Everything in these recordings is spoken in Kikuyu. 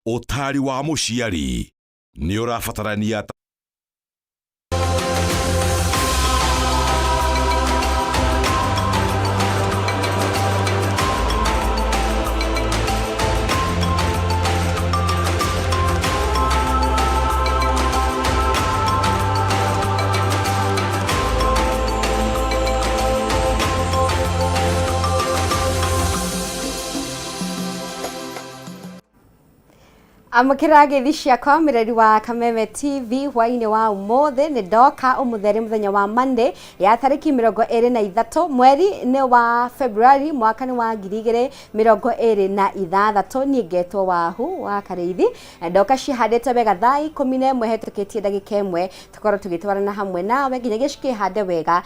Ũtaari wa mũciari nĩ ũrabatarania. Amũkĩra ngeithi ciakwa mĩreri wa Kameme TV hwainĩ wa ũmũthĩ. Nĩ ndoka ũmũthĩ arĩ mũthenya wa Monday ya tarĩki 23, mweri nĩ wa February, mwaka nĩ wa 2026. Niĩ ngetwo Wahu wa Karĩithi na ndoka cihandĩte wega thaa 11 hetũkĩtie ndagĩka 1, tũkorwo tũgĩtwarana hamwe nawe nginyagia cikĩhande wega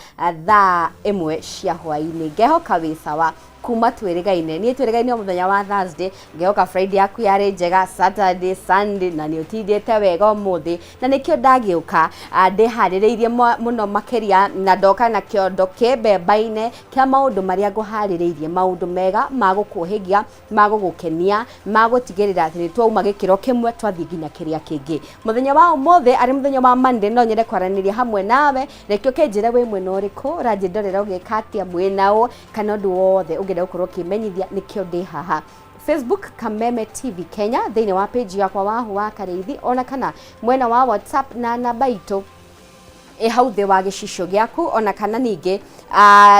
thaa 1 cia hwainĩ. Ngehoka wĩ sawa kuma twĩrĩgaine. Niĩ twĩrĩgaine o mũthenya wa Thursday. Ngehoka Friday yaku yarĩ njega, Saturday, Sunday, na nĩ ũtindĩte wega ũmũthĩ, na nĩkĩo ndagĩũka ndĩharĩrĩirie mũno makĩria, na ndoka na kĩondo kĩmbembaine kĩa maũndũ marĩa ngũharĩrĩirie, maũndũ mega ma gũkũhĩgia, ma gũgũkenia, ma gũtigĩrĩra atĩ nĩ twauma gĩkĩro kĩmwe twathiĩ nginya kĩrĩa kĩngĩ. Mũthenya wa ũmũthĩ arĩ mũthenya wa Monday, no nyende kwaranĩria hamwe nawe. Reke ũkĩnjĩre wĩ mwena ũrĩkũ, ũranjĩndorera ũgĩka atĩa, mwĩna ũ, kana ũndũ wothe ũngĩenda gũkorwo ũkĩmenyithia, nĩkĩo ndĩ haha. Facebook Kameme TV Kenya, thĩinĩ wa page yakwa Wahu wa Karĩithi, ona kana mwena wa WhatsApp na namba itũ ĩ hau thĩ wa gĩcicio gĩaku, ona kana ningĩ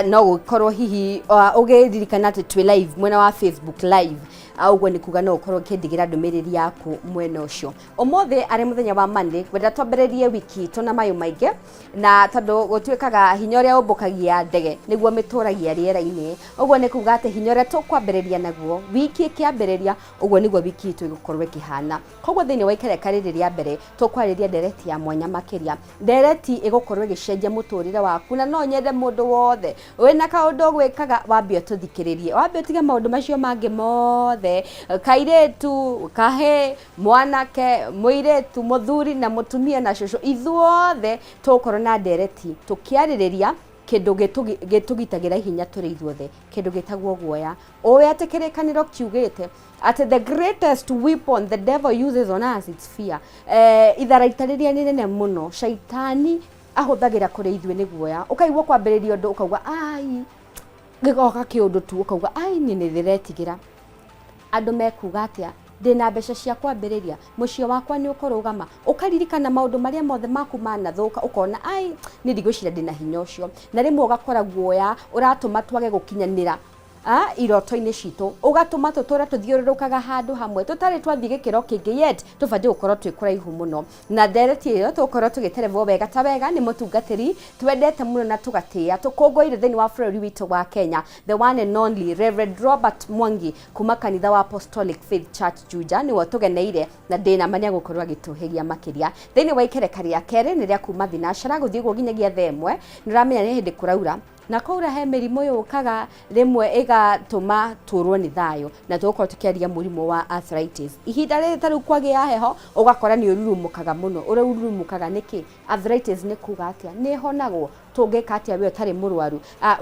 no gũkorwo hihi ũgĩririkana atĩ twĩ live mwena wa Facebook live. Ũguo nĩ kuga no ũkorwo ũkĩndigĩra ndũmĩrĩri yaku mwena ũcio. Ũmũthĩ arĩ mũthenya wa Monday, ngwenda twambĩrĩrie wiki itũ na mayũ maingĩ, na tondũ gũtuĩkaga hinya ũrĩa ũmbũkagia ndege nĩguo mĩtũragia rĩera-inĩ, ũguo nĩ kuga atĩ hinya ũrĩa tũkwambĩrĩria naguo wiki ĩkĩambĩrĩria, ũguo nĩguo wiki itũ ĩgũkorwo ĩkĩhana. Koguo thĩinĩ wa ikereka rĩrĩ rĩa mbere tũkwarĩria ndereti ya mwanya makĩria, ndereti ĩgũkorwo ĩgĩcenjia mũtũrĩre waku, na no nyende mũndũ wothe wĩna kaũndũ ũgwĩkaga wambe ũtũthikĩrĩrie, wambe ũtige maũndũ macio mangĩ mothe, kairĩtu, kahĩĩ, mwanake, mũirĩtu, mũthuri na mũtumia na cũcũ, ithuothe tũgũkorwo na ndereti tũkĩarĩrĩria kĩndũ gĩtũgitagĩra hinya tũrĩ ithuothe, kĩndũ gĩtagwo guoya. Ũĩ atĩ kĩrĩkanĩro kiugĩte atĩ the greatest weapon the devil uses on us, it's fear. Itharaita rĩrĩa rĩnene mũno shaitani ahũthagĩra kũrĩ ithuĩ nĩ guoya. Ũkaigua kwambĩrĩria ũndũ ũkauga ai, gĩgoka kĩũndũ tu ũkauga ai, niĩ nĩ ndĩretigĩra. Andũ mekuga atĩa? Ndĩna mbeca cia kwambĩrĩria? Mũciĩ wakwa nĩ ũkũrũgama? Ũkaririkana maũndũ marĩa mothe maku manathũka, ũkona ai, niĩ ndigwĩciria ndĩna hinya ũcio. Na rĩmwe ũgakora guoya ũratũma twage gũkinyanĩra iroto-inĩ citũ, ũgatũma tũtũre tũthiũrũrũkaga handũ hamwe tũtarĩ twathiĩ gĩkĩro kĩngĩ, yet tũbatiĩ gũkorwo twĩ kũraihu mũno. Na ndereti ĩyo tũgũkorwo tũgĩterevwo wega ta wega nĩ mũtungatĩri twendete mũno na tũgatĩĩa, tũkũngũĩire thĩinĩ wa bũrũri witũ wa Kenya, the one and only Reverend Robert Mwangi kuma kanitha wa Apostolic Faith Church Juja, nĩwe ũtũgeneire na ndĩna ma nĩegũkorwo agĩtũhĩgia makĩria. Thĩinĩ wa ikereka rĩa kerĩ nĩ rĩa kuma thinacara gũthiĩ ũguo nginyagia thaa 1. Nĩ ũramenya nĩ hĩndĩ kũraura, na kwaura he mĩrimũ yũkaga rĩmwe ĩgatũma tũrwo nĩ thayũ, na tũgũkorwo tũkĩaria mũrimũ wa arthritis. Ihinda rĩrĩ ta rĩu kwagĩa heho, ũgakora nĩ ũrurumũkaga mũno. Ũrurumũkaga nĩkĩ? Arthritis nĩ kuga atĩa? Nĩ ĩhonagwo? Tũngĩka atĩa we ũtarĩ mũrwaru?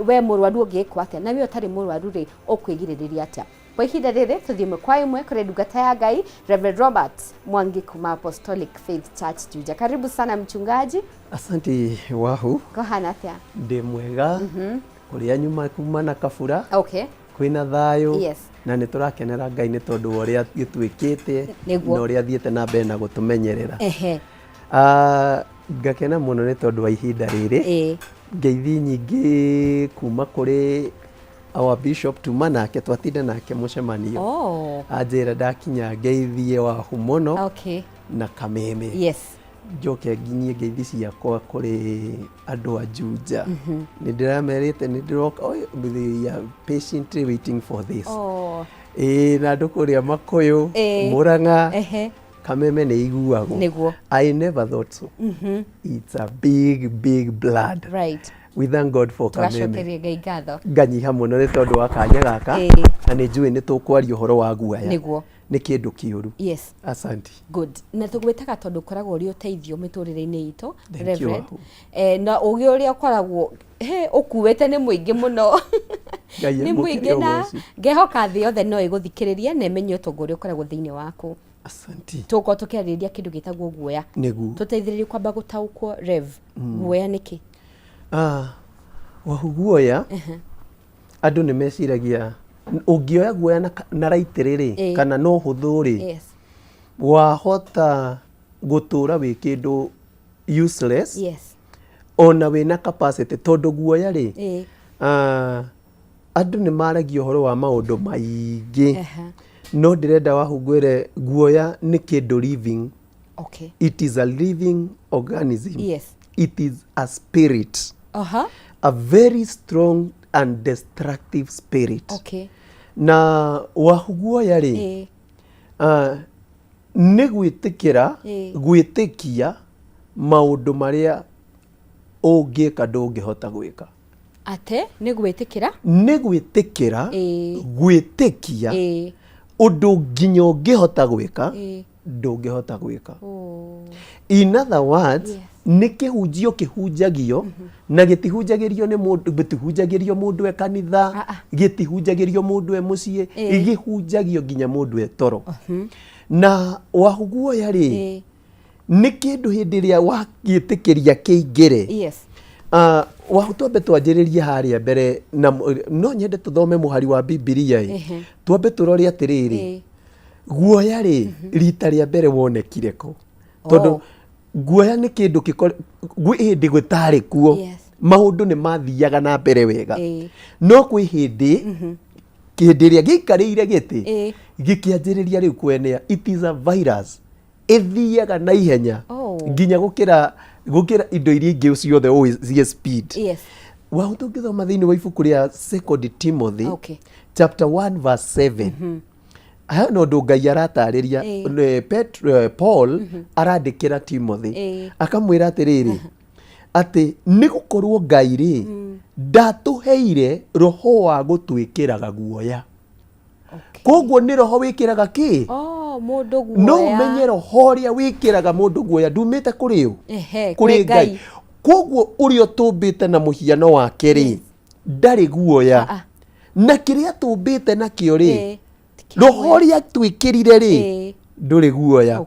We mũrwaru ũngĩkwo atĩa? Na we ũtarĩ mũrwaru rĩ, ũkwĩgirĩrĩria atĩa? Kwa ihinda rĩrĩ tũthiĩ ĩmwe kwa ĩmwe kũrĩ ndungata ya Ngai Reverend Robert Mwangi kuma Apostolic Faith Church Juja. Karibu sana mchungaji. Asante Wahu. Kũhana atĩa? Ndĩ mwega. Kũrĩa nyuma kuma na kabura. Okay. Kwĩna thayũ. Yes. Na nĩ tũrakenera Ngai nĩ tondũ wa ũrĩa gĩtuĩkĩte Nĩguo. na ũrĩa athiĩte na mbere na gũtũmenyerera. Ehe. Ngakena mũno nĩ tondũ wa ihinda rĩrĩ. Ngeithi nyingĩ kuma kũrĩ our bishop, tuma nake, twatinda nake mũcemanio. Oh. Anjĩra ndakinya ngeithie Wahu mũno Okay. na Kameme. Yes. Njoke nginyie ngeithi ciakwa kũrĩ andũ a Juja. Nĩ ndĩramerĩte nĩ ndĩroka, oh, they are patiently waiting for this. Oh. Ĩĩ, na andũ kũrĩa Makũyũ, Ĩĩ. Mũrang'a, Ehe. Kameme nĩ iguagwo. Nĩguo. I never thought so. It's a big, big blood. Right. We thank God for Kameme. Tũgacokeria Ngai ngatho. Nganyiha mũno nĩ tondũ wa kanya gaka. Ĩĩ. Na nĩ njũĩ nĩ tũkwaria ũhoro wa guoya. Nĩguo. Nĩ kĩndũ kĩũru. Yes. Asante. Good. Na tũgwĩtaga tondũ ũkoragwo ũrĩ ũteithio mĩtũrĩre-inĩ itũ. Thank you, Reverend. Wahu. Na ũgĩ ũrĩa ũkoragwo ũkuĩte nĩ mũingĩ mũno. Ngai Nĩ amũkĩre mũingĩ na ũgoci. ngehoka thĩ yothe no ĩgũthikĩrĩrie na ĩmenye ũtonga ũrĩa ũkoragwo thĩinĩ waku. Asanti. Tũgũkorwo tũkĩarĩrĩria kĩndũ gĩtagwo guoya. Nĩguo. Tũteithĩrĩrie kwamba gũtaũkwo, Rev, guoya nĩkĩ? Ah, wahu guoya, andũ nĩ meciragia ũngĩoya guoya na raitĩrĩ rĩ, kana no hũthũ rĩ, wahota gũtũra wĩ kĩndũ useless, ona wĩna capacity, tondũ guoya rĩ, ah, andũ nĩ maragia ũhoro wa maũndũ maingĩ, no ndĩrenda wahu ngwĩre guoya nĩ kĩndũ living. It is a living organism. It is a spirit, a very strong and destructive spirit. Na wahu guoya rĩ, ah, nĩ gwĩtĩkĩra, gwĩtĩkia maũndũ marĩa ũngĩka ndũngĩhota gwĩka. Ate nĩ gwĩtĩkĩra? Nĩ gwĩtĩkĩra, gwĩtĩkia ũndũ nginya ũngĩhota gwĩka, ndũngĩhota gwĩka. In other words, nĩ kĩhunjio kĩhunjagio na gĩtihunjagĩrio nĩ mũndũ, gĩtihunjagĩrio mũndũ e kanitha, Ah, ah. gĩtihunjagĩrio mũndũ e mũciĩ, gĩhunjagio nginya mũndũ e toro. Na wahuguoya rĩ, nĩ kĩndũ hĩndĩ ĩrĩa wagĩtĩkĩria kĩingĩre. Ah, wahu twambe twanjĩrĩrie harĩa mbere na no nyende tũthome mũhari wa Bibilia ĩ, twambe tũrore atĩrĩrĩ, guoya rĩ, rita rĩa mbere wonekire kũ? Tondũ guoya nĩ kĩndũ gwĩ hĩndĩ gũtarĩ kuo. Maũndũ nĩ mathiaga na mbere wega, no kwĩ hĩndĩ, hĩndĩ ĩrĩa gĩikarĩire gĩtĩ, gĩkĩanjĩrĩria rĩu kwenea. It is a virus ĩthiaga na ihenya nginya gũkĩra indo iria ingĩ ciothe ũĩ ciĩ speed. Wahu tũngĩthoma thĩinĩ wa ibuku rĩa Second Timothy chapter 1 verse 7, hena ũndũ Ngai aratarĩria. Paul arandĩkĩra Timothy, akamwĩra atĩrĩrĩ, atĩ nĩ gũkorwo Ngai rĩ, ndatũheire roho wa gũtwĩkĩraga guoya. Koguo nĩ roho wĩkĩraga kĩ? Oh, mũndũ guoya. No ũmenye roho ũrĩa wĩkĩraga mũndũ guoya ndumĩte kũrĩ ũ? Kũrĩ kwĩ Ngai. Koguo ũrĩa ũtũmbĩte na mũhiano wake rĩ, ndarĩ guoya. Ah, ah. Na kĩrĩa tũmbĩte nakĩo rĩ, Ti kĩa roho guoya. ũrĩa twĩkĩrire rĩ, ndũrĩ guoya.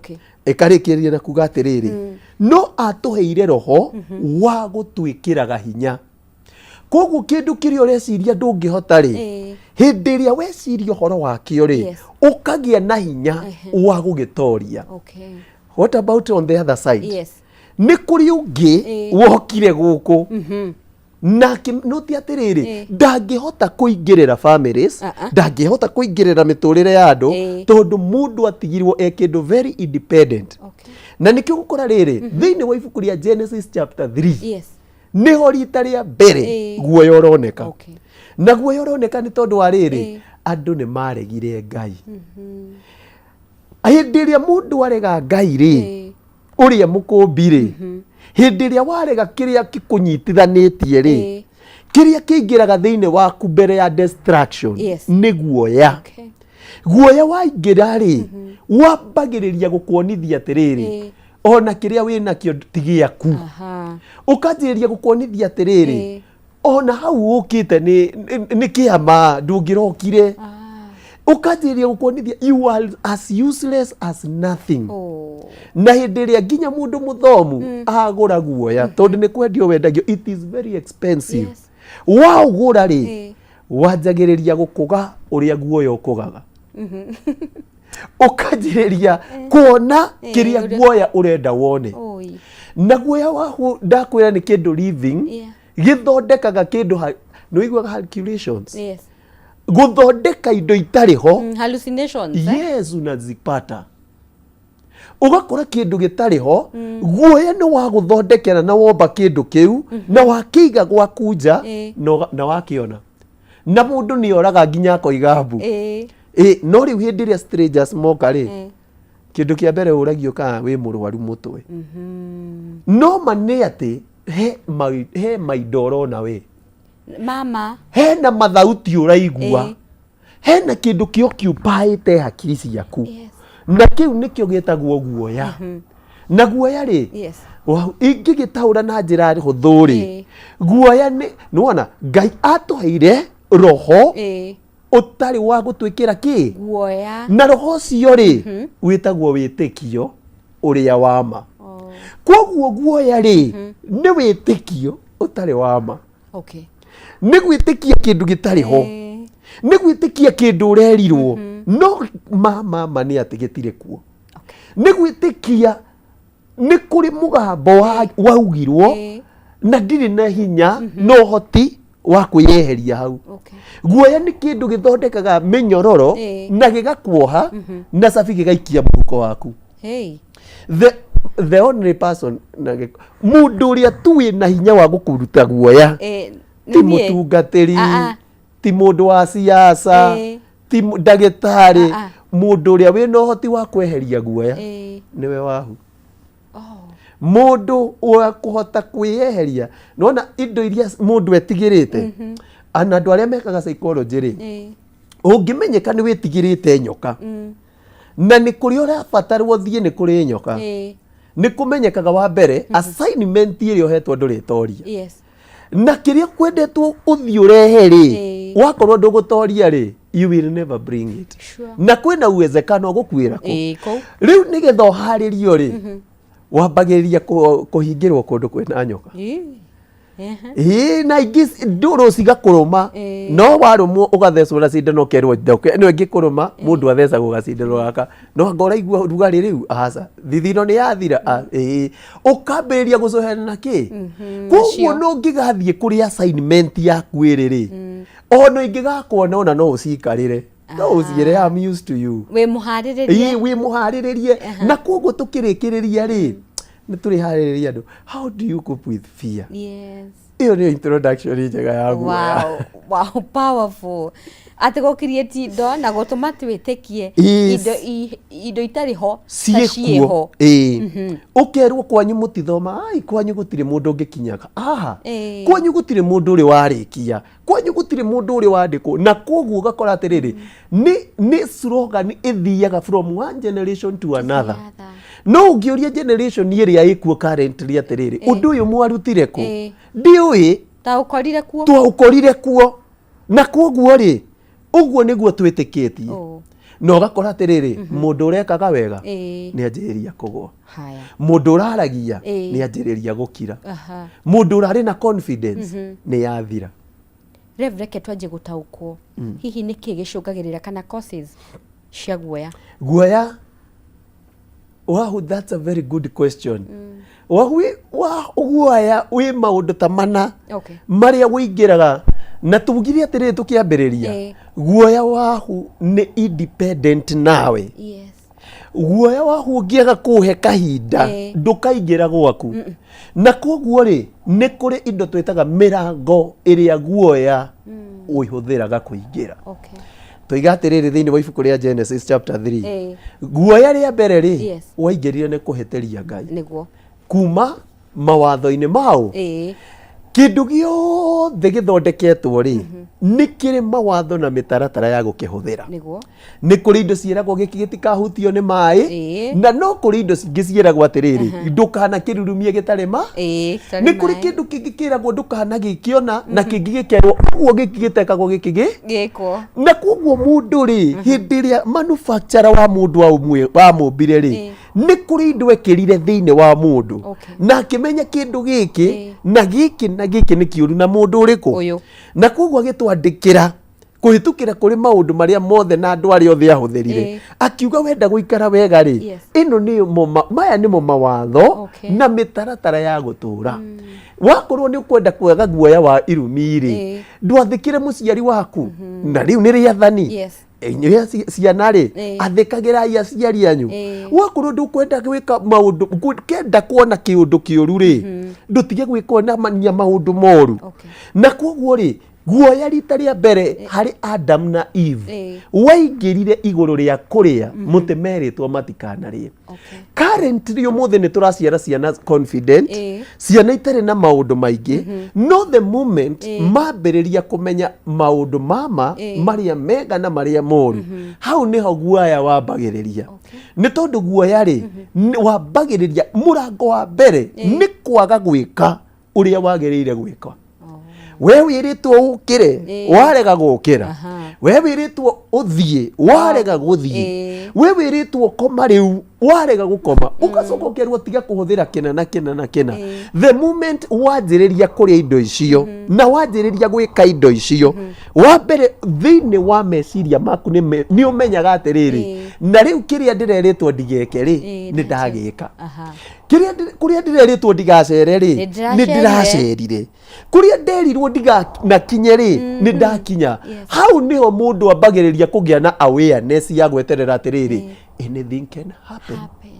Ĩkarĩkĩrĩria na kuga atĩrĩrĩ, no atũheire roho wa gũtwĩkĩraga hinya. Koguo kĩndũ kĩrĩa ũreciria ndũngĩhota rĩ, hĩndĩ ĩrĩa weciria ũhoro wakĩo rĩ, ũkagĩa na hinya wa gũgĩtoria. What about on the other side? Nĩ kũrĩ ũngĩ wokire gũkũ nake noti atĩrĩrĩ, ndangĩhota kũingĩrĩra families, Ah, ah. ndangĩhota kũingĩrĩra mĩtũrĩre ya andũ, tondũ mũndũ atigirwo e kĩndũ very independent. Na nĩkĩo gũkora rĩrĩ, thĩinĩ wa ibuku rĩa Genesis chapter 3, nĩho rita rĩa mbere guoya ũroneka. Na guoya ũroneka nĩ tondũ wa rĩrĩ, andũ nĩ maregire Ngai. Hĩndĩ ĩrĩa mũndũ arega Ngai rĩ, ũrĩa mũkũmbi rĩ, hĩndĩ ĩrĩa warega kĩrĩa kĩkũnyitithanĩtie rĩ, kĩrĩa kĩingĩraga thĩinĩ waku mbere ya destruction nĩ guoya. Guoya waingĩra rĩ, wambagĩrĩria gũkuonithia atĩrĩrĩ, ona kĩrĩa wĩ nakĩo ti gĩaku. Ũkanjĩrĩria gũkuonithia atĩrĩrĩ, ona hau ũkĩte nĩ kĩama, ndũngĩrokire. Ũkanjĩrĩria gũkuonithia you are as useless as nothing. Na hĩndĩ ĩrĩa nginya mũndũ mũthomu agũra guoya, tondũ nĩ kwendio wendagio, it is very expensive. Waũgũra rĩ, wanjagĩrĩria gũkũga ũrĩa guoya ũkũgaga, ũkanjĩrĩria kuona kĩrĩa guoya ũrenda wone. Na guoya waku, ndakwĩra nĩ kĩndũ living. Gĩthondekaga kĩndũ nĩ ũiguaga calculations, gũthondeka indo itarĩ ho. Hallucinations, eh? Yes, unazipata, ũgakora kĩndũ gĩtarĩ ho. Guoya nĩ wa gũthondekera na womba kĩndũ kĩu na wakĩiga gwaku nja, na wakĩona na mũndũ nĩ oraga nginya akoiga mbu. Ĩ, no rĩu hĩndĩ ĩrĩa strangers moka rĩ, kĩndũ kĩa mbere ũragio kana wĩ mũrwaru mũtwe. No ma nĩ atĩ he maindo ũrona we. Mama. Hena mathauti ũraigua, hena kĩndũ kĩoccupyĩte hakiri ciaku, na kĩu nĩkĩo gĩtagwo guoya. Na guoya rĩ, ingĩgĩtaũra na njĩra hũthũ rĩ, guoya nĩ nĩwona Ngai atũheire roho. Ũtarĩ wa gũtwĩkĩra kĩ? Guoya. Na roho ũcio rĩ, wĩtagwo wĩtĩkio ũrĩa wa ma. Oh. Koguo guoya rĩ, nĩ wĩtĩkio ũtarĩ wa ma. Nĩ gwĩtĩkia kĩndũ gĩtarĩ ho. Nĩ gwĩtĩkia kĩndũ ũrerirwo, no ma ma ma nĩ atĩ gĩtirĩ kuo. Nĩ gwĩtĩkia nĩ kũrĩ mũgambo waugirwo na ndirĩ na hinya na ũhoti wa kwĩyeheria hau. Guoya nĩ kĩndũ gĩthondekaga mĩnyororo na gĩgakuoha na cabi gĩgaikia mũhuko waku. Hey. The only person na mũndũ ũrĩa tu wĩna hinya wa gũkũruta guoya ti Nĩ niĩ. mũtungatĩri, Ah, ah. ti mũndũ wa siasa, ti ndagĩtarĩ. Ah, ah. Mũndũ ũrĩa wĩna ũhoti wa kweheria guoya nĩwe wahu. Mũndũ wa kũhota kwĩyeheria, nona indo iria mũndũ etigĩrĩte, ana andũ arĩa mekaga psychology rĩ, ũngĩmenyeka nĩ wĩtigĩrĩte nyoka, na nĩ kũrĩ ũrabatarwo thiĩ nĩ kũrĩ nyoka, nĩ kũmenyekaga wa mbere assignment ĩrĩa ũhetwo ndũrĩtoria. Na kĩrĩa kwendetwo ũthiĩ ũrehe rĩ, wakorwo ndũgũtoria rĩ, you will never bring it. Na kwĩna uwezekano gũkuĩra kũ. Kũu. Rĩu nĩgetha ũharĩrio rĩ, wambagĩrĩria kũhingĩrwo kũndũ kwĩna nyoka. Ĩĩ, na ingĩ ndũrũ cigakũrũma. No warũmwo ũgathecwo na cindano, ũkerwo ndoke ĩno ĩngĩkũrũma, mũndũ athecagwo gacindano gaka, no anga ũraigua rugarĩ rĩu, aca, thithino nĩ yathira. Ah, ĩĩ, ũkambĩrĩria gũcohera na kĩ. Koguo Nacio. no ũngĩgathiĩ kũrĩ assignment yaku ĩrĩ rĩ, ona ingĩgakuona ona no ũcikarĩre, no ũciĩre, "I'm used to you." Wĩ mũharĩrĩrie. Ĩĩ, wĩ mũharĩrĩrie. Na koguo tũkĩrĩkĩrĩria rĩ, nĩ tũrĩharĩrĩria andũ, how do you cope with fear? Ĩyo nĩyo introduction njega ya guoya. Wow, powerful. Atĩ gũ create indo na gũtũma twĩtĩkie indo itarĩ ho ta ciĩkuo. Ciĩho. Ĩĩ, ũkerwo kwanyu mũtithoma, ai, kwanyu gũtirĩ mũndũ ũngĩkinyaga aha, kwanyu gũtirĩ mũndũ ũrĩ warĩkia, kwanyu gũtirĩ mũndũ ũrĩ wandĩkwo. Na koguo ũgakora atĩrĩrĩ, nĩ slogan ĩthiaga from one generation to another. Other. No ũngĩũria generation ĩrĩa ĩkuo currently atĩrĩrĩ, ũndũ ũyũ mwarutire kũ? Ndiũĩ. Ta ũkorire kuo. Twaũkorire kuo. Na koguo rĩ, ũguo nĩguo twĩtĩkĩtie. Na ũgakora atĩrĩrĩ, mũndũ ũrekaga wega nĩ anjĩrĩria kũgwa. Haya. Mũndũ ũraragia nĩ anjĩrĩria gũkira. Mũndũ ũrarĩ na confidence nĩ yathira. Rev, reke twanjie gũtaũkwo, hihi nĩ kĩĩ gĩcũngagĩrĩra kana causes cia guoya? Guoya, wow, that's a very good question. Wahu, wa guoya wĩ maũndũ ta mana marĩa wĩingĩraga, na tugire atĩrĩrĩ tũkĩambĩrĩria, guoya wahu nĩ independent nawe. Guoya wahu ũngĩaga kũũhe kahinda, ndũkaingĩra gwaku. Na koguo rĩ, nĩ kũrĩ indo twĩtaga mĩrango ĩrĩa guoya ũhũthĩraga kũingĩra. Tũiga atĩrĩrĩ, thĩinĩ wa ibuku rĩa Genesis chapter 3, guoya rĩa mbere rĩ, waingĩrire nĩ kũhĩtĩria Ngai kuma mawatho-inĩ mao. Kĩndũ gĩothe gĩthondeketwo rĩ, nĩ kĩrĩ mawatho na mĩtaratara ya gũkĩhũthĩra. Nĩ kũrĩ indo ciĩragwo gĩkĩ gĩtikahutio nĩ maĩ, na no kũrĩ indo cingĩ ciĩragwo atĩrĩrĩ, ndũkanakĩrurumie gĩtarĩ ma. Gĩtarĩ Nĩ kũrĩ maĩ. kĩndũ kĩngĩ kĩragwo ndũkanagĩkĩona, na kĩngĩ gĩkerwo ũguo gĩkĩ gĩtekagwo gĩkĩ gĩ Gĩkwo. Na koguo mũndũ rĩ, hĩndĩ ĩrĩa manufacturer wa mũndũ wamũmbire rĩ, nĩ kũrĩ indo ekĩrire thĩinĩ wa mũndũ na akĩmenya kĩndũ gĩkĩ na gĩkĩ na gĩkĩ nĩ kĩũru na mũndũ ũrĩkũ. Ũyũ. Na koguo agĩtwandĩkĩra kũhĩtũkĩra kũrĩ maũndũ marĩa mothe na andũ arĩa othe ahũthĩrire, akiuga wenda gũikara wega rĩ, ĩno nĩyo maya nĩmo mawatho na mĩtaratara ya gũtũra. Wakorwo nĩ ũkwenda kwaga guoya wa irumi rĩ, ndwathĩkĩre mũciari waku, na rĩu nĩ rĩathani. Inyuĩ ciana rĩ, athĩkagĩrai aciari anyu. Wakorwo ndũkwenda gwĩka maũndũ, kenda kuona kĩũndũ kĩũru rĩ, ndũtige gwĩkonania maũndũ moru. Na koguo rĩ, guoya rita rĩa mbere harĩ Adam na Eve waingĩrire igũrũ rĩa kũrĩa mũtĩ merĩtwo matikanarĩe. Currently ũmũthĩ nĩ tũraciara ciana confident, ciana itarĩ na maũndũ maingĩ, no the moment mambĩrĩria kũmenya maũndũ mama marĩa mega na marĩa moru, hau nĩho guoya wambagĩrĩria. Nĩ tondũ guoya rĩ, wambagĩrĩria mũrango wa mbere nĩ kwaga gwĩka ũrĩa wagĩrĩire gwĩka. We wĩrĩtwo ũkĩre, warega gũkĩra. We wĩrĩtwo ũthiĩ, warega gũthiĩ. We wĩrĩtwo koma rĩu, warega gũkoma. Ũgacoka ũkerwo tiga kũhũthĩra kĩna na kĩna na kĩna. The moment wanjĩrĩria kũrĩa indo icio na wanjĩrĩria gwĩka indo icio, wa mbere thĩinĩ wa meciria maku nĩ ũmenyaga atĩrĩrĩ, na rĩu kĩrĩa ndĩrerĩtwo ndigeke rĩ, nĩ ndagĩka. Kũrĩa ndĩrerĩtwo ndigacere rĩ, Nĩ nĩ ndĩracerire. Ndĩracerire. Kũrĩa nderirwo ndiganakinye rĩ, nĩ ndakinya. Hau nĩho mũndũ ambagĩrĩria kũgĩa na awareness ya gweterera atĩrĩrĩ, anything can happen. Happen.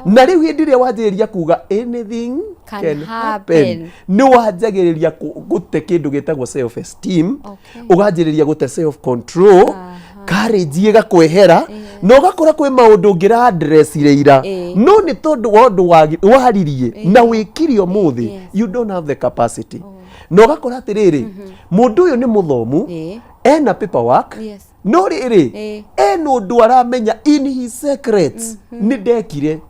Na rĩu hĩndĩ ĩrĩa wanjĩrĩria kuga anything can can happen, happen, nĩ wanjagĩrĩria gũte kĩndũ gĩtagwo self esteem. Ũganjĩrĩria gũte self control, courage ĩgakwehera, na ũgakora kwĩ maũndũ ũngĩra addressire ira, no nĩ tondũ wa ũndũ waririe na wĩkire ũmũthĩ, you don't have the capacity. Na ũgakora atĩrĩrĩ, mũndũ ũyũ nĩ mũthomu, ena paperwork, no rĩrĩ, ena ũndũ aramenya in his secrets nĩ ndekire.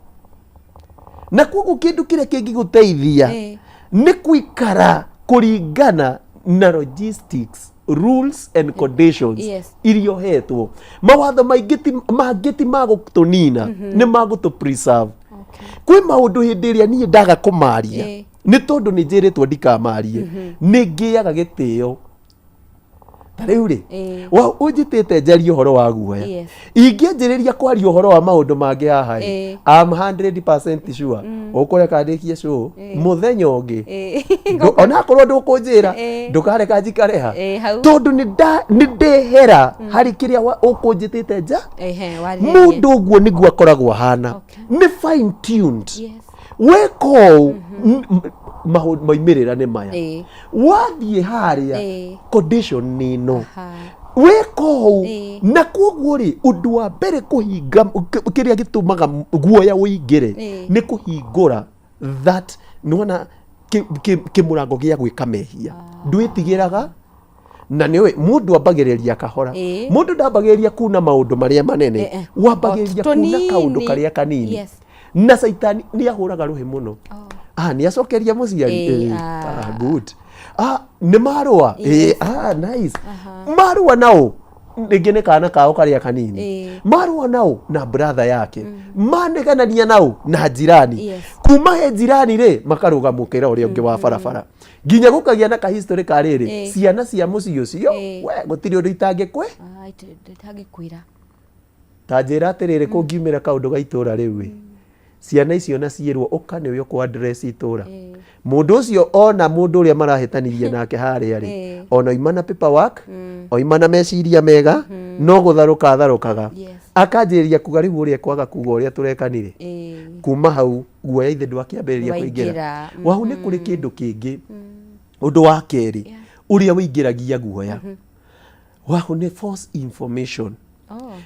Na koguo kĩndũ kĩrĩa kĩngĩgũteithia nĩ kũikara kũringana na logistics rules and conditions iria ũhetwo. Mawatho maingĩ mangĩ ti ma gũtũnina, nĩ ma gũtũ preserve. Kwĩ maũndũ hĩndĩ ĩrĩa niĩ ndaga kũmaria, nĩ tondũ nĩ njĩrĩtwo ndikamarie, nĩ ngĩaga gĩtĩo. Ta rĩu rĩ, wa ũnjĩtĩte njarie ũhoro wa guoya, ingĩanjĩrĩria kwaria ũhoro wa maũndũ mangĩ haha rĩ, I'm 100% sure ũkũreka ndĩkie show mũthenya ũngĩ. Onakorwo ndũkũnjĩra, ndũkareka njikare ha. Ĩĩ, hau. Tondũ nĩ ndehera harĩ kĩrĩa ũkũnjĩtĩte nja. Warĩrĩrie. Mũndũ ũguo nĩguo akoragwo ahana. Nĩ fine tuned. Weka ũũ, maumĩrĩra nĩ maya. Wathiĩ harĩa, condition nĩ ĩno. Weka ũũ. Na koguo rĩ, ũndũ wa mbere kũhinga kĩrĩa gĩtũmaga guoya ũingĩre nĩ kũhingũra that nĩwona kĩmũrango gĩa gwĩka mehia. Ndwĩtigĩraga na nĩũĩ mũndũ ambagĩrĩria kahora. Mũndũ ndambagĩrĩria kuna maũndũ marĩa manene. Wambagĩrĩria O kuna tũnini. Kaũndũ karĩa kanini. Na caitani nĩ ahũraga rũhĩ mũno. Ah, nĩ acokeria mũciari. Ah, good. Ah, nĩ marũa. Ah, nice. Marũa nao rĩngĩ nĩ kana kao karĩa kanini. Marũa nao na brother yake, maneganania nao na jirani. Kuma he jirani rĩ, makarũga mũkĩra ũrĩa ũngĩ wa barabara, nginya gũkagĩa na kahistory ka rĩrĩ, ciana cia mũciĩ ũcio. We gũtirĩ ũndũ itangĩkwĩ Ah, itangĩkwĩra. Ta njĩra atĩrĩrĩ, kũngiumĩra kaũndũ ga itũra rĩu ĩ, ciana icio na ciĩrwo ũka nĩwe ũkũ address itũra, mũndũ ũcio ona mũndũ ũrĩa marahĩtanirie nake harĩa rĩ, ona oima na paperwork, oima na meciria mega, no gũtharũka atharũkaga. Akanjĩrĩria kuga rĩu ũrĩa kwaga kuga ũrĩa tũrekanire. Kuma hau guoya ithe ndwakĩambĩrĩria kũingĩra. Waingĩra. Wahu nĩ kũrĩ kĩndũ kĩngĩ, ũndũ wa kerĩ ũrĩa ũingĩragia guoya, wahu, nĩ false information.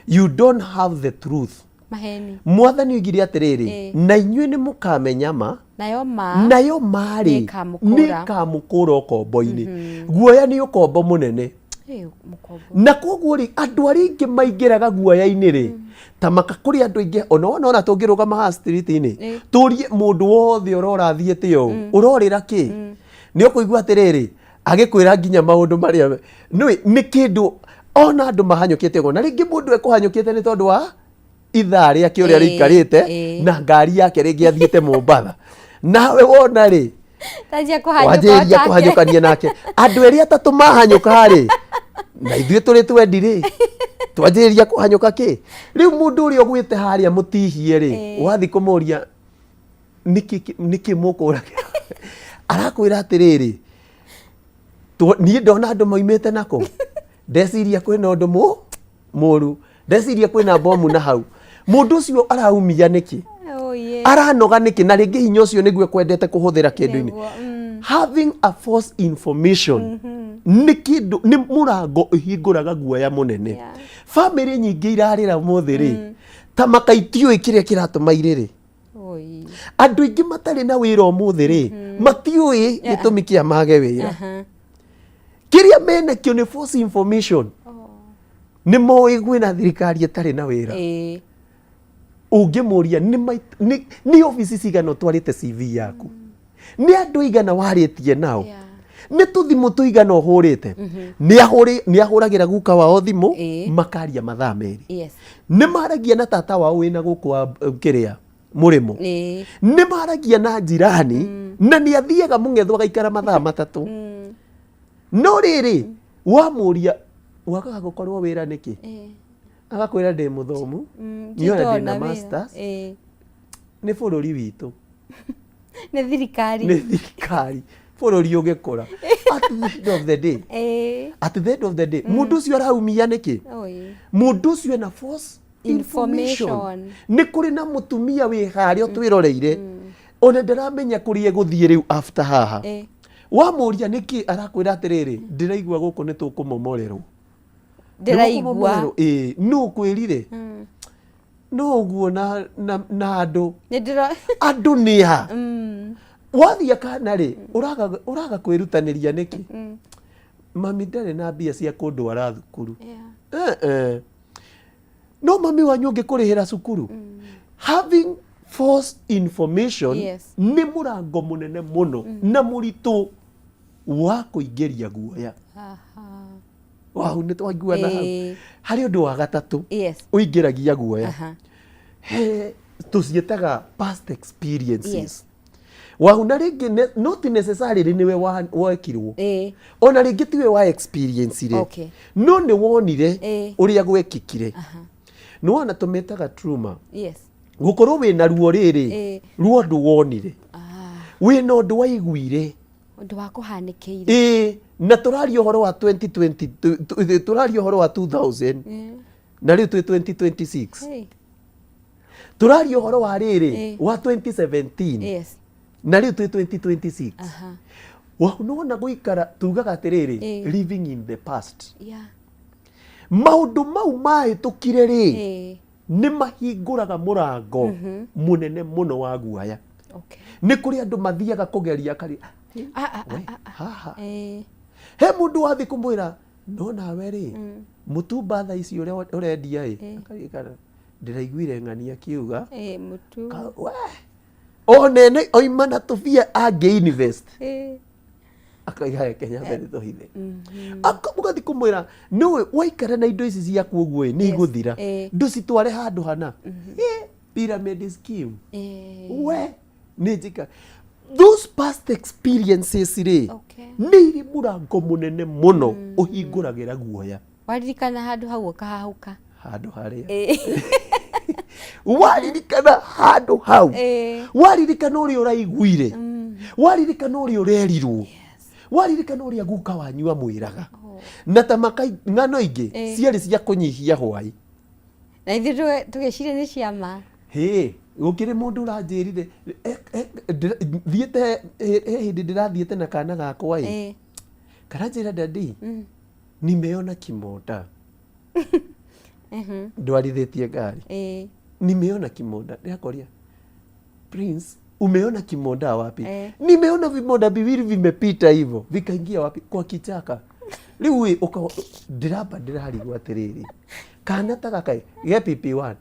You don't have the truth. Maheni. Mwathani oigire atĩrĩrĩ, na inyuĩ nĩ mũkamenya ma, nayo ma nayo marĩ nĩĩkamũkũũra. Nĩĩkamũkũũra ũkombo-inĩ. Guoya nĩ ũkombo mũnene. Mũkombo. Na koguo rĩ, andũ arĩa aingĩ maingĩraga guoya-inĩ rĩ, ta maka kũrĩ andũ aingĩ ona wona ona tũngĩrũgama haha street-inĩ, tũrie mũndũ wothe ũrora athiĩte ũũ, ũrorĩra kĩ, nĩ ũkũigua atĩrĩrĩ, agĩkwĩra nginya maũndũ marĩa nĩũĩ nĩ kĩndũ ona andũ mahanyũkĩte ũguo. Na rĩngĩ mũndũ ekũhanyũkĩte nĩ tondũ wa ithaa rĩake ũrĩa rĩikarĩte na ngari yake, rĩngĩ athiĩte Mombatha, nawe wona rĩ, Tanjia kũhanyũka wanjĩrĩria o take. Kũhanyũkania nake. Andũ erĩ atatũ mahanyũka rĩ, na ithuĩ tũrĩ twendi rĩ, twanjĩrĩria kũhanyũka kĩ. Rĩu mũndũ ũrĩa ũgwĩte harĩa mũtihie rĩ, wathi kũmũria nĩkĩ mũkũragĩra, arakwĩra atĩrĩrĩ, niĩ ndona andũ maumĩte nako, ndeciria kwĩna ũndũ mũru, ndeciria kwĩna bomu. Na hau mũndũ ũcio araumia nĩkĩ? Oh, yeah. Aranoga nĩkĩ? Na rĩngĩ hinya ũcio nĩguo ekwendete kũhũthĩra kĩndũ-inĩ. Nĩguo, Having a false information nĩ kĩndũ, nĩ mũrango ũhingũraga guoya mũnene. Bamĩrĩ nyingĩ irarĩra mũthĩ rĩ, ta makaitiũĩ kĩrĩa kĩratũma irĩrĩ. Oi. Andũ aingĩ matarĩ na wĩra ũmũthĩ rĩ, matiũĩ gĩtũmi kĩa mage wĩra. Kĩrĩa menakĩo nĩ false information. Nĩ moĩ kwĩna thirikari ĩtarĩ na wĩra. Ũngĩmũria nĩ obici cigana ũtwarĩte CV yaku, nĩ andũ igana warĩtie nao. Nĩ tũthimũ tũigana ũhũrĩte? Nĩ ahũragĩra guka wao thimũ, makaria mathaa 2. Nĩ maragia na tata wao wĩna gũkũ wa kĩrĩa mũrĩmo. Nĩ maragia na njirani, na nĩ athiaga mũng'etho agaikara mathaa 3. No rĩrĩ, wamũria wagaga gũkorwo wĩra nĩkĩ, agakwĩra ndĩ mũthomu, niĩ ona ndĩ na ndona wĩra. masters. Nĩ bũrũri witũ. Nĩ thirikari. Nĩ thirikari, bũrũri ũgĩkũra. At the end of the day, at the end of the day, mũndũ ũcio araumia nĩkĩ? Oi. Mũndũ ũcio ena false information. Information. Nĩ kũrĩ na mũtumia wĩ harĩa ũtwĩroreire, ona ndaramenya kũrĩa egũthiĩ rĩu after haha. Wamũria nĩkĩ, arakwĩra atĩrĩrĩ, ndĩraigua gũkũ nĩ tũkũmomorerwo. Ndĩraigua. Nĩ ĩĩ, nũ ũkwĩrire? No ũguo na andũ. Nĩ ndĩro Andũ nĩ a wathiĩ kana rĩ, ũraga kwĩrutanĩria nĩkĩ? Mami ndarĩ na mbia cia kũndwara thukuru. Eh, eh. No mami wanyu ũngĩkũrĩhĩra cukuru. Having false information nĩ mũrango mũnene mũno na mũritũ wa kũingĩria guoya. Wau nĩ twaiguana hau. Harĩ ũndũ wa gatatũ ũingĩragia guoya. He tũciĩtaga past experiences. Wau na rĩngĩ not necessarily nĩwe wekirwo, ona rĩngĩ tiwe wa experience rĩ, no nĩ wonire ũrĩa gwekĩkire. Nĩ wona tũmĩtaga trauma. Gũkorwo wĩna ruo rĩrĩ, ruo ũndũ wonire, wĩna ũndũ waiguire, Ũndũ wa kũhanĩkĩire. Ĩĩ, na tũraria ũhoro wa 2020, tũraria ũhoro wa 2000, na rĩu twĩ 2026. Hey. Tũraria ũhoro wa rĩrĩ, wa 2017, na rĩu twĩ 2026. Nĩwona gũikara tugaga atĩrĩrĩ, living in the past, maũndũ mau mahĩtũkire rĩ, nĩ mahingũraga mũrango mũnene mũno wa guoya. Nĩ kũrĩ andũ mathiaga kũgeria kari we, haha he mũndũ wathiĩ kũmwĩra, no nawe rĩ, mũtumba thaa ici ũrĩa ũrendia ĩ. Akaririkana, ndĩraiguire ng'ani akiuga Mũtu. We, onene oima na tũbia angĩ invest. Akaiga reke nyambe ndĩtũhithe. Ũgathiĩ kũmwĩra nĩũĩ waikara na indo ici ciaku ũguo ĩ, nĩ igũthira, ndũcitware handũ hana. Pyramid scheme. We nĩ njĩka those past experiences rĩ, nĩ irĩ mũrango mũnene mũno ũhingũragĩra guoya. Waririkana handũ hau ũkahahũka. Handũ harĩa waririkana handũ hau, waririkana ũrĩa ũraiguire, waririkana ũrĩa ũrerirwo, waririkana ũrĩa guka wanyu amwĩraga, na ta makai ng'ano ingĩ ciarĩ cia kũnyihia hwai. Na ithuĩ tũgĩciria nĩ ciama. Hĩ, gũkĩrĩ mũndũ ũranjĩrire thiĩte, he hĩndĩ ndĩrathiĩte na kana gakwa ĩ, karanjĩra, "Daddy, nimeona kimonda." Ndwarithĩtie ngari. "Nimeona kimonda." Ndĩrakoria, "Prince, umeona kimonda wapi?" "Nimeona vimonda viwili vimepita hivyo." "Vikaingia wapi?" "Kwa kichaka." Rĩu ĩ ndĩramba ndĩrarigwo atĩrĩrĩ, kana ta gaka ge PP1,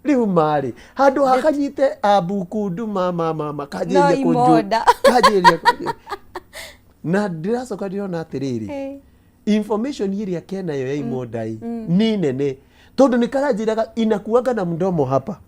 rĩu marĩ handũ hakanyite ambukundu mama mama kanjĩrĩria No kũnjũ imonda. Kanjĩrĩria kũnjũ na ndĩracoka ndĩrona atĩrĩrĩ, information ĩrĩa kenayo ya imonda ĩ nĩ nene, tondũ nĩ karanjĩraga inakuanga na mdomo hapa.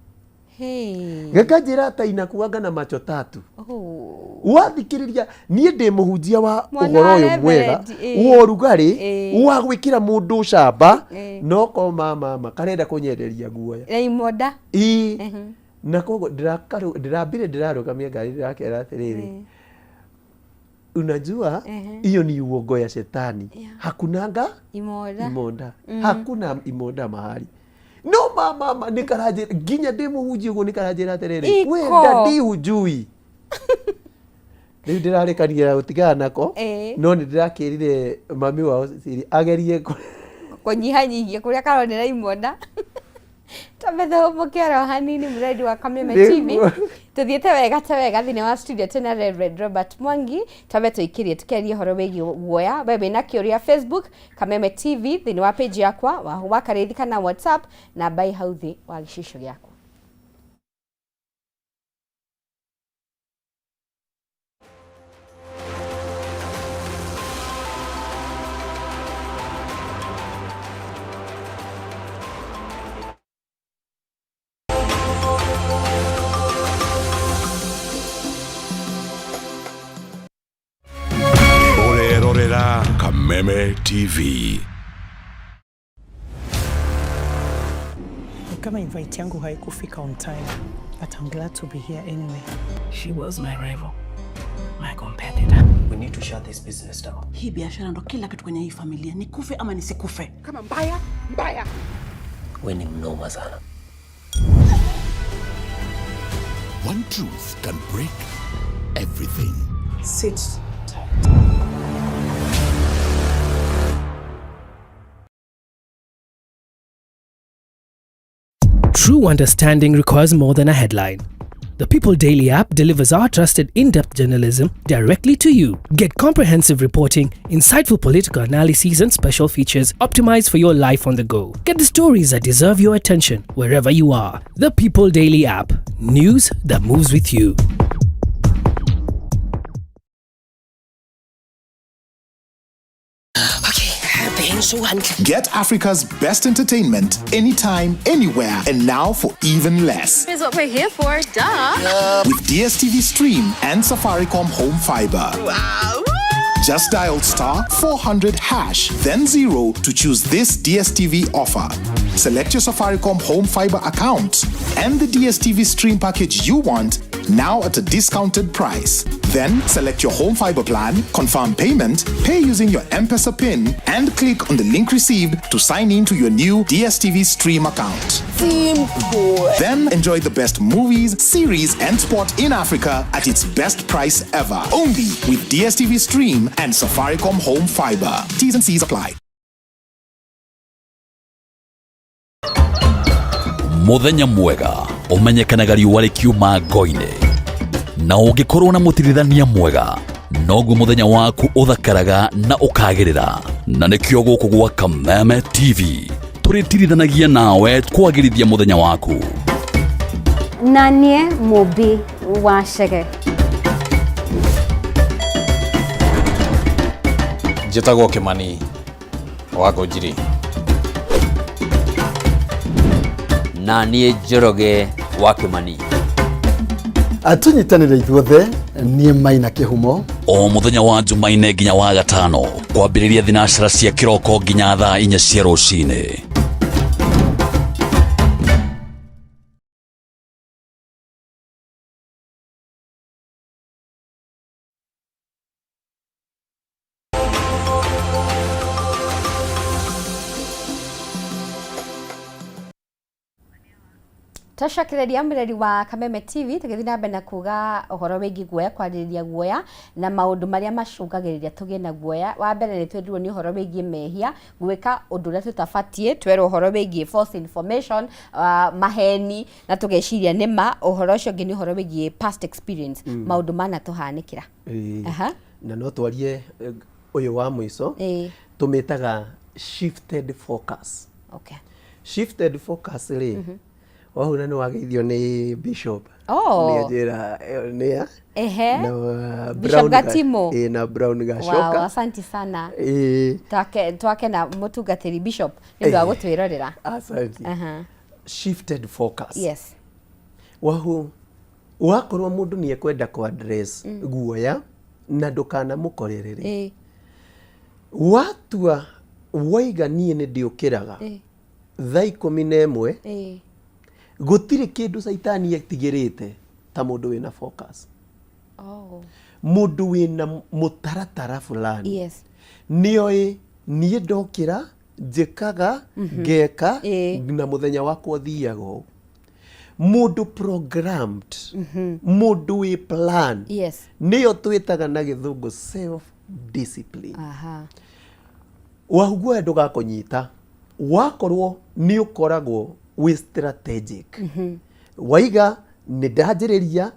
Hey. Gakanjĩra ta inakuanga na macho tatu. Oh. Wathikĩrĩria, niĩ ndĩ mũhunjia wa Mwana ũhoro wa ũyũ mwega Reverend, ĩĩ. wa ũrugarĩ, wa gwĩkĩra mũndũ ũcamba, no ko mama karenda kũnyenderia guoya. Na imonda. Ĩĩ, na koguo ndĩrambire ndĩrarũgamia ngari, ndĩrakera atĩrĩrĩ, "Unajua hiyo ni uongo ya shetani." Hakunanga Imonda. Imonda, hakuna imonda mahali. No mama nĩ karanjĩra, nginya ndĩ mũhunjia ũguo, nĩ karanjĩra atĩrĩrĩ, "We Iko. daddy, hujui." Rĩu ndĩrarĩkanire gũtigana nako. No nĩ ndĩrakĩrire mami wao Cecilia agerie Kũnyihanyihia kũrĩa karonera imonda. Twambe tũhũmũke oro hanini, mũredi wa Kameme TV. Tũthiĩte wega ta wega thĩinĩ wa studio tena Reverend Robert Mwangi. Twambe tũikĩrie tũkĩaria ũhoro wĩgiĩ guoya. We wĩna kĩũria, Facebook Kameme TV thĩinĩ wa page yakwa Wahu wa Karĩthi, kana WhatsApp namba ĩ hau thĩ wa gĩcicio gĩaku. Kameme TV. Ni kama invite yangu haikufika on time, but I'm glad to be here anyway. She was my rival, my competitor. We need to shut this business down. Hii biashara ndo kila kitu kwenye hii familia, nikufe ama nisikufe. Kama mbaya mbaya. We ni mnoma sana. One truth can break everything. Sit tight. True understanding requires more than a headline. The People Daily app delivers our trusted in depth journalism directly to you. Get comprehensive reporting, insightful political analyses, and special features optimized for your life on the go. Get the stories that deserve your attention wherever you are. The People Daily app. News that moves with you. Get Africa's best entertainment anytime, anywhere, and now for even less. Here's what we're here for, duh. With DSTV Stream and Safaricom Home Fiber. Wow. Just dial star 400 hash, then 0 to choose this DSTV offer. Select your Safaricom Home Fiber account and the DSTV Stream package you want now at a discounted price. Then select your home fiber plan, confirm payment, pay using your M-Pesa PIN, and click on the link received to sign in to your new DSTV Stream account. Then enjoy the best movies, series, and sport in Africa at its best price ever. Only with DSTV Stream and Safaricom Home Fiber. T's and C's apply. Muthenya mwega ũmenyekanaga riũa rĩkiuma ngo-inĩ, na ũngĩkorwo na mũtirithania mwega noguo mũthenya waku ũthakaraga na ũkagĩrĩra. Na nĩkĩo gũkũ gwa Kameme TV tũrĩtirithanagia nawe kwagĩrithia mũthenya waku. Na niĩ Mũmbi wa Chege. Njĩtagwo Kĩmani wa Ngũnjiri. Na niĩ Njoroge wa Kĩmani. Tũnyitanĩre ithuothe, niĩ Maina Kĩhumo. O mũthenya wa Jumaine nginya wa gatano, kwambĩrĩria thinacara cia kĩroko nginya thaa 4 cia rũcinĩ. Twacokereria mũreri wa Kameme TV tũgĩthiĩ na mbere na kuga ũhoro wĩgiĩ guoya, kwarĩrĩria guoya na maũndũ marĩa macũngagĩrĩria tũgĩe na guoya. Wa mbere nĩ twerirwo nĩ ũhoro wĩgiĩ mehia, gwĩka ũndũ ũrĩa tũtabatiĩ, twerwo ũhoro wĩgiĩ false information, maheni, na tũgeciria nĩ ma. Ũhoro ũcio ũngĩ nĩ ũhoro wĩgiĩ past experience, maũndũ manatũhanĩkĩra. Ĩĩ. Na no twarie ũyũ wa mũico, tũmĩtaga shifted focus. Shifted focus rĩ, wahura nĩ wageithio nĩ bishop. Oh. Nĩ anjĩra nĩa Ehe. na Bishop Brown Gatimo. Na Brown Gacoka. Wow, asanti sana. Ĩĩ. Twakena mũtungatĩri Bishop nĩ ũndũ wa gũtwĩrorera. Asanti. Aha. Shifted focus. Yes. Wahu wakorwo mũndũ nĩ ekwenda kũ address guoya na ndũkanamũkorerere. Watua waiga niĩ nĩ ndĩũkĩraga thaa 11, gũtirĩ kĩndũ caitani etigĩrĩte ta mũndũ wĩna focus. Oh. Mũndũ wĩna mũtaratara fulani. Yes. Nĩoĩ niĩ ndokĩra njĩkaga ngeka na mũthenya wakwa ũthiaga ũũ. Mũndũ programmed, mũndũ wĩ plan. Yes. Nĩyo twĩtaga na gĩthũngũ self discipline. Aha. Wahuguoya ndũgakũnyita wakorwo nĩ ũkoragwo wĩ strategic. Waiga nĩ ndanjĩrĩria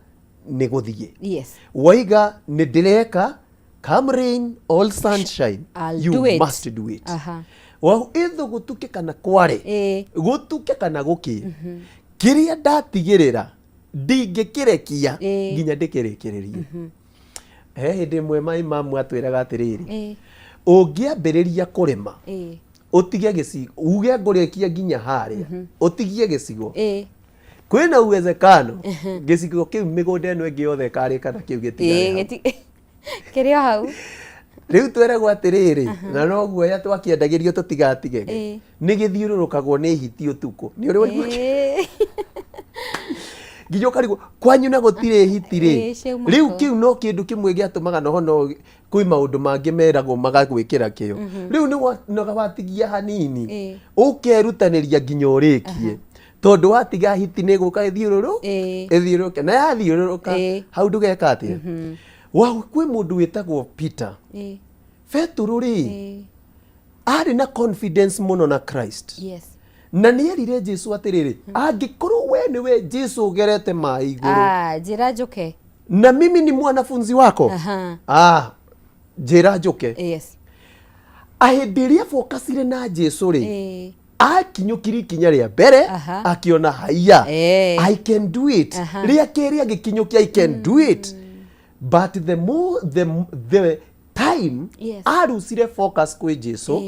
nĩ gũthiĩ. Yes. Waiga nĩ ndĩreka, come rain or sunshine, I'll you do it. must do it. Aha. Wahu ĩthũ gũtuke kana kware, gũtuke kana gũkĩe, kĩrĩa ndatigĩrĩra ndingĩkĩrekia nginya ndĩkĩrĩkĩrĩrie. He hĩndĩ ĩmwe mai mamu atwĩraga atĩrĩrĩ, ũngĩambĩrĩria kũrĩma ũtige gĩcigo, uge ngũrĩkia nginya harĩa, ũtigie gĩcigo, kwĩna uwezekano gĩcigo kĩu mĩgũnda ĩno ĩngĩ yothe ĩkarĩka na kĩu gĩtigare hau. Kĩrĩ o hau. Rĩu tweragwo atĩrĩrĩ, na no guoya twakĩendagĩrio tũtigatigege, nĩ gĩthiũrũrũkagwo nĩ hiti ũtukũ. Nĩ ũrĩ waigua nginya ũkarigwo kwanyu na gũtirĩ hiti rĩ? Ciauma Rĩu kũ? kĩu no kĩndũ kĩmwe gĩatũmaga noho no kwĩ maũndũ mangĩ meragwo magagwĩkĩra kĩo. Rĩu nĩ wanoga watigia hanini, ũkerutanĩria nginya ũrĩkie, tondũ watiga hiti nĩ gũka ĩthiũrũrũ ĩthiũrũrũke, na yathiũrũrũka hau ndũgeka atĩa. Wa kwĩ mũndũ wĩtagwo Peter, Betũrũ rĩ, arĩ na confidence mũno na Christ, na nĩ erire Jesu atĩrĩrĩ, angĩkorwo we nĩwe Jesu ũgerete maĩ igũrũ, Ah, njĩra njũke. na mimi ni mwanafunzi wako, ah, njĩra njũke. Hĩndĩ ĩrĩa focusire na Jesu rĩ, akinyũkirie ikinya rĩa mbere, akiona haiya, I can do it. Rĩa kerĩ agĩkinyũkia, I can do it. But the more the time arucire focus kwĩ Jesu,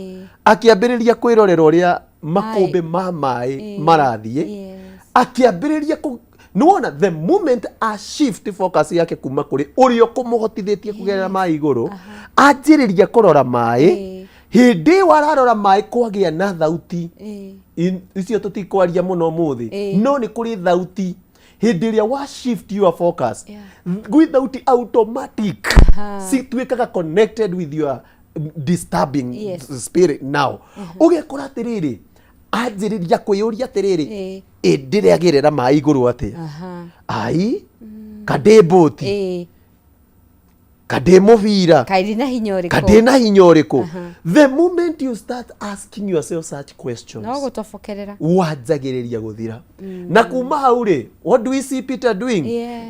akĩambĩrĩria kwĩrorera ũrĩa makũmbĩ ma maĩ marathiĩ, akĩambĩrĩria kũ nĩwona the moment a shift focus yake kuma kũrĩ ũrĩa ũkũmũhotithĩtie kũgerera maĩ igũrũ, anjĩrĩria kũrora maĩ. Hĩndĩ ĩyo ararora maĩ, kwagĩa na thauti. Icio tũtikwaria mũno ũmũthĩ, no nĩ kũrĩ thauti hĩndĩ ĩrĩa wa shift your focus, gwĩ thauti automatic cituĩkaga connected with your disturbing spirit. Now ũgekora atĩrĩrĩ, anjĩrĩria kwĩyũria atĩrĩrĩ, ĩ ndĩragĩrĩra maĩ igũrũ atĩa? Ai, kandĩ mbũti, kandĩ mũbira, Kaĩ ndĩ na hinya ũrĩkũ? Kandĩ na hinya ũrĩkũ? The moment you start asking yourself such questions, No gũtobokerera. Wanjagĩrĩria gũthira. Na kuma hau rĩ, what do we see Peter doing?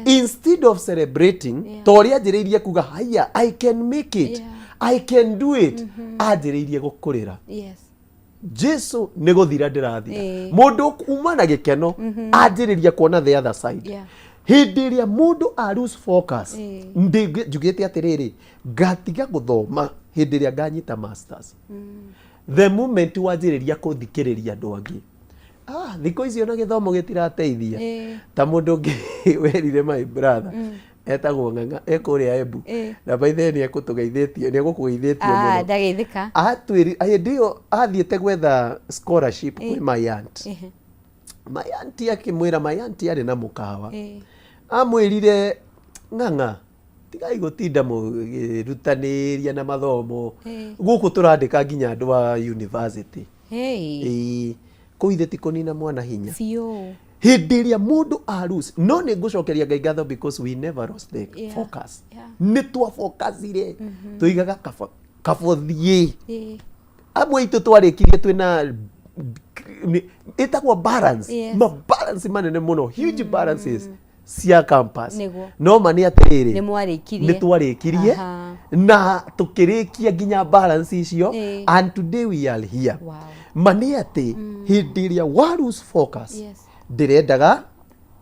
Instead of celebrating ta ũrĩa anjĩrĩirie kuga haya, I can make it, I can do it, anjĩrĩirie gũkũrĩra, Jesu, nĩ gũthira ndĩrathira. Mũndũ kuma na gĩkeno anjĩrĩria kuona the other side. Hĩndĩ ĩrĩa mũndũ a lose focus, njugĩte atĩrĩrĩ, ngatiga gũthoma hĩndĩ ĩrĩa nganyita masters. The moment wanjĩrĩria kũthikĩrĩria andũ angĩ, ah, thikũ icio na gĩthomo gĩtirateithia. Ta mũndũ ũngĩ werire my brother, etagwo Ng'ang'a, e kũrĩa Embu, na by the way nĩ ekũtũgeithĩtie, nĩ egũkũgeithĩtie Ah, mũno. Ndageithĩka. Atwĩri hĩndĩ ĩyo athiĩte gwetha scholarship kwĩ my aunt. My aunt akĩmwĩra, my aunt arĩ na mũkawa, amwĩrire, "Ng'ang'a, tigai gũtinda mũgĩrutanĩria na mathomo. Gũkũ tũrandĩka nginya andũ a university." Hey. Ĩĩ, kũu ithe ti kũnina mwana hinya. Biũ. Hĩndĩ ĩrĩa mũndũ a lose, no nĩ ngũcokeria Ngai ngatho because we never lost the focus. Nĩ twafocusire, tũigaga kaba kabothiĩ. Amwe aitũ twarĩkirie twĩna ĩtagwo balance, ma balance manene mũno, huge balances cia campus. No ma nĩ atĩrĩrĩ, Nĩ mwarĩkirie. Nĩ twarĩkirie na tũkĩrĩkia nginya balance icio, and today we are here. Ma nĩ atĩ hĩndĩ ĩrĩa wa lose focus, ndĩrendaga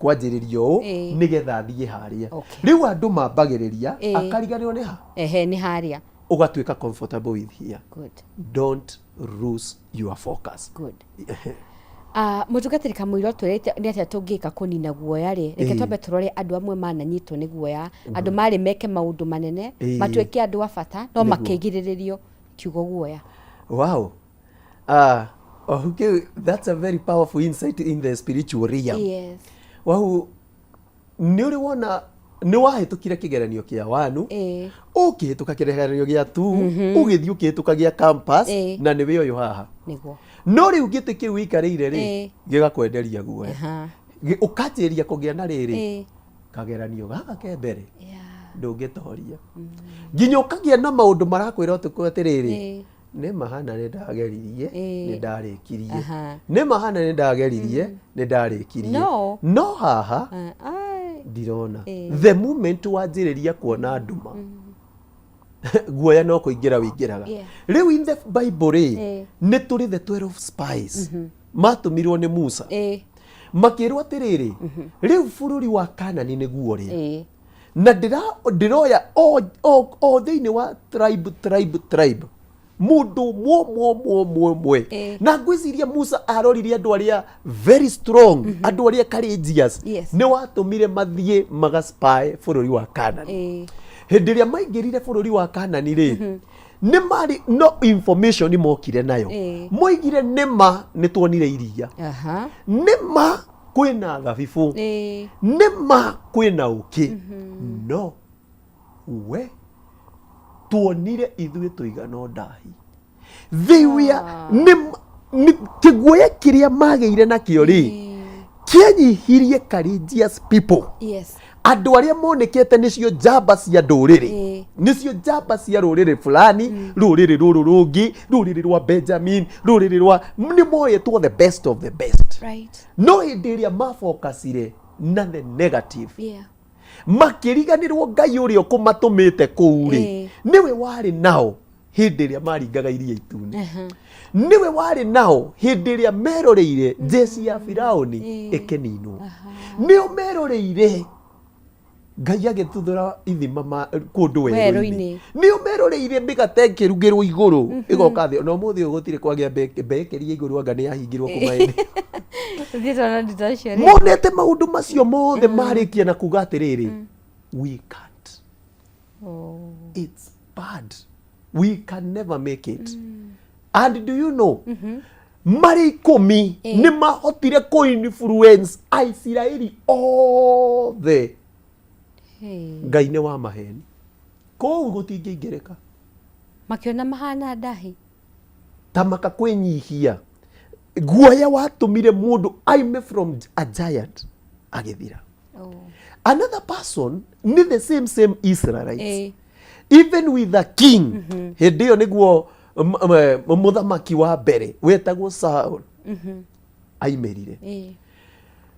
kwanjĩrĩria ũũ nĩgetha thiĩ harĩa. Rĩu andũ mambagĩrĩria, akariganĩrwo nĩ ha. Ehe, nĩ harĩa. Ũgatuĩka comfortable with here. Good. Don't lose your focus. Good. Ah, mũtungatĩri Kamũira, twĩrĩte nĩ atĩa tũngĩka kũnina guoya rĩ, reke twambe tũrore andũ amwe mananyitwo nĩ guoya, andũ marĩ meke maũndũ manene, matuĩke andũ a bata, no makĩgirĩrĩrio kiugo guoya. Wow. Ah, okay, that's a very powerful insight in the spiritual realm. Wow, nĩ ũrĩ wona nĩ wahĩtũkire kĩgeranio kĩa wanu, ũkĩhĩtũka kĩgeranio gĩa tu, ũgĩthiĩ ũkĩhĩtũka gĩa campus, na nĩwe ũyũ haha. No rĩu gĩtĩ kĩu wĩikarĩire rĩ, gĩgakwenderia guoya. Ũkanjĩrĩria kũgĩa na rĩrĩ, kageranio gaka ke mbere ndũngĩtoria, nginya ũkagĩa na maũndũ marakwĩra ũtukũ atĩrĩrĩ, nĩ mahana nĩ ndageririe, nĩ ndarĩkirie, nĩ mahana nĩ ndageririe, nĩ ndarĩkirie, No. no haha Ah, ai. Ndirona. The moment wanjĩrĩria kuona nduma, guoya no kũingĩra wĩingĩraga. Rĩu in the Bible rĩ, nĩ tũrĩ the 12 spies matũmirwo nĩ Musa, makĩrwo atĩrĩrĩ, rĩu bũrũri wa Kanani nĩguo rĩ, na ndĩroya o thĩinĩ wa tribe, tribe, tribe, mũndũ ũmwe ũmwe ũmwe ũmwe ũmwe. Na ngwĩciria Musa arorire andũ arĩa very strong, andũ arĩa courageous. Nĩ watũmire mathiĩ magaspy bũrũri wa Kanani. Hĩndĩ ĩrĩa maingĩrire bũrũri wa Kanani rĩ, Nĩ marĩ no information mokire nayo. Moigire nĩma nĩ tuonire iria, nĩma kwĩna thabibũ, nĩma kwĩna ũkĩ, no we tuonire ithuĩ tũigana ndahi. They were nĩ kĩguoya kĩrĩa magĩire nakĩo rĩ, kĩanyihirie courageous people, andũ arĩa monekete nĩcio njamba cia ndũrĩrĩ, nĩcio njamba cia rũrĩrĩ fulani, rũrĩrĩ rũrũ rũngĩ, rũrĩrĩ rwa Benjamin, rũrĩrĩ rwa nĩ moyetwo the best of the best. No hĩndĩ ĩrĩa mafocusire na the negative, makĩriganĩrwo Ngai ũrĩa ũkũmatũmĩte kũu rĩ, nĩwe warĩ nao hĩndĩ ĩrĩa maringaga Iria Itune, nĩwe warĩ nao hĩndĩ ĩrĩa meroreire jeshi ya Firauni ĩkĩninwo, nĩo meroreire Ngai agĩtuthũra ithima kũndũ werũ-inĩ, nĩo meroreire mĩgate ĩkĩrugĩrwo igũrũ ĩgoka thĩ. Ona ũmũthĩ ũyũ gũtirĩ kwagĩa bakery ya igũrũ, anga nĩ yahingirwo kuma hĩndĩ. Thiĩte ona ndita ũcio rĩ. Monete maũndũ macio mothe, marĩkia na kuga atĩrĩrĩ, "We can't." It's bad, we can never make it. And do you know, marĩ 10 nĩ mahotire kũ-influence Aisiraeli othe. Ngai nĩ wa maheni, kũu gũtingĩingĩrĩka. Makĩona mahana ndahi. Ta maka kwĩnyihia, guoya watũmire mũndũ aime from a giant agĩthira. Another person nĩ the same same Israelites, even with the king, hĩndĩ ĩyo nĩguo mũthamaki wa mbere wetagwo Saul aimĩrire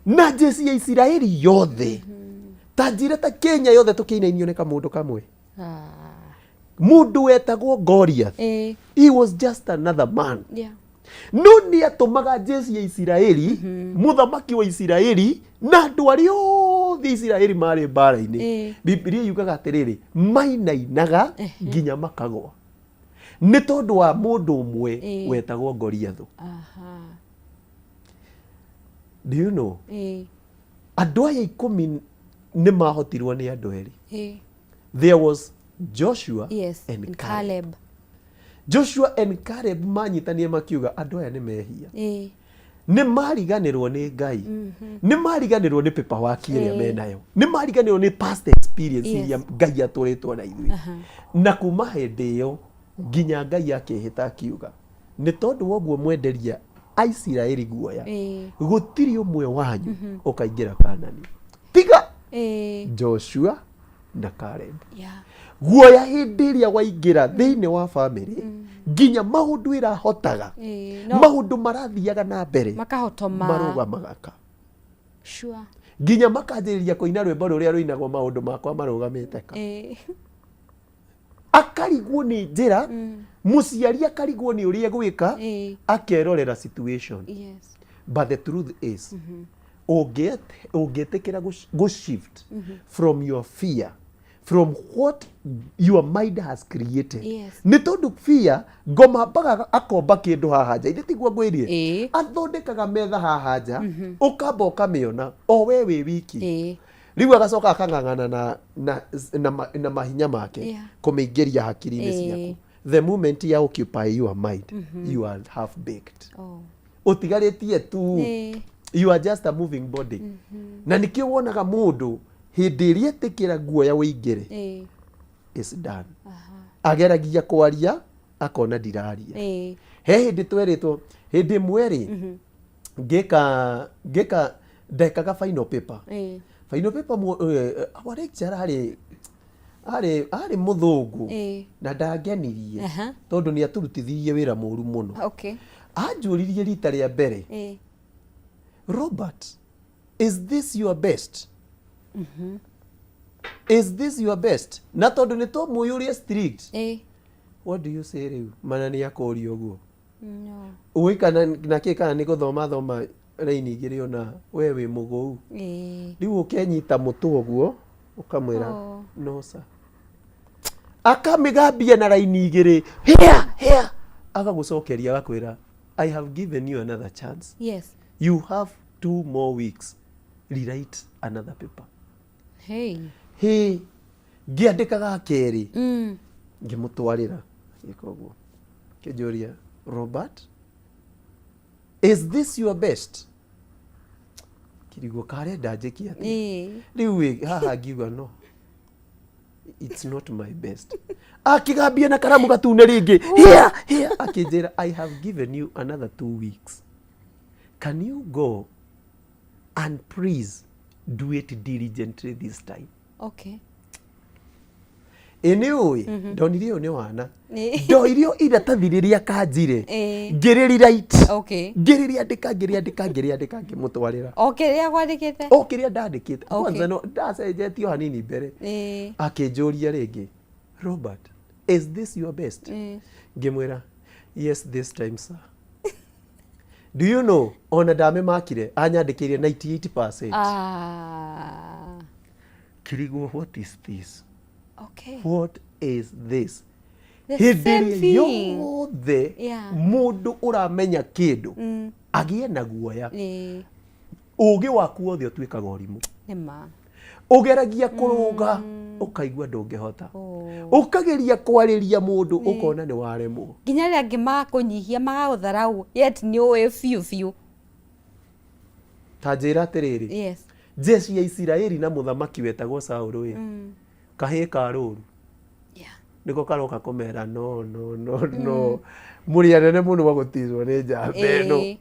na jeshi ya Isiraeli yothe. Ta njĩra ta Kenya yothe tũkĩinainio nĩ kamũndũ kamwe, mũndũ wetagwo Goliath. He was just another man, no nĩ atũmaga jeshi ya Isiraeli, mũthamaki wa Isiraeli na andũ arĩa othe Isiraeli marĩ mbara-inĩ. Bibilia yugaga atĩrĩrĩ, mainainaga nginya makagwa nĩ tondũ wa mũndũ ũmwe wetagwo Goliathũ. Do you know, andũ aya 10 nĩ mahotirwo nĩ andũ erĩ. There was Joshua and and Caleb. Caleb. Joshua and Caleb manyitanire makiuga andũ aya nĩ mehia, nĩ mariganĩrwo nĩ Ngai, nĩ mariganĩrwo nĩ paperwork ĩrĩa menayo, nĩ mariganĩrwo nĩ past experience iria Ngai atũrĩtwo na ithuĩ. Na kuma hĩndĩ ĩyo nginya Ngai akĩhĩta akiuga, nĩ tondũ wa ũguo mwenderia Aisiraeli guoya, gũtirĩ ũmwe wanyu ũkaingĩra Kanani tiga Joshua na Caleb. Guoya hĩndĩ ĩrĩa waingĩra thĩinĩ wa famĩlĩ, nginya maũndũ ĩrahotaga, No, maũndũ marathiaga na mbere makahotoma. Marũgamaga ka. Nginya makanjĩrĩria kũina rwĩmbo rũrĩa rũinagwo, "Maũndũ makwa marũgamĩte ka." Akarigwo nĩ njĩra, mũciari akarigwo nĩ ũrĩa egwĩka, akerorera situation. But the truth is, ũngĩtĩkĩra gũ shift from your fear, from what your mind has created, nĩ tondũ fear ngoma ambaga akomba kĩndũ haha nja, ithe tiguo ngwĩrie? Athondekaga metha haha nja, ũkamba ũkamĩona o we wĩ wiki. Rĩu agacoka akang'ang'ana na mahinya make kũmĩingĩria hakiri-inĩ ciaku. The moment ya occupy your mind, you are half baked. Ũtigarĩtie tu, you are just a moving body. Na nĩkĩo wonaga mũndũ hĩndĩ ĩrĩa etĩkĩra guoya wĩingĩre, is done. Ageragia kwaria akona ndiraria. He hĩndĩ twerĩtwo, hĩndĩ ĩmwe rĩ, ngĩka ndekaga final paper. Final paper, our lecturer arĩ mũthũngũ na ndangenirie tondũ nĩ atũrutithirie wĩra mũru mũno. Anjũririe rita rĩa mbere, "Robert, is this your best? Is this your best?" Na tondũ nĩ twamũĩ ũrĩa strict, what do you say rĩu mana nĩ akũria ũguo? No. Ũĩ kana nakĩ, kana nĩ gũthoma thoma raini igĩrĩ, ona we wĩ mũgũu. Rĩu ũkenyita mũtwe ũguo ũkamwĩra, "No sir." Akamĩgambia na raini igĩrĩ, hĩa hĩa, agagũcokeria agakwĩra, "I have given you another chance. You have 2 more weeks, rewrite another paper." Hey. Hĩ, ngĩandĩka ga kerĩ, ngĩmũtwarĩra. Gĩka ũguo. Kĩnjũria, Robert, is this your best? Kirigwo karenda njĩke atĩa? Rĩu ĩ, haha ngiuga no. It's not my best. Akĩgambia na karamu gatune rĩngĩ. Here, here. Akĩnjĩra, I have given you another 2 weeks. Can you go and please do it diligently this time? Ĩ nĩ ũĩ ndonire ũyũ nĩ wana. Ndoirio iratathi rĩrĩa kanjire, ngĩrĩrewrite, ngĩrĩrĩandĩka, ngĩrĩandĩka, ngĩrĩandĩka, ngĩmũtwarĩra. O kĩrĩa gwandĩkĩte. O kĩrĩa ndandĩkĩte. Kwanza no ndacenjetie o hanini mbere. Akĩnjũria rĩngĩ, Robert, is this your best? Ngĩmwĩra, yes, this time, sir. Do you know, ona ndamĩmakire, anyandĩkĩire 98%. Ah. Kirigwo, what is this? What is this? The Hĩndĩ same ĩrĩa thing. yothe mũndũ ũramenya kĩndũ agĩe na guoya, ũgĩ waku wothe ũtuĩkaga ũrimũ. Nĩ ma. Ũgeragia kũrũga, ũkaigua ndũngĩhota. Ũkageria kwarĩria mũndũ, ũkona nĩ waremwo. Nginya arĩa angĩ magakũnyihia, magagũtharau, yet nĩ ũĩ biũ biũ. Ta njĩra atĩrĩrĩ, jeshi ya Isiraeli na mũthamaki wetagwo Saũlũ ĩ, kahĩĩ ka rũru nĩko karoka kũmera, no, no, no, no, mũrĩ anene mũno agũticwo nĩ njamba ĩno.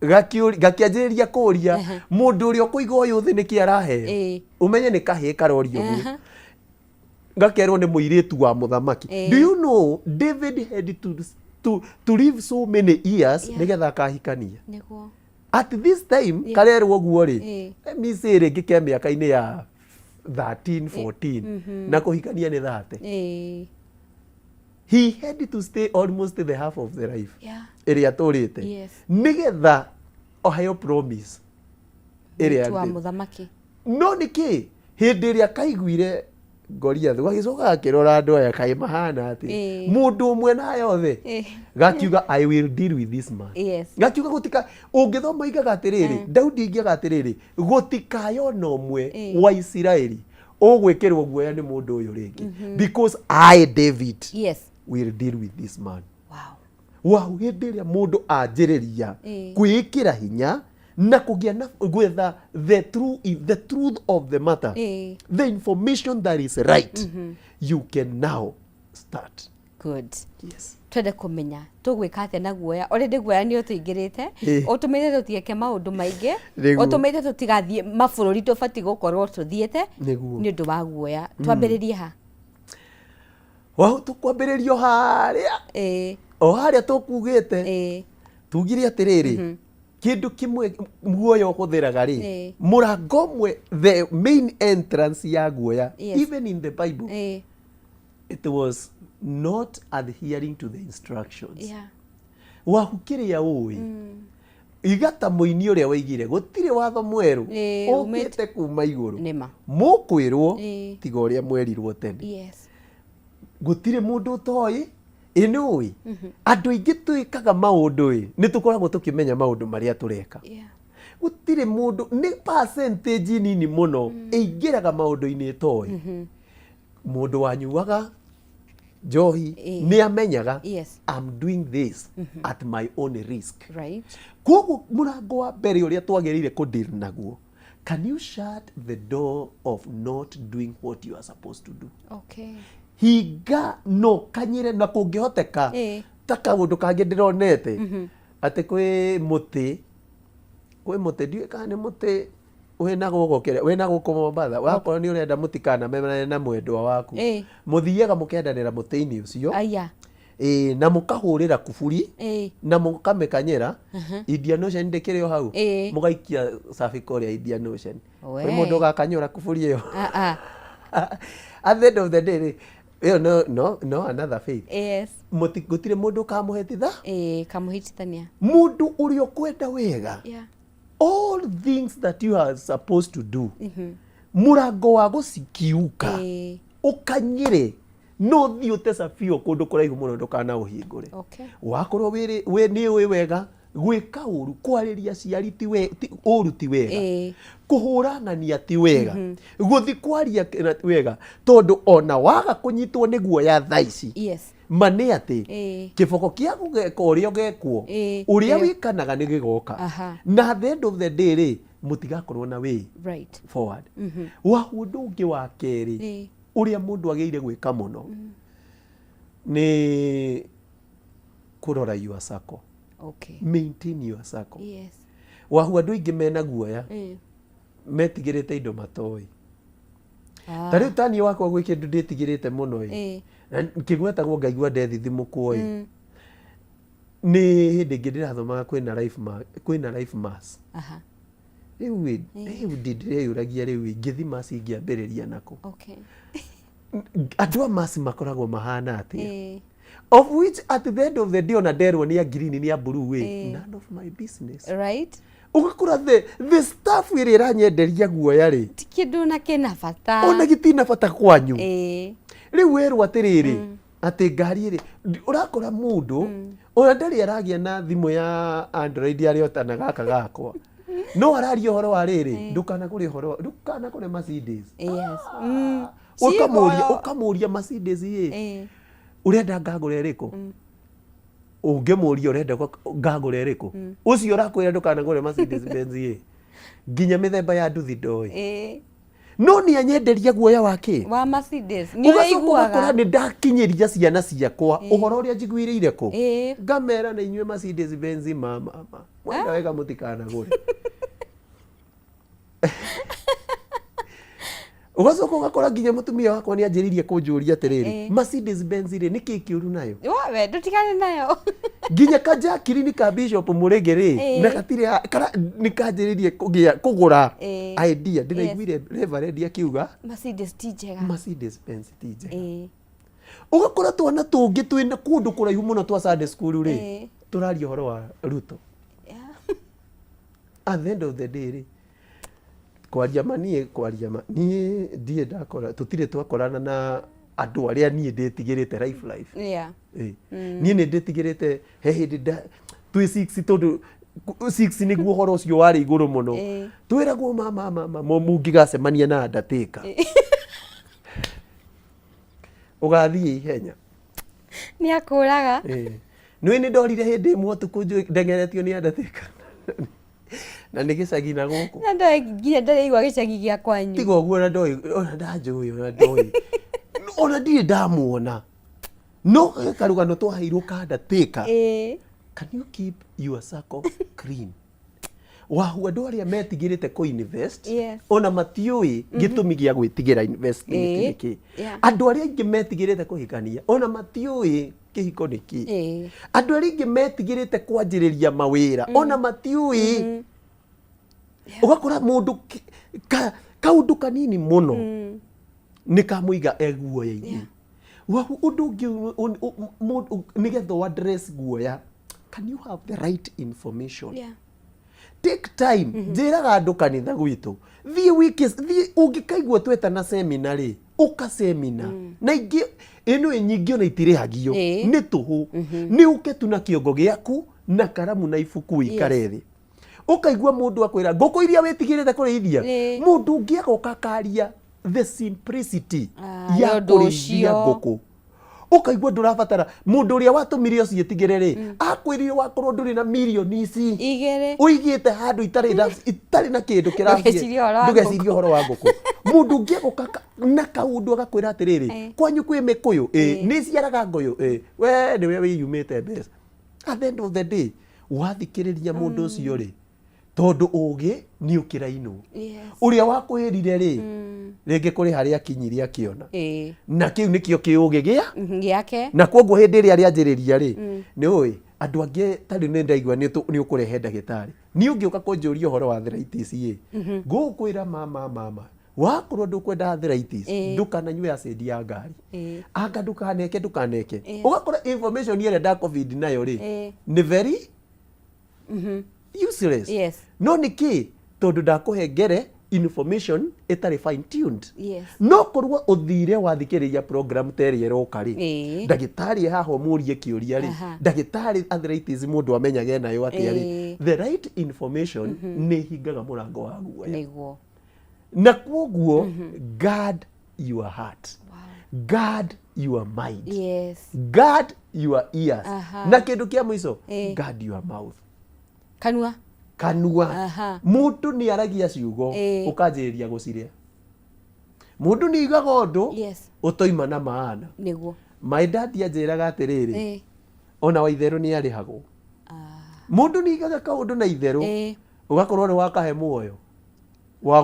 Gakĩanjĩrĩria kũria mũndũ ũrĩa ũkũiga ũyũ thĩ nĩkĩ araheo. Ũmenye nĩ kahĩĩ karoria ũguo, gakerwo nĩ mũirĩtu wa mũthamaki. Do you know David had to live so many years nĩgetha akahikania? At this time karerwo ũguo rĩ, let me say rĩngĩ ke mĩaka-inĩ ya 13, 14, na kũhikania nĩ 30. He had to stay almost the half of the life ĩrĩa atũrĩte nĩgetha aheo promise ĩrĩa Mũirĩtu wa mũthamaki. No nĩkĩ hĩndĩ ĩrĩa kaiguire Goliath, gagĩcoka gakĩrora andũ aya kaĩ mahana atĩ mũndũ ũmwe na aya othe, gakiuga, I will deal with this man. Gakiuga gũtika ũngĩthoma igaga atĩrĩrĩ, Daudi aigaga atĩrĩrĩ, gũtikayona ũmwe wa Isiraeli ũgwĩkĩrwo guoya nĩ mũndũ ũyũ rĩngĩ, because I, David, will deal with this man. Wow, hĩndĩ ĩrĩa mũndũ anjĩrĩria kwĩĩkĩra hinya na kũgĩa na gwetha the truth of the matter, the information that is right, you can now start. Good. Yes. Twende kũmenya tũgwĩka atĩa na guoya. Already guoya nĩ ũtũingĩrĩte, ũtũmĩte tũtigeke maũndũ maingĩ, ũtũmĩte tũtigathiĩ mabũrũri tũbatiĩ gũkorwo tũthiĩte nĩ ũndũ wa guoya. Twambĩrĩrie ha? Wow, tũkwambĩrĩrio harĩa o harĩa tũkugĩte. Tugire atĩrĩrĩ, kĩndũ kĩmwe guoya ũhũthĩraga rĩ, mũrango ũmwe, the main entrance ya guoya, even in the Bible, it was not adhering to the instructions. Wahu kĩrĩa ũĩ igata mũini ũrĩa waigire gũtirĩ watho mwerũ ũkĩte kuma igũrũ Nĩma. Mũkwĩrwo tiga ũrĩa mwerirwo tene. Gũtirĩ mũndũ ũtoĩ. Ĩ nĩ ũĩ andũ aingĩ twĩkaga maũndũ ĩ nĩ tũkoragwo tũkĩmenya maũndũ marĩa tũreka. Gũtirĩ mũndũ, nĩ percentage nini mũno ĩingĩraga maũndũ-inĩ ĩtoĩ. Mũndũ wanyuaga njohi nĩ amenyaga, I'm doing this at my own risk. Koguo mũrango wa mbere ũrĩa twagĩrĩire kũdeal naguo, can you shut the door of not doing what you are supposed to do? Hinga no kanyĩre na kũngĩhoteka ta kaũndũ kangĩ ndĩronete atĩ kwĩ mũtĩ, ndiũĩ kana nĩ mũtĩ wĩna gũkũ kĩrĩa wĩna gũkũ Mombatha, wakorwo nĩ ũrenda mũtikanamenane na mwendwa waku, mũthiaga mũkendanĩra mũtĩ-inĩ ũcio. Aya. Ĩĩ, na mũkahũrĩra kuburi na mũkamĩkanyĩra. Indian Ocean ndĩkĩrĩ o hau? Mũgaikia cervical rĩa Indian Ocean. Kwĩ mũndũ ũgakanyũra kuburi ĩyo? Ah, ah. At the end of the day rĩ, ĩyo no another faith. Gũtirĩ mũndũ ũkamũhĩtitha. Ĩĩ, kamũhĩtithania. Mũndũ ũrĩa ũkwenda wega, all things that you are supposed to do, mũrango wa gũcikiuka ũkanyĩre no thiĩ ũte cabio kũndũ kũraihu mũno, ndũkanaũhingũre. Wakorwo wĩ nĩ ũĩ wega gwĩka ũru, kwarĩria aciari ti ũru ti wega, kũhũra ng'ania ti wega, gũthi kwaria ti wega, tondũ ona waga kũnyitwo nĩ guoya thaa ici, Ma nĩ atĩ kĩboko kĩa gũgeka ũrĩa ũgekwo, ũrĩa wĩkanaga nĩ gĩgoka. Na at the end of the day rĩ, mũtigakorwo na way forward. Wa ũndũ ũngĩ wa kerĩ ũrĩa mũndũ agĩrĩire gwĩka mũno nĩ kũrora your circle. Maintain your circle. Wahu andũ aingĩ mena guoya, metigĩrĩte indo matoĩ. Ta rĩu ta niĩ wakwa gwĩ kĩndũ ndĩtigĩrĩte mũno ĩ, na kĩgwetagwo ngaigua ndethithimũkwo ĩ, nĩ hĩndĩ ĩngĩ ndĩrathomaga kwĩna life mass. Rĩu ĩ, rĩu ndĩreyũragia rĩu ĩ, ngĩthi mass ingĩambĩrĩria nakũ? Andũ a mass makoragwo mahana atĩa? Of which at the end of the day, ona nderwo nĩ a green, nĩ a blue ĩ, none of my business. Ũgakora the staff ĩrĩa ĩranyenderia guoya rĩ, Ti kĩndũ na kĩna bata. Ona gĩtina bata kwanyu. Rĩu werwo atĩrĩrĩ, atĩ ngari ĩrĩ ũrakora mũndũ ona ndarĩ aragĩa na thimũ ya Android arĩ ota na gaka gakwa, no araria ũhoro wa rĩrĩ, ndũkanagũre ũhoro ndũkanagũre Mercedes. Ũkamũria Ciĩko. Ũkamũria Mercedes ĩ, ũrenda ngagũra ĩrĩkũ? Ũngĩmũria ũrenda ngagũra ĩrĩkũ, ũcio ũrakwĩra ndũkanagũre Mercedes Benz ĩ, nginya mĩthemba ya nduthi ndoĩ. No nĩ anyenderia guoya wa kĩ? Wa Mercedes. Nĩ Ũgacoka ũgakora ũraiguaga. nĩ ndakinyĩria ciana ciakwa ũhoro ũrĩa njiguĩrĩire kũ, ngamera na inyuĩ Mercedes Benz ma mama mwenda wega mũtikanagũre. Ũgacoka ũgakora nginya mũtumia wakwa nĩ anjĩrĩirie kũnjũria atĩrĩrĩ, Mercedes Benz rĩ, nĩkĩ kĩũru nayo? Wewe ndũtigane nayo. Nginya kajakiri ka Bishop Mũrĩngĩ rĩ, na gatirĩ nĩ kanjĩrĩirie kũgĩa kũgũra idea. Ndĩraiguire Reverend akiuga Mercedes ti njega. Mercedes Benz ti njega. Ũgakora twana tũngĩ twĩna kũndũ kũraihu mũno twa Sunday school rĩ, tũraria ũhoro wa Ruto. At the end of the day rĩ, kwaria ma, niĩ kwaria ma, niĩ ndirĩ ndakora, tũtirĩ twakorana na andũ arĩa niĩ ndĩtigĩrĩte life life. Niĩ nĩ ndĩtigĩrĩte he hĩndĩ twĩ six, tondũ six nĩguo ũhoro ũcio warĩ igũrũ mũno. Twĩragwo mama mama mũngĩgacemania na Undertaker ũgathiĩ ihenya. Nĩ akũraga. Nĩ nĩ ndorire hĩndĩ ĩmwe ũtukũ ndengeretio nĩ Undertaker na nĩ gĩcagi na gũkũ. Na ndoĩ nginya ndĩraigua gĩcagi gĩa kwanyu. Tiga ũguo, ona ndoĩ, ona ndanjũĩ, ona ndoĩ, ona ndirĩ ndamuona, no karũgano twaheirwo ka Undertaker. Can you keep your circle clean? Wahu andũ arĩa metigĩrĩte kũ invest, ona matiũĩ gĩtũmi gĩa gwĩtigĩra investment nĩ kĩ. Andũ arĩa aingĩ metigĩrĩte kũhikania, ona matiũĩ kĩhiko nĩ kĩ. Andũ arĩa aingĩ metigĩrĩte kwanjĩrĩria mawĩra, ona matiũĩ. Ũgakora mũndũ kaũndũ kanini mũno nĩ kamũiga eguoya-inĩ. Wahu ũndũ ũngĩ nĩgetha ũ address guoya, can you have the right information? Take time. Njĩraga andũ kanitha gwitũ, thiĩ wiki, thiĩ ũngĩkaigua twetana semina rĩ, ũka semina na ingĩ ĩno ĩ nyingĩ ona itirĩhagio. Nĩ tũhũ, nĩ ũke tu na kĩongo gĩaku na karamu na ibuku, wĩikare thĩ ũkaigua mũndũ akwĩra ngũkũ iria wĩtigĩrĩte kũrĩithia. Mũndũ ũngĩ agoka akaria the simplicity ya ya ũndũ kũrĩithia ũcio. Ngũkũ ũkaigua ndũrabatara mũndũ ũrĩa watũmire ũciĩtigĩre rĩ, akwĩrire wakorwo ndũrĩ na mirioni ici Igĩrĩ. ũigĩte handũ itarĩ na kĩndũ kĩrathiĩ, Ndũgecirie ũhoro wa ndũgecirie ngũkũ. Ũhoro wa ngũkũ. Mũndũ ũngĩ agoka na kaũndũ agakwĩra atĩrĩrĩ, kwanyu kwĩ mĩkũyũ ĩ, nĩ iciaraga ngũyũ ĩ, we nĩwe wĩyumĩte mbeca. At the end of the day, wathikĩrĩria mũndũ ũcio rĩ, tondũ ũgĩ nĩ ũkĩrainwo, ũrĩa wakwĩrire rĩ, rĩngĩ kũrĩ harĩa akinyire akĩona, na kĩu nĩkĩo kĩũgĩ gĩa Gĩake. Na koguo hĩndĩ ĩrĩa rĩanjĩrĩria rĩ, nĩ ũĩ andũ angĩ ta rĩu nĩ ndaigua nĩ ũkũrehe ndagĩtarĩ, niĩ ũngĩũka kũnjũria ũhoro wa arthritis ĩ, ngũkwĩra mama mama, wakorwo ndũkwenda arthritis, ndũkananyue acid ya ngari, anga ndũkaneke ndũkaneke. Ũgakora information ĩrĩa nda covid nayo rĩ, nĩ very useless. No nĩ kĩ? Tondũ ndakũhengere information ĩtarĩ fine tuned. No korwo ũthire wathikĩrĩria program ta ĩrĩa ĩroka rĩ, ndagĩtarĩ e haha ũmũrie kĩũria rĩ, ndagĩtarĩ, arthritis mũndũ amenyage nayo atĩa rĩ, the right information nĩ ĩhingaga mũrango wa guoya. Na kwoguo guard your heart. Guard your mind. Guard your ears. Na kĩndũ kĩa mũico, guard your mouth. Kanua. Kanua. Mũndũ nĩ aragia ciugo, ũkanjĩrĩria gũcirĩa. Mũndũ nĩ aigaga ũndũ ũtoima na maana. My dad anjĩraga atĩrĩrĩ, ona wa itherũ nĩ arĩhagwo. Mũndũ nĩ aigaga kaũndũ na itherũ, ũgakorwo nĩ wakahe muoyo wa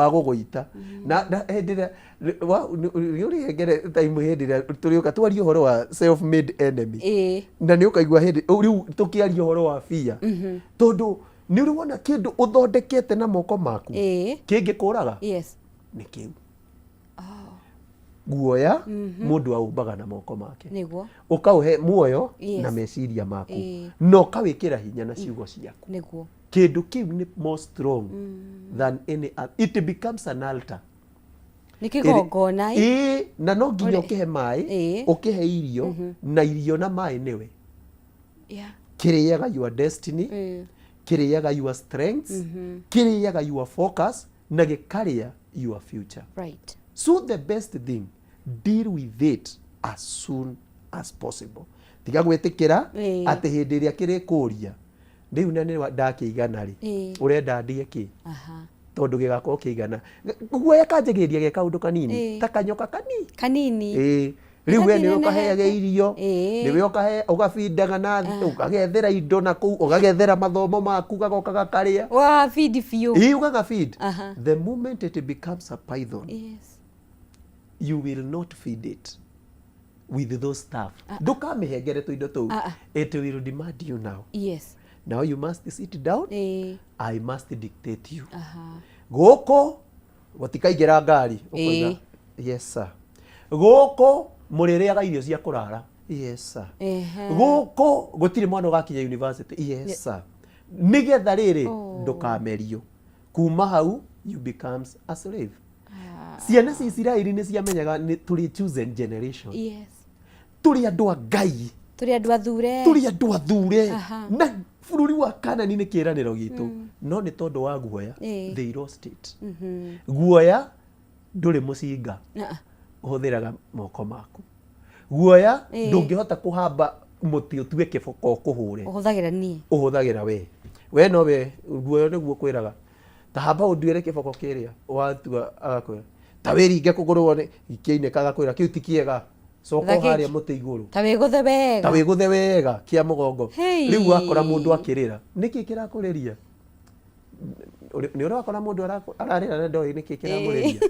gũgũita. Na hĩndĩ ĩrĩa nĩ ũrĩhengere time, hĩndĩ ĩrĩa tũrĩũka twarie ũhoro wa self made enemy, na nĩ ũkaigua hĩndĩ rĩu tũkĩaria ũhoro wa fear, tondũ nĩ ũrĩ wona kĩndũ ũthondekete na moko maku kĩngĩkũraga, nĩ kĩu guoya. Mũndũ aũmbaga na moko make, ũkaũhe muoyo na meciria maku, na ũkawĩkĩra hinya na ciugo ciaku. Kĩndũ kĩu nĩ more strong than any other. It becomes an altar. Nĩ kĩgongona. Ĩĩ, na no nginya ũkĩhe maĩ, ũkĩhe irio, na irio na maĩ nĩwe kĩrĩaga your destiny, kĩrĩaga your strengths, kĩrĩaga your focus, na gĩkarĩa your future. So the best thing, deal with it as soon as possible. Tiga gwĩtĩkĩra atĩ hĩndĩ ĩrĩa kĩrĩkũria rĩu na nĩ ndakĩigana rĩ, ũrenda ndĩe kĩ? Tondũ gĩgakorwo kĩigana guoya kanjagĩrĩria ge kaũndũ kanini, ta kanyoka kanini. Kanini. Ĩĩ, rĩu we nĩwe Gathiĩ ũkaheaga nenehete. irio, nĩwe ũkahe, ũgabindaga na ũgagethera indo na kũu, ũgagethera mathomo maku, gagoka gakarĩa. Wa feed biũ. Ĩĩ, ũgaga feed. The moment it becomes a python, you will not feed it with those stuff. Ndũkamĩhengere tũindo tũu. It will demand you now. Now you must sit down. I must dictate you. Gũkũ gũtikaingĩra ngari. Ũkoiga, "Yes sir." Gũkũ mũrĩrĩaga irio cia kũrara. "Yes sir." Gũkũ gũtirĩ mwana ũgakinya university. "Yes sir." Nĩgetha rĩrĩ, ndũkamerio. Kuma hau you becomes a slave. Ciana cia Isiraeli nĩ ciamenyaga nĩ tũrĩ chosen generation, tũrĩ andũ a Ngai, Tũrĩ andũ athure. Tũrĩ andũ athure, na bũrũri wa Kanani nĩ kĩĩranĩro gitũ, no nĩ tondũ wa guoya, they lost it. Guoya ndũrĩ mũcinga. Ũhũthĩraga moko maku. Guoya ndũngĩhota kũhamba mũtĩ ũtue kĩboko ũkũhũre. Ũhũthagĩra niĩ. Ũhũthagĩra we no we. Guoya nĩguo kwĩraga ta hamba ũnduĩre kĩboko kĩrĩa watua, agakwĩra ta wĩringe kũgũrũ wone kĩainĩka, agakwĩra kĩu ti kĩega, coka Thakĩ- harĩa mũtĩ igũrũ. Ta wĩgũthe wega. Ta wĩgũthe wega kĩa mũgongo. Hey. Rĩu wakora mũndũ akĩrĩra, nĩkĩ kĩrakũrĩria? Nĩ ũrĩ wakora mũndũ ararĩra na ndoĩ nĩkĩ kĩramũrĩria?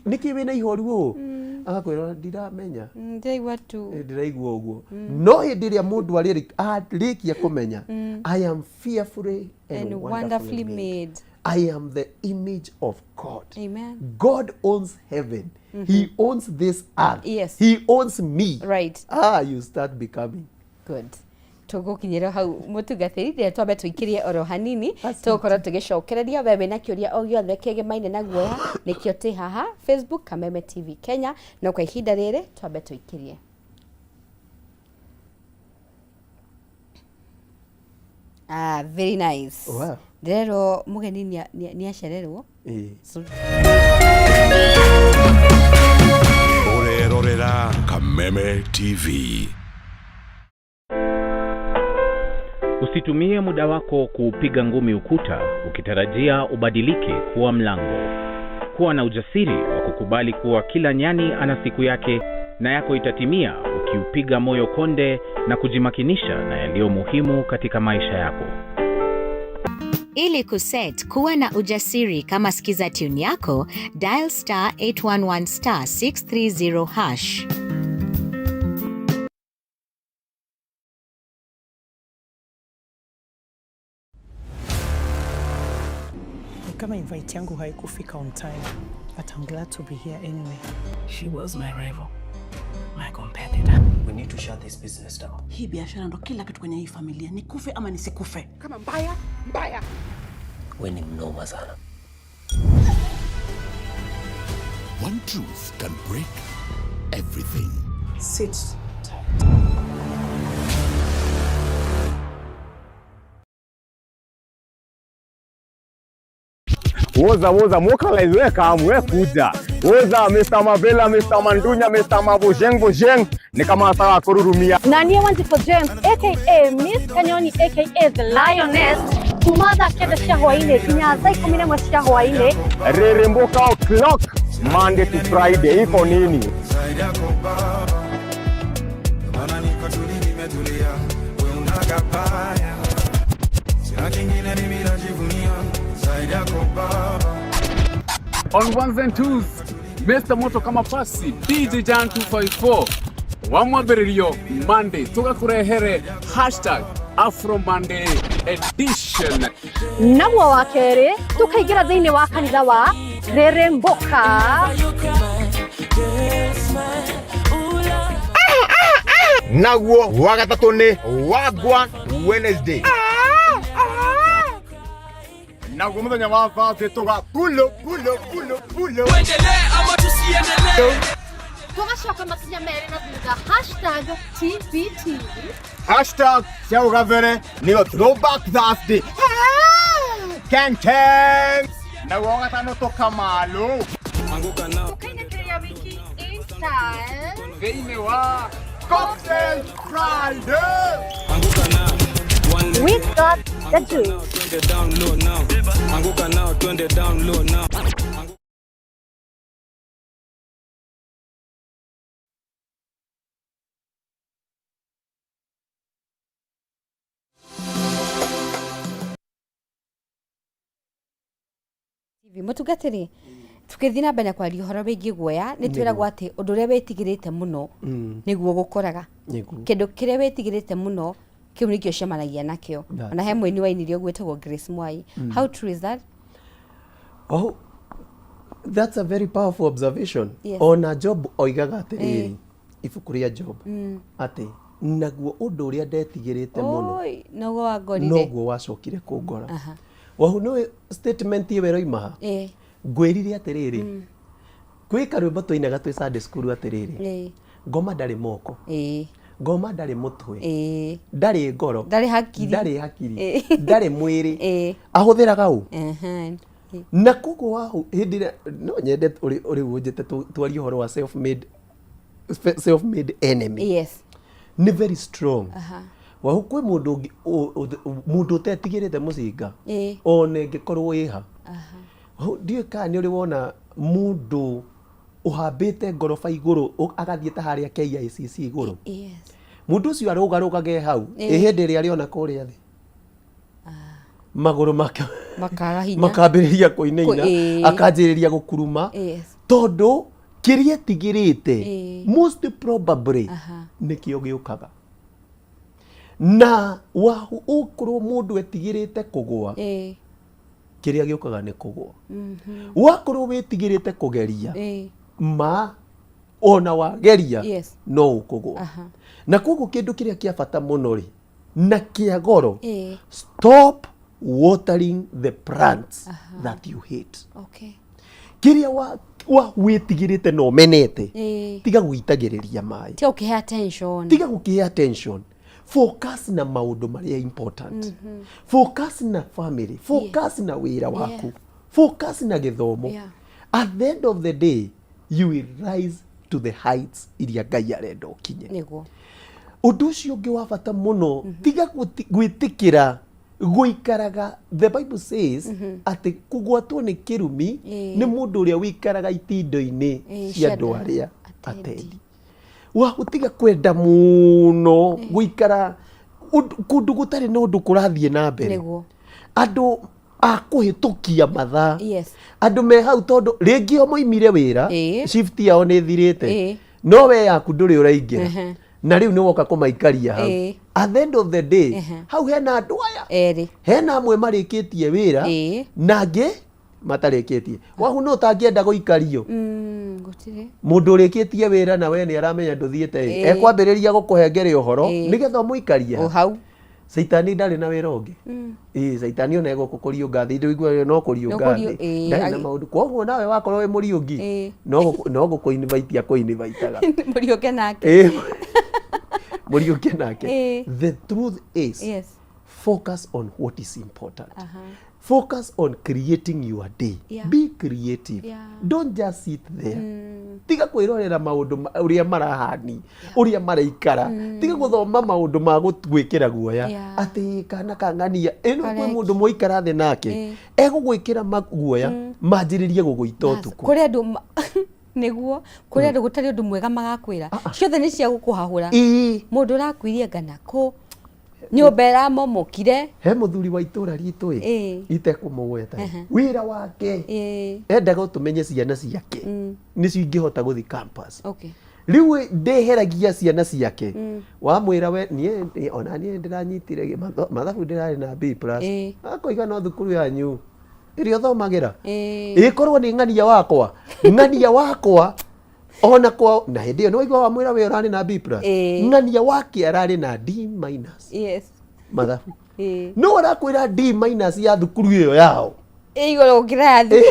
Nĩkĩ wĩna ihoru ũũ? Agakwĩra, "Ndiramenya." Ndĩraigua tu. "Ndĩraigua ũguo." No hĩndĩ ĩrĩa mũndũ arĩkia kũmenya, "I am fearfully and And wonderfully wonderfully made. made. I am the image of God." Amen. God owns heaven. He owns this earth. He owns me. Ah, you start becoming. Good. Tũgũkinyĩra hau, mũtungatĩri, rĩrĩa twambe tũikĩrie oro hanini, tũgũkorwo tũgĩcokereria. We wĩna kĩũria o gĩothe kĩgemaine na guoya, nĩkĩo twĩ haha Facebook, Kameme TV Kenya. No kwa ihinda rĩrĩ twambe tũikĩrie. Ah, very nice. Ndĩrerwo mũgeni nĩacererwo. So, Ũrerorera Kameme TV. Usitumie muda wako kuupiga ngumi ukuta ukitarajia ubadilike kuwa mlango. Kuwa na ujasiri wa kukubali kuwa kila nyani ana siku yake na yako itatimia ukiupiga moyo konde na kujimakinisha na yaliyo muhimu katika maisha yako. Ili kuset kuwa na ujasiri kama skiza tune yako, dial *811*630#. Ni kama invite yangu haikufika on time, but I'm glad to be here anyway. She was my rival, my competitor. We need to shut this business down. Hii biashara ndo kila kitu kwenye hii familia, nikufe ama nisikufe. Kama mbaya mbaya. We ni mnoma sana. One truth can break everything. Sit tight. Woza woza, mokalize, we come, we kuja. Woza Mr. Mavela, Mr. Mandunya, Mr. Mabujeng Bujeng ni kama nataka kururumia. Na niĩ Wanjikũ James aka Miss Kanyoni aka The Lioness kuma thaa kenda cia hwainĩ nginya thaa 11 cia hwainĩ. Rĩrĩmbũka o'clock Monday to Friday iko nini? On ones and twos, Mr. Moto kama pasi DJ Jan 254 wa mwambĩrĩrio Monday tũgakũrehere hashtag Afro Monday edition. Naguo wa kerĩ tũkaingĩra thĩinĩ wa kanitha wa Rĩrĩmbũka. Naguo wa gatatũ nĩ Wagwan Wednesday. Naguo mũthenya wa Thursday tũga pulo pulo pulo pulo. Tũgacoka makinya merĩ na thutha hashtag TBT. Hashtag cia ũgabere nĩyo throwback Thursday. Ken Ken. Naguo wa gatano tũkamalo. Tũkainĩkĩria wiki in style. Thĩinĩ wa Cocktail Friday. We got the juice. Anguka nao twende down low now. Mũtungatĩri, tũgĩthiĩ na mbere na kwaria ũhoro wĩgiĩ guoya, nĩ twĩragwo atĩ ũndũ ũrĩa wĩtigĩrĩte mũno nĩguo gũkoraga. Kĩndũ kĩrĩa wĩtigĩrĩte mũno kĩu nĩkĩo ũcemanagia nakĩo. That's Ona he mũini wainire ũguo wĩtagwo Grace Mwai. How true is that? Oh, that's a very powerful observation. Yes. Ona Job oigaga atĩrĩrĩ, Eh. ibuku rĩa Job, atĩ naguo ũndũ ũrĩa ndetigĩrĩte mũno Oi, noguo wangorire. noguo wacokire kũngora. Aha. Wahu nĩũĩ statement ĩyo ĩroima ha? Eh. Ngwĩrire atĩrĩrĩ, gwĩ karwĩmbo twainaga twĩ Sunday school atĩrĩrĩ, Eh. ngoma ndarĩ moko, Eh. ngoma ndarĩ mũtwe, Eh. ndarĩ ngoro, Ndarĩ hakiri. ndarĩ hakiri, Eh. ndarĩ mwĩrĩ, Eh. ahũthĩraga ũ? Aha. Na koguo wahu hĩndĩ ĩrĩa no nyende rĩu ũnjĩte twarie ũhoro wa self made self made enemy. Yes. Nĩ very strong. Aha. Wahu kwĩ mũndũ ũngĩ mũndũ ũtetigĩrĩte mũcinga Eh. ona ĩngĩkorwo ĩha. Aha. Wahu ndiũĩ kana nĩ ũrĩ wona mũndũ ũhambĩte ngoroba igũrũ agathiĩ ta harĩa KICC igũrũ. Yes. Mũndũ ũcio arũgarũgaga e hau Eh. ĩ hĩndĩ ĩrĩa arĩona kũrĩa thĩ magũrũ make Makaga hinya. makambĩrĩria kũinaina, Ĩĩ. akanjĩrĩria gũkuruma Yes. tondũ kĩrĩa etigĩrĩte Ĩĩ. most probably Aha. nĩkĩo gĩũkaga. Na wahu ũkorwo mũndũ etigĩrĩte kũgũa, Ĩĩ. kĩrĩa gĩũkaga nĩ kũgũa. Wakorwo wĩtigĩrĩte kũgeria, Ĩĩ. ma ona wageria Yes. no ũkũgũa. Aha. Na koguo kĩndũ kĩrĩa kĩa bata mũno rĩ na kĩa goro, Ĩĩ. stop watering the plants that you hate. Okay. Kĩrĩa wa wĩtigĩrĩte na ũmenete, Ĩĩ. tiga gũitagĩrĩria maĩ, Tiga gũkĩhe attention. tiga gũkĩhe attention. Focus na maũndũ marĩa important. Focus na family, focus na wĩra waku, focus na gĩthomo. Yeah. At the end of the day you will rise to the heights iria Ngai arenda ũkinye. Nĩguo. Ũndũ ũcio ũngĩ wa bata mũno, tiga gwĩtĩkĩra gũikaraga. The Bible says atĩ kũgwatwo nĩ kĩrumi Ĩĩ. nĩ mũndũ ũrĩa ũikaraga itindo-inĩ Ĩĩ, cia cia andũ andũ arĩa atendi. Wa gũtiga kwenda mũno gũikara kũndũ gũtarĩ na ũndũ kũrathiĩ na mbere. Nĩguo. Andũ a kũhĩtũkia mathaa, Yes. andũ me hau tondũ rĩngĩ o moimire wĩra, Ĩĩ. shift yao nĩ ĩthirĩte, Ĩĩ. no we yaku ndũrĩ ũraingĩra, Ehe. na rĩu nĩ woka kũmaikaria hau. Ĩĩ. At the end of the day, Ehe. hau hena andũ aya Erĩ. hena amwe marĩkĩtie wĩra Ĩĩ. na angĩ matarĩkĩtie. Wahu no ũtangĩenda gũikario Gũtirĩ. mũndũ ũrĩkĩtie wĩra na we nĩ aramenya ndũthiĩte ĩ, Ĩĩ. ekwambĩrĩria gũkũhengere ũhoro Ĩĩ. nĩgetha ũmũikarie O hau. Caitani ndarĩ na wĩra ũngĩ. Ĩĩ, caitani ona egũkũ kũriũnga thĩ, ndũiguaga no kũriũnga No kũriũ- thĩ. ĩĩ, Ndarĩ na maũndũ. Koguo nawe wakorwo wĩ mũriũngi, Ĩĩ. no gũkũ-invite akũ-invitaga. Mũriũke nake. Ĩĩ. Mũriũke nake. Ĩĩ. The truth is, Yes. focus on what is important. Aha. Focus on creating your day. Be creative. Don't just sit there. Tiga kwĩrorera maũndũ ũrĩa marahani, ũrĩa maraikara. Tiga gũthoma maũndũ ma gũgwĩkĩra guoya. Atĩ kana kang'ania ĩno kwĩ mũndũ mwaikara thĩ nake egũgwĩkĩra maguoya manjĩrĩrie gũgũita ũtukũ. Kũrĩ andũ nĩguo kũrĩ andũ gũtarĩ ũndũ mwega magakwĩra, ciothe nĩ cia gũkũhahũra. Mũndũ ũrakuirie ngana kũ nyũmba ĩramomokire. He mũthuri wa itũra ritũ ĩ, itekũmũgweta ĩ, wĩra wake endaga tũmenye ciana ciake nĩcio ingĩhota gũthiĩ campus. Rĩu ĩ, ndeheragia ciana ciake. Wamwĩra we niĩ ona niĩ ndĩranyitire mathabu ndĩrarĩ na B plus. Akoiga no thukuru yanyu ĩrĩa ũthomagĩra ĩkorwo nĩ ng'ania wakwa, ng'ania wakwa ona kwa na hĩndĩ ĩyo nĩwaigua wamwĩra we ũrarĩ na B plus. Ng'ania wake ararĩ na D minus mathabu. No arakwĩra D minus ya thukuru ĩyo yao Ĩ igũrũ gũkĩra ya thukuru.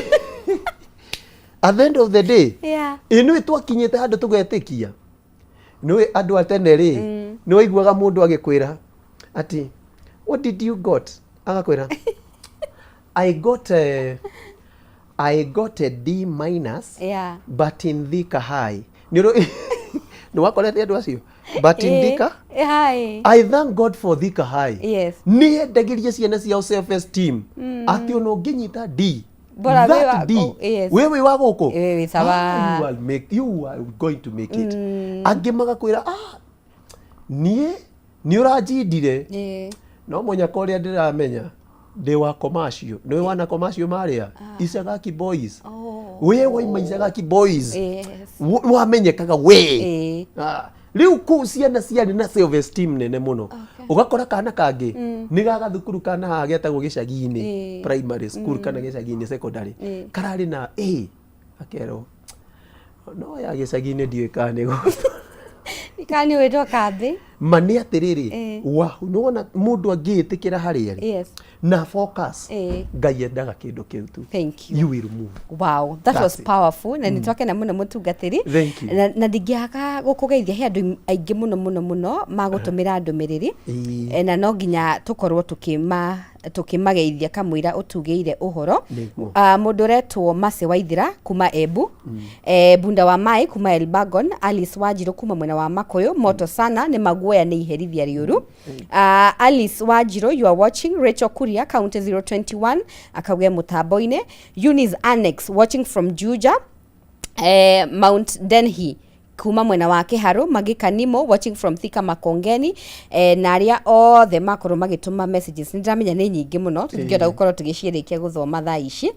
At the end of the day, ĩ nĩũĩ twakinyĩte handũ tũgetĩkia nĩũĩ andũ a tene rĩ, nĩ waiguaga mũndũ agĩkwĩra atĩ what did you got, agakwĩra I got a D minus but in Thika High. Nĩ nĩ wakorete andũ acio but in Thika Hi. I thank God for Thika High. Nĩ endagĩria ciana ciao self esteem atĩ ona ũngĩnyita D, Bora wĩ that wa- D, oh, yes. we wĩ wa gũkũ. Wĩ wĩ sawa. Ah, you are going to make it. Angĩ magakwĩra, ah, niĩ nĩ ũranjindire no mũnyaka ũrĩa ndĩramenya ndĩ wa commercial, nĩ wana commercial marĩa Icagaki Boys. Oh. We waima Icagaki Boys. Wamenyekaga we. Ah, rĩu kũu ciana ciarĩ na self esteem nene mũno. Ũgakora kana kangĩ nĩ ga gathukuru kana haha getagwo gĩcagi-inĩ primary school kana gĩcagi-inĩ secondary, kararĩ na A, akerwo no ya gĩcagi-inĩ ndiũĩ kana nĩ Kana nĩ wĩtwo kambĩ. Ma nĩ atĩrĩrĩ, wahu nĩwona mũndũ angĩĩtĩkĩra harĩa arĩ na focus, Ngai endaga kĩndũ kĩu tu. Thank you. You will move. Wow, that That's was it. powerful na nĩ twakena mũno mũtungatĩri. Thank you. Na ndingĩaga gũkũgeithia he andũ aingĩ mũno mũno mũno magũtũmĩra ndũmĩrĩri. Na no nginya tũkorwo tũkĩmageithia kamũira ũtugĩire ũhoro. Nĩguo. Ah, mũndũ ũretwo Mercy Waithira kuma Embu, Bunda wa Mai kuma Elbagon, Alice Wanjirũ kuma mwena wa Makuyu, moto sana nĩ maguoya nĩ iherithia rĩũru. Ah, Alice Wanjirũ, you are watching. Rachel Kuria, county 021, akauge mũtambo-inĩ. Eunice Annex watching from Juja, Mount Denhi kuma mwena wa Kiharu, Magi Kanimo watching from Thika Makongeni, na arĩa othe makorwo magĩtũma messages, nĩ ndĩramenya nĩ nyingĩ mũno, tũtingĩhota gũkorwo tũgĩciĩrĩkia gũthoma thaa ici.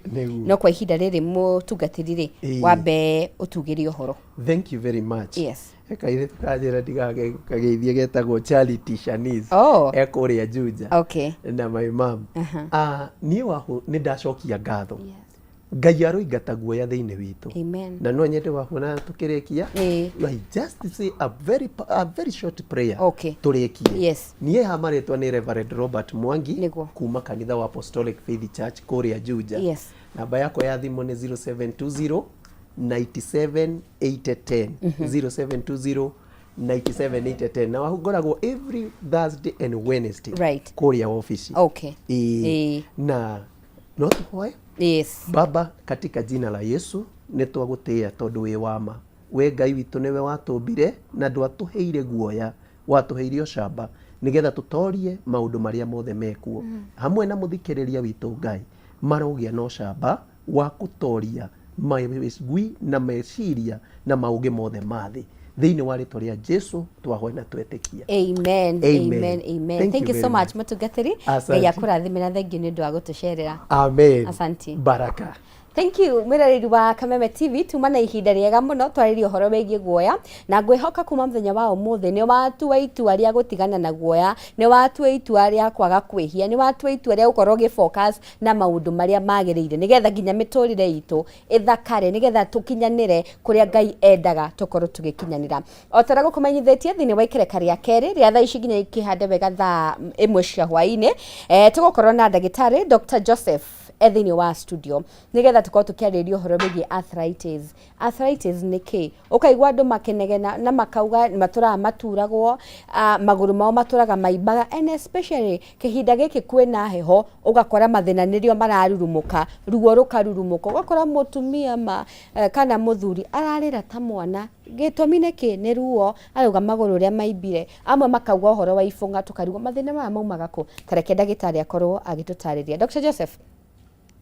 No kwa ihinda rĩrĩ, mũtungatĩri rĩ, wambe ũtugĩrie ũhoro. Thank you very much. Yes. Kairĩtu kanjĩra ndigakageithie getagwo Charity Shanice. Oh. Ekũrĩa Juja. Na my mom. Ah, niĩ wahu nĩ ndacokia ngatho. Ngai aroingata guoya thĩinĩ witũ. Amen. Na no nyende wahu na tũkĩrĩkia, I just say a very short prayer. Tũrĩkie. Niĩ ha marĩtwa nĩ Reverend Robert Mwangi kuma kanitha wa Apostolic Faith Church kũrĩa Juja. Namba yakwa ya thimũ nĩ 0720 97 810, 0720 97 810, na wahu ngoragwo every Thursday and Wednesday kũrĩa ofici. Ĩĩ. Na no tũhoe. Baba, katika jina la Yesu, nĩ twagũtĩĩa tondũ wĩ wama. We Ngai witũ nĩwe watũmbire na ndwatũheire guoya, watũheire ũcamba nĩgetha tũtorie maũndũ marĩa mothe mekuo. Hamwe na mũthikĩrĩria witũ, Ngai marogĩa na ũcamba wa gũtoria mawĩgwi na meciria na maũgĩ mothe ma thĩ. Thĩinĩ wa rĩtwa rĩa Jesu twahoe na twetĩkia. Amen. Amen. Amen. Amen. Thank Thank you you so very much, mũtungatĩri. Asante. Ngai akũrathime na thengiũ nĩ ũndũ wa gũtũcerera. Amen. Asante. Baraka. Thank you mwĩroreri wa Kameme TV, tuma na ihinda rĩega mũno twarĩrie ũhoro wĩgiĩ guoya, na ngwĩhoka kuma mũthenya wa ũmũthĩ nĩ watua itua rĩa gũtigana na guoya, nĩ watua itua rĩa kwaga kwĩhia, nĩ watua itua rĩa gũkorwo ũgĩ focus na maũndũ marĩa magĩrĩire nĩgetha nginya mĩtũrĩre itũ ĩthakare, nĩgetha tũkinyanĩre kũrĩa Ngai endaga tũkorwo tũgĩkinyanĩra. O ta ũrĩa gũkũmenyithĩtie thĩinĩ wa ikereka rĩa kerĩ rĩa thaa ici nginya ikĩhande wega thaa 1 cia hwaĩ-inĩ, tũgũkorwo na ndagĩtarĩ Dr. Joseph e thĩinĩ wa studio nĩgetha tũkorwo tũkĩarĩrĩria ũhoro wĩgiĩ arthritis. Arthritis nĩ kĩ? Ũkaigua andũ makĩnegena na makauga matũraga maturagwo, magũrũ mao matũraga maimbaga and especially kĩhinda gĩkĩ kwĩna heho ũgakora mathĩna nĩrĩo mararurumũka, ruo rũkarurumũka, ũgakora mũtumia ma kana mũthuri ararĩra ta mwana, gĩtũmi nĩ kĩ? Nĩ ruo, arauga magũrũ ũrĩa maimbire, amwe makauga ũhoro wa ibũng'a tũkarigwo mathĩna maya maumaga kũ? Ta reke ndagĩtarĩ akorwo agĩtũtarĩria. Dr. Joseph.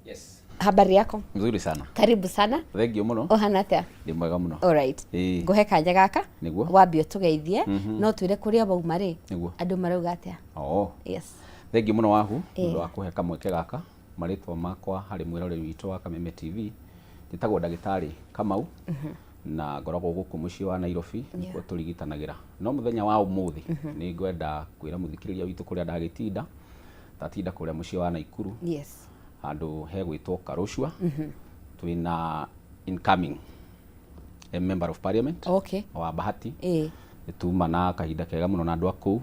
Yes. Habari yako? Mzuri sana. Karibu sana. Thank you mũno. Ũhana atĩa? Ndĩ mwega mũno. Alright. Ĩĩ. Ngũhe kanya gaka. Nĩguo. Wambe ũtũgeithie. No twĩre kũrĩa wauma rĩ. Nĩguo. Andũ marauga atĩa? Oh. Yes. Thank you mũno Wahu Ĩĩ. nĩ ũndũ wa kũhe kamweke gaka. Marĩtwa makwa harĩ mwĩroreri witũ wa Kameme TV njĩtagwo ndagĩtarĩ Kamau na ngoragwo gũkũ mũciĩ wa Nairobi nĩkuo tũrigitanagĩra. No mũthenya wa ũmũthĩ nĩ ngwenda kwĩra mũthikĩrĩria witũ kũrĩa ndagĩtinda. Ndatinda kũrĩa mũciĩ wa Naikuru. Yes. Handũ hegwĩtwo Karucua. Twĩna incoming a member of parliament Okay. wa Bahati. Ĩĩ. Tuma na kahinda kega mũno na andũ a kũu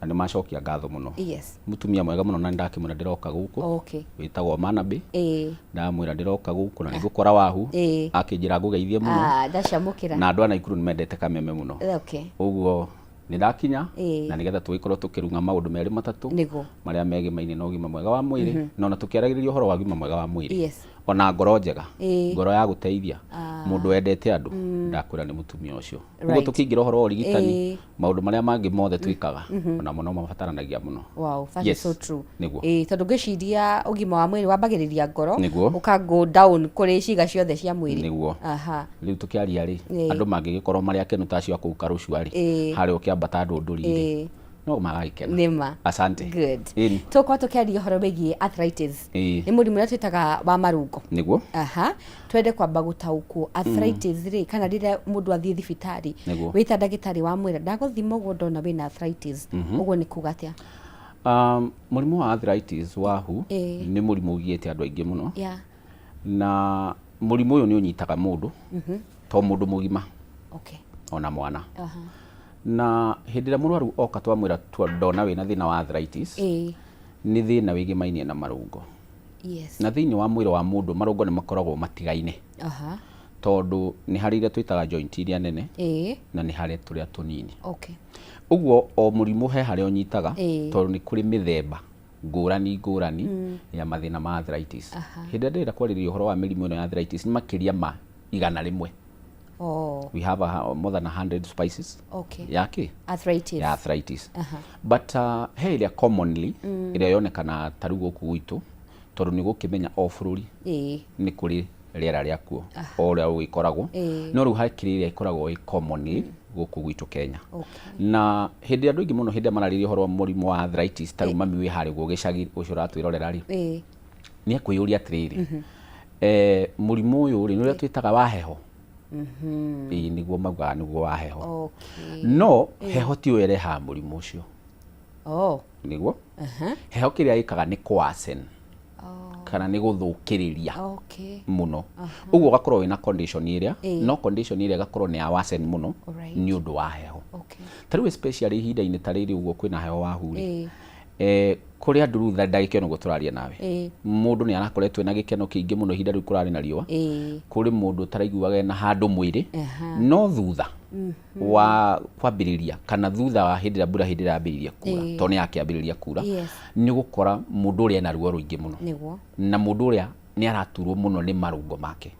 na nĩ macokia ngatho mũno. Yes. Mũtumia mwega mũno na nĩ ndakĩmwĩra ndĩroka gũkũ. Okay. Wĩtagwo Manabi. Ĩĩ. Ndamwĩra ndĩroka gũkũ na nĩngũkora Wahu. Ĩĩ. Akĩnjĩra ngũgeithie mũno. Ah, ndacamũkĩra. Na andũ a Naikuru nĩ mendete Kameme mũno. Okay. Ũguo nĩ ndakinya Ĩĩ. na nĩgetha tũgĩkorwo tũkĩrung'a maũndũ merĩ matatũ Nĩguo. marĩa megĩmaine na ũgima mwega wa mwĩrĩ na ona tũkĩaragĩrĩria ũhoro wa ũgima mwega wa mwĩrĩ Yes. ona ngoro njega Ĩĩ. ngoro ya gũteithia Ah. mũndũ wendete andũ ndakwĩra nĩ mũtumia ũcio ũguo Right. tũkĩingĩra ũhoro wa ũrigitani Ĩĩ. maũndũ marĩa mangĩ mothe twĩkaga onamo no mabataranagia mũno. Wow, that Yes. is so true. Nĩguo. Ĩĩ, tondũ ngwĩciria ũgima wa mwĩrĩ wambagĩrĩria ngoro Nĩguo. ũka go down kũrĩ ciĩga ciothe cia mwĩrĩ. Nĩguo. Aha. Rĩu tũkĩaria rĩ Ĩĩ. andũ mangĩgĩkorwo marĩ akenu ta acio a kũu Karũcua rĩ Ĩĩ. harĩa ũkĩambata ndũndũri rĩ Ĩĩ. no magagĩkena. Nĩma. Asante. Good. Ĩni. Tũgũkorwo tũkĩaria ũhoro wĩgiĩ arthritis. Ĩĩ. Nĩ mũrimũ ũrĩa twĩtaga wa marũngo. Nĩguo. Aha. Twende kwamba gũtaũkwo arthritis rĩ kana rĩrĩa mũndũ athiĩ thibitarĩ Nĩguo. wĩta ndagĩtarĩ wamwĩra ndagũthima ũguo ndona wĩna arthritis ũguo nĩ kuga atĩa? Mũrimũ wa arthritis wahu Ĩĩ. nĩ mũrimũ ũgiĩte andũ aingĩ mũno Yeah. na mũrimũ ũyũ nĩ ũnyitaga mũndũ to mũndũ mũgima Okay. ona mwana. Aha. Na hĩndĩ ĩrĩa mũrwaru oka twamwĩra ndona wĩna thĩna wa arthritis Ĩĩ. nĩ thĩna wĩgĩmainie na marũngo. Yes. Na thĩinĩ wa mwĩrĩ wa mũndũ marũngo nĩ makoragwo matigaine. Aha. Tondũ nĩ harĩ iria twĩtaga joint iria nene Ĩĩ. na nĩ harĩ tũrĩa tũnini. Okay. Ũguo o mũrimũ he harĩa ũnyitaga Ĩĩ. tondũ nĩ kũrĩ mĩthemba ngũrani ngũrani ya mathĩna ma arthritis. Hĩndĩ ĩrĩa ndĩrenda kwarĩrĩria ũhoro wa mĩrimũ ĩno ya arthritis nĩ makĩria ma 100. Oh. We have more than 100 spices. Okay. Ya kĩ? Arthritis. Ya arthritis. Aha. But he ĩrĩa commonly ĩrĩa yonekana ta rĩu gũkũ gwitũ tondũ nĩ gũkĩmenya o bũrũri Ĩĩ. nĩ kũrĩ rĩera rĩakuo o ũrĩa ũgĩkoragwo. Ĩĩ. No rĩu hakĩrĩ ĩrĩa ĩkoragwo ĩ commonly gũkũ gwitũ Kenya. Okay. Na hĩndĩ ĩrĩa andũ aingĩ mũno hĩndĩ ĩrĩa mararĩrĩria ũhoro wa mũrimũ wa arthritis ta rĩu mami wĩ harĩa ũguo gĩcagi ũcio ũratwĩrorera rĩ Ĩĩ. nĩ ekwĩyũria atĩrĩrĩ mũrimũ ũyũ rĩ nĩ ũrĩa twĩtaga wa heho. Ĩĩ nĩguo maugaga nĩguo wa heho. Okay. No heho tiyo ĩrehaga mũrimũ ũcio. Oh. Nĩguo. Aha. Heho kĩrĩa ĩkaga nĩ kũworsen kana nĩ gũthũkĩrĩria Okay. mũno. Ũguo ũgakorwo wĩna condition ĩrĩa Ĩĩ. no condition ĩrĩa ĩgakorwo nĩ ya worsen mũno Alright. nĩ ũndũ wa heho. Okay. Ta rĩu especially ihinda-inĩ ta rĩrĩ ũguo kwĩna heho wahu rĩ Ĩĩ. kũrĩ andũ rĩu ndagĩka ĩno ũguo tũraria nawe Ĩĩ. mũndũ nĩ arakoretwo ena gĩkeno kĩingĩ mũno ihinda rĩu kũrarĩ na riũa. Ĩĩ. Kũrĩ mũndũ ũtaraiguaga ena handũ mwĩrĩ Aha. no thutha wa kwambĩrĩria kana thutha wa hĩndĩ ĩrĩa mbura hĩndĩ ĩrĩa yambĩrĩria kura Ĩĩ. tondũ nĩ yakĩambĩrĩria kura Yes. nĩ ũgũkora mũndũ ũrĩa ena ruo rũingĩ mũno Nĩguo. na mũndũ ũrĩa nĩ araturwo mũno nĩ marũngo make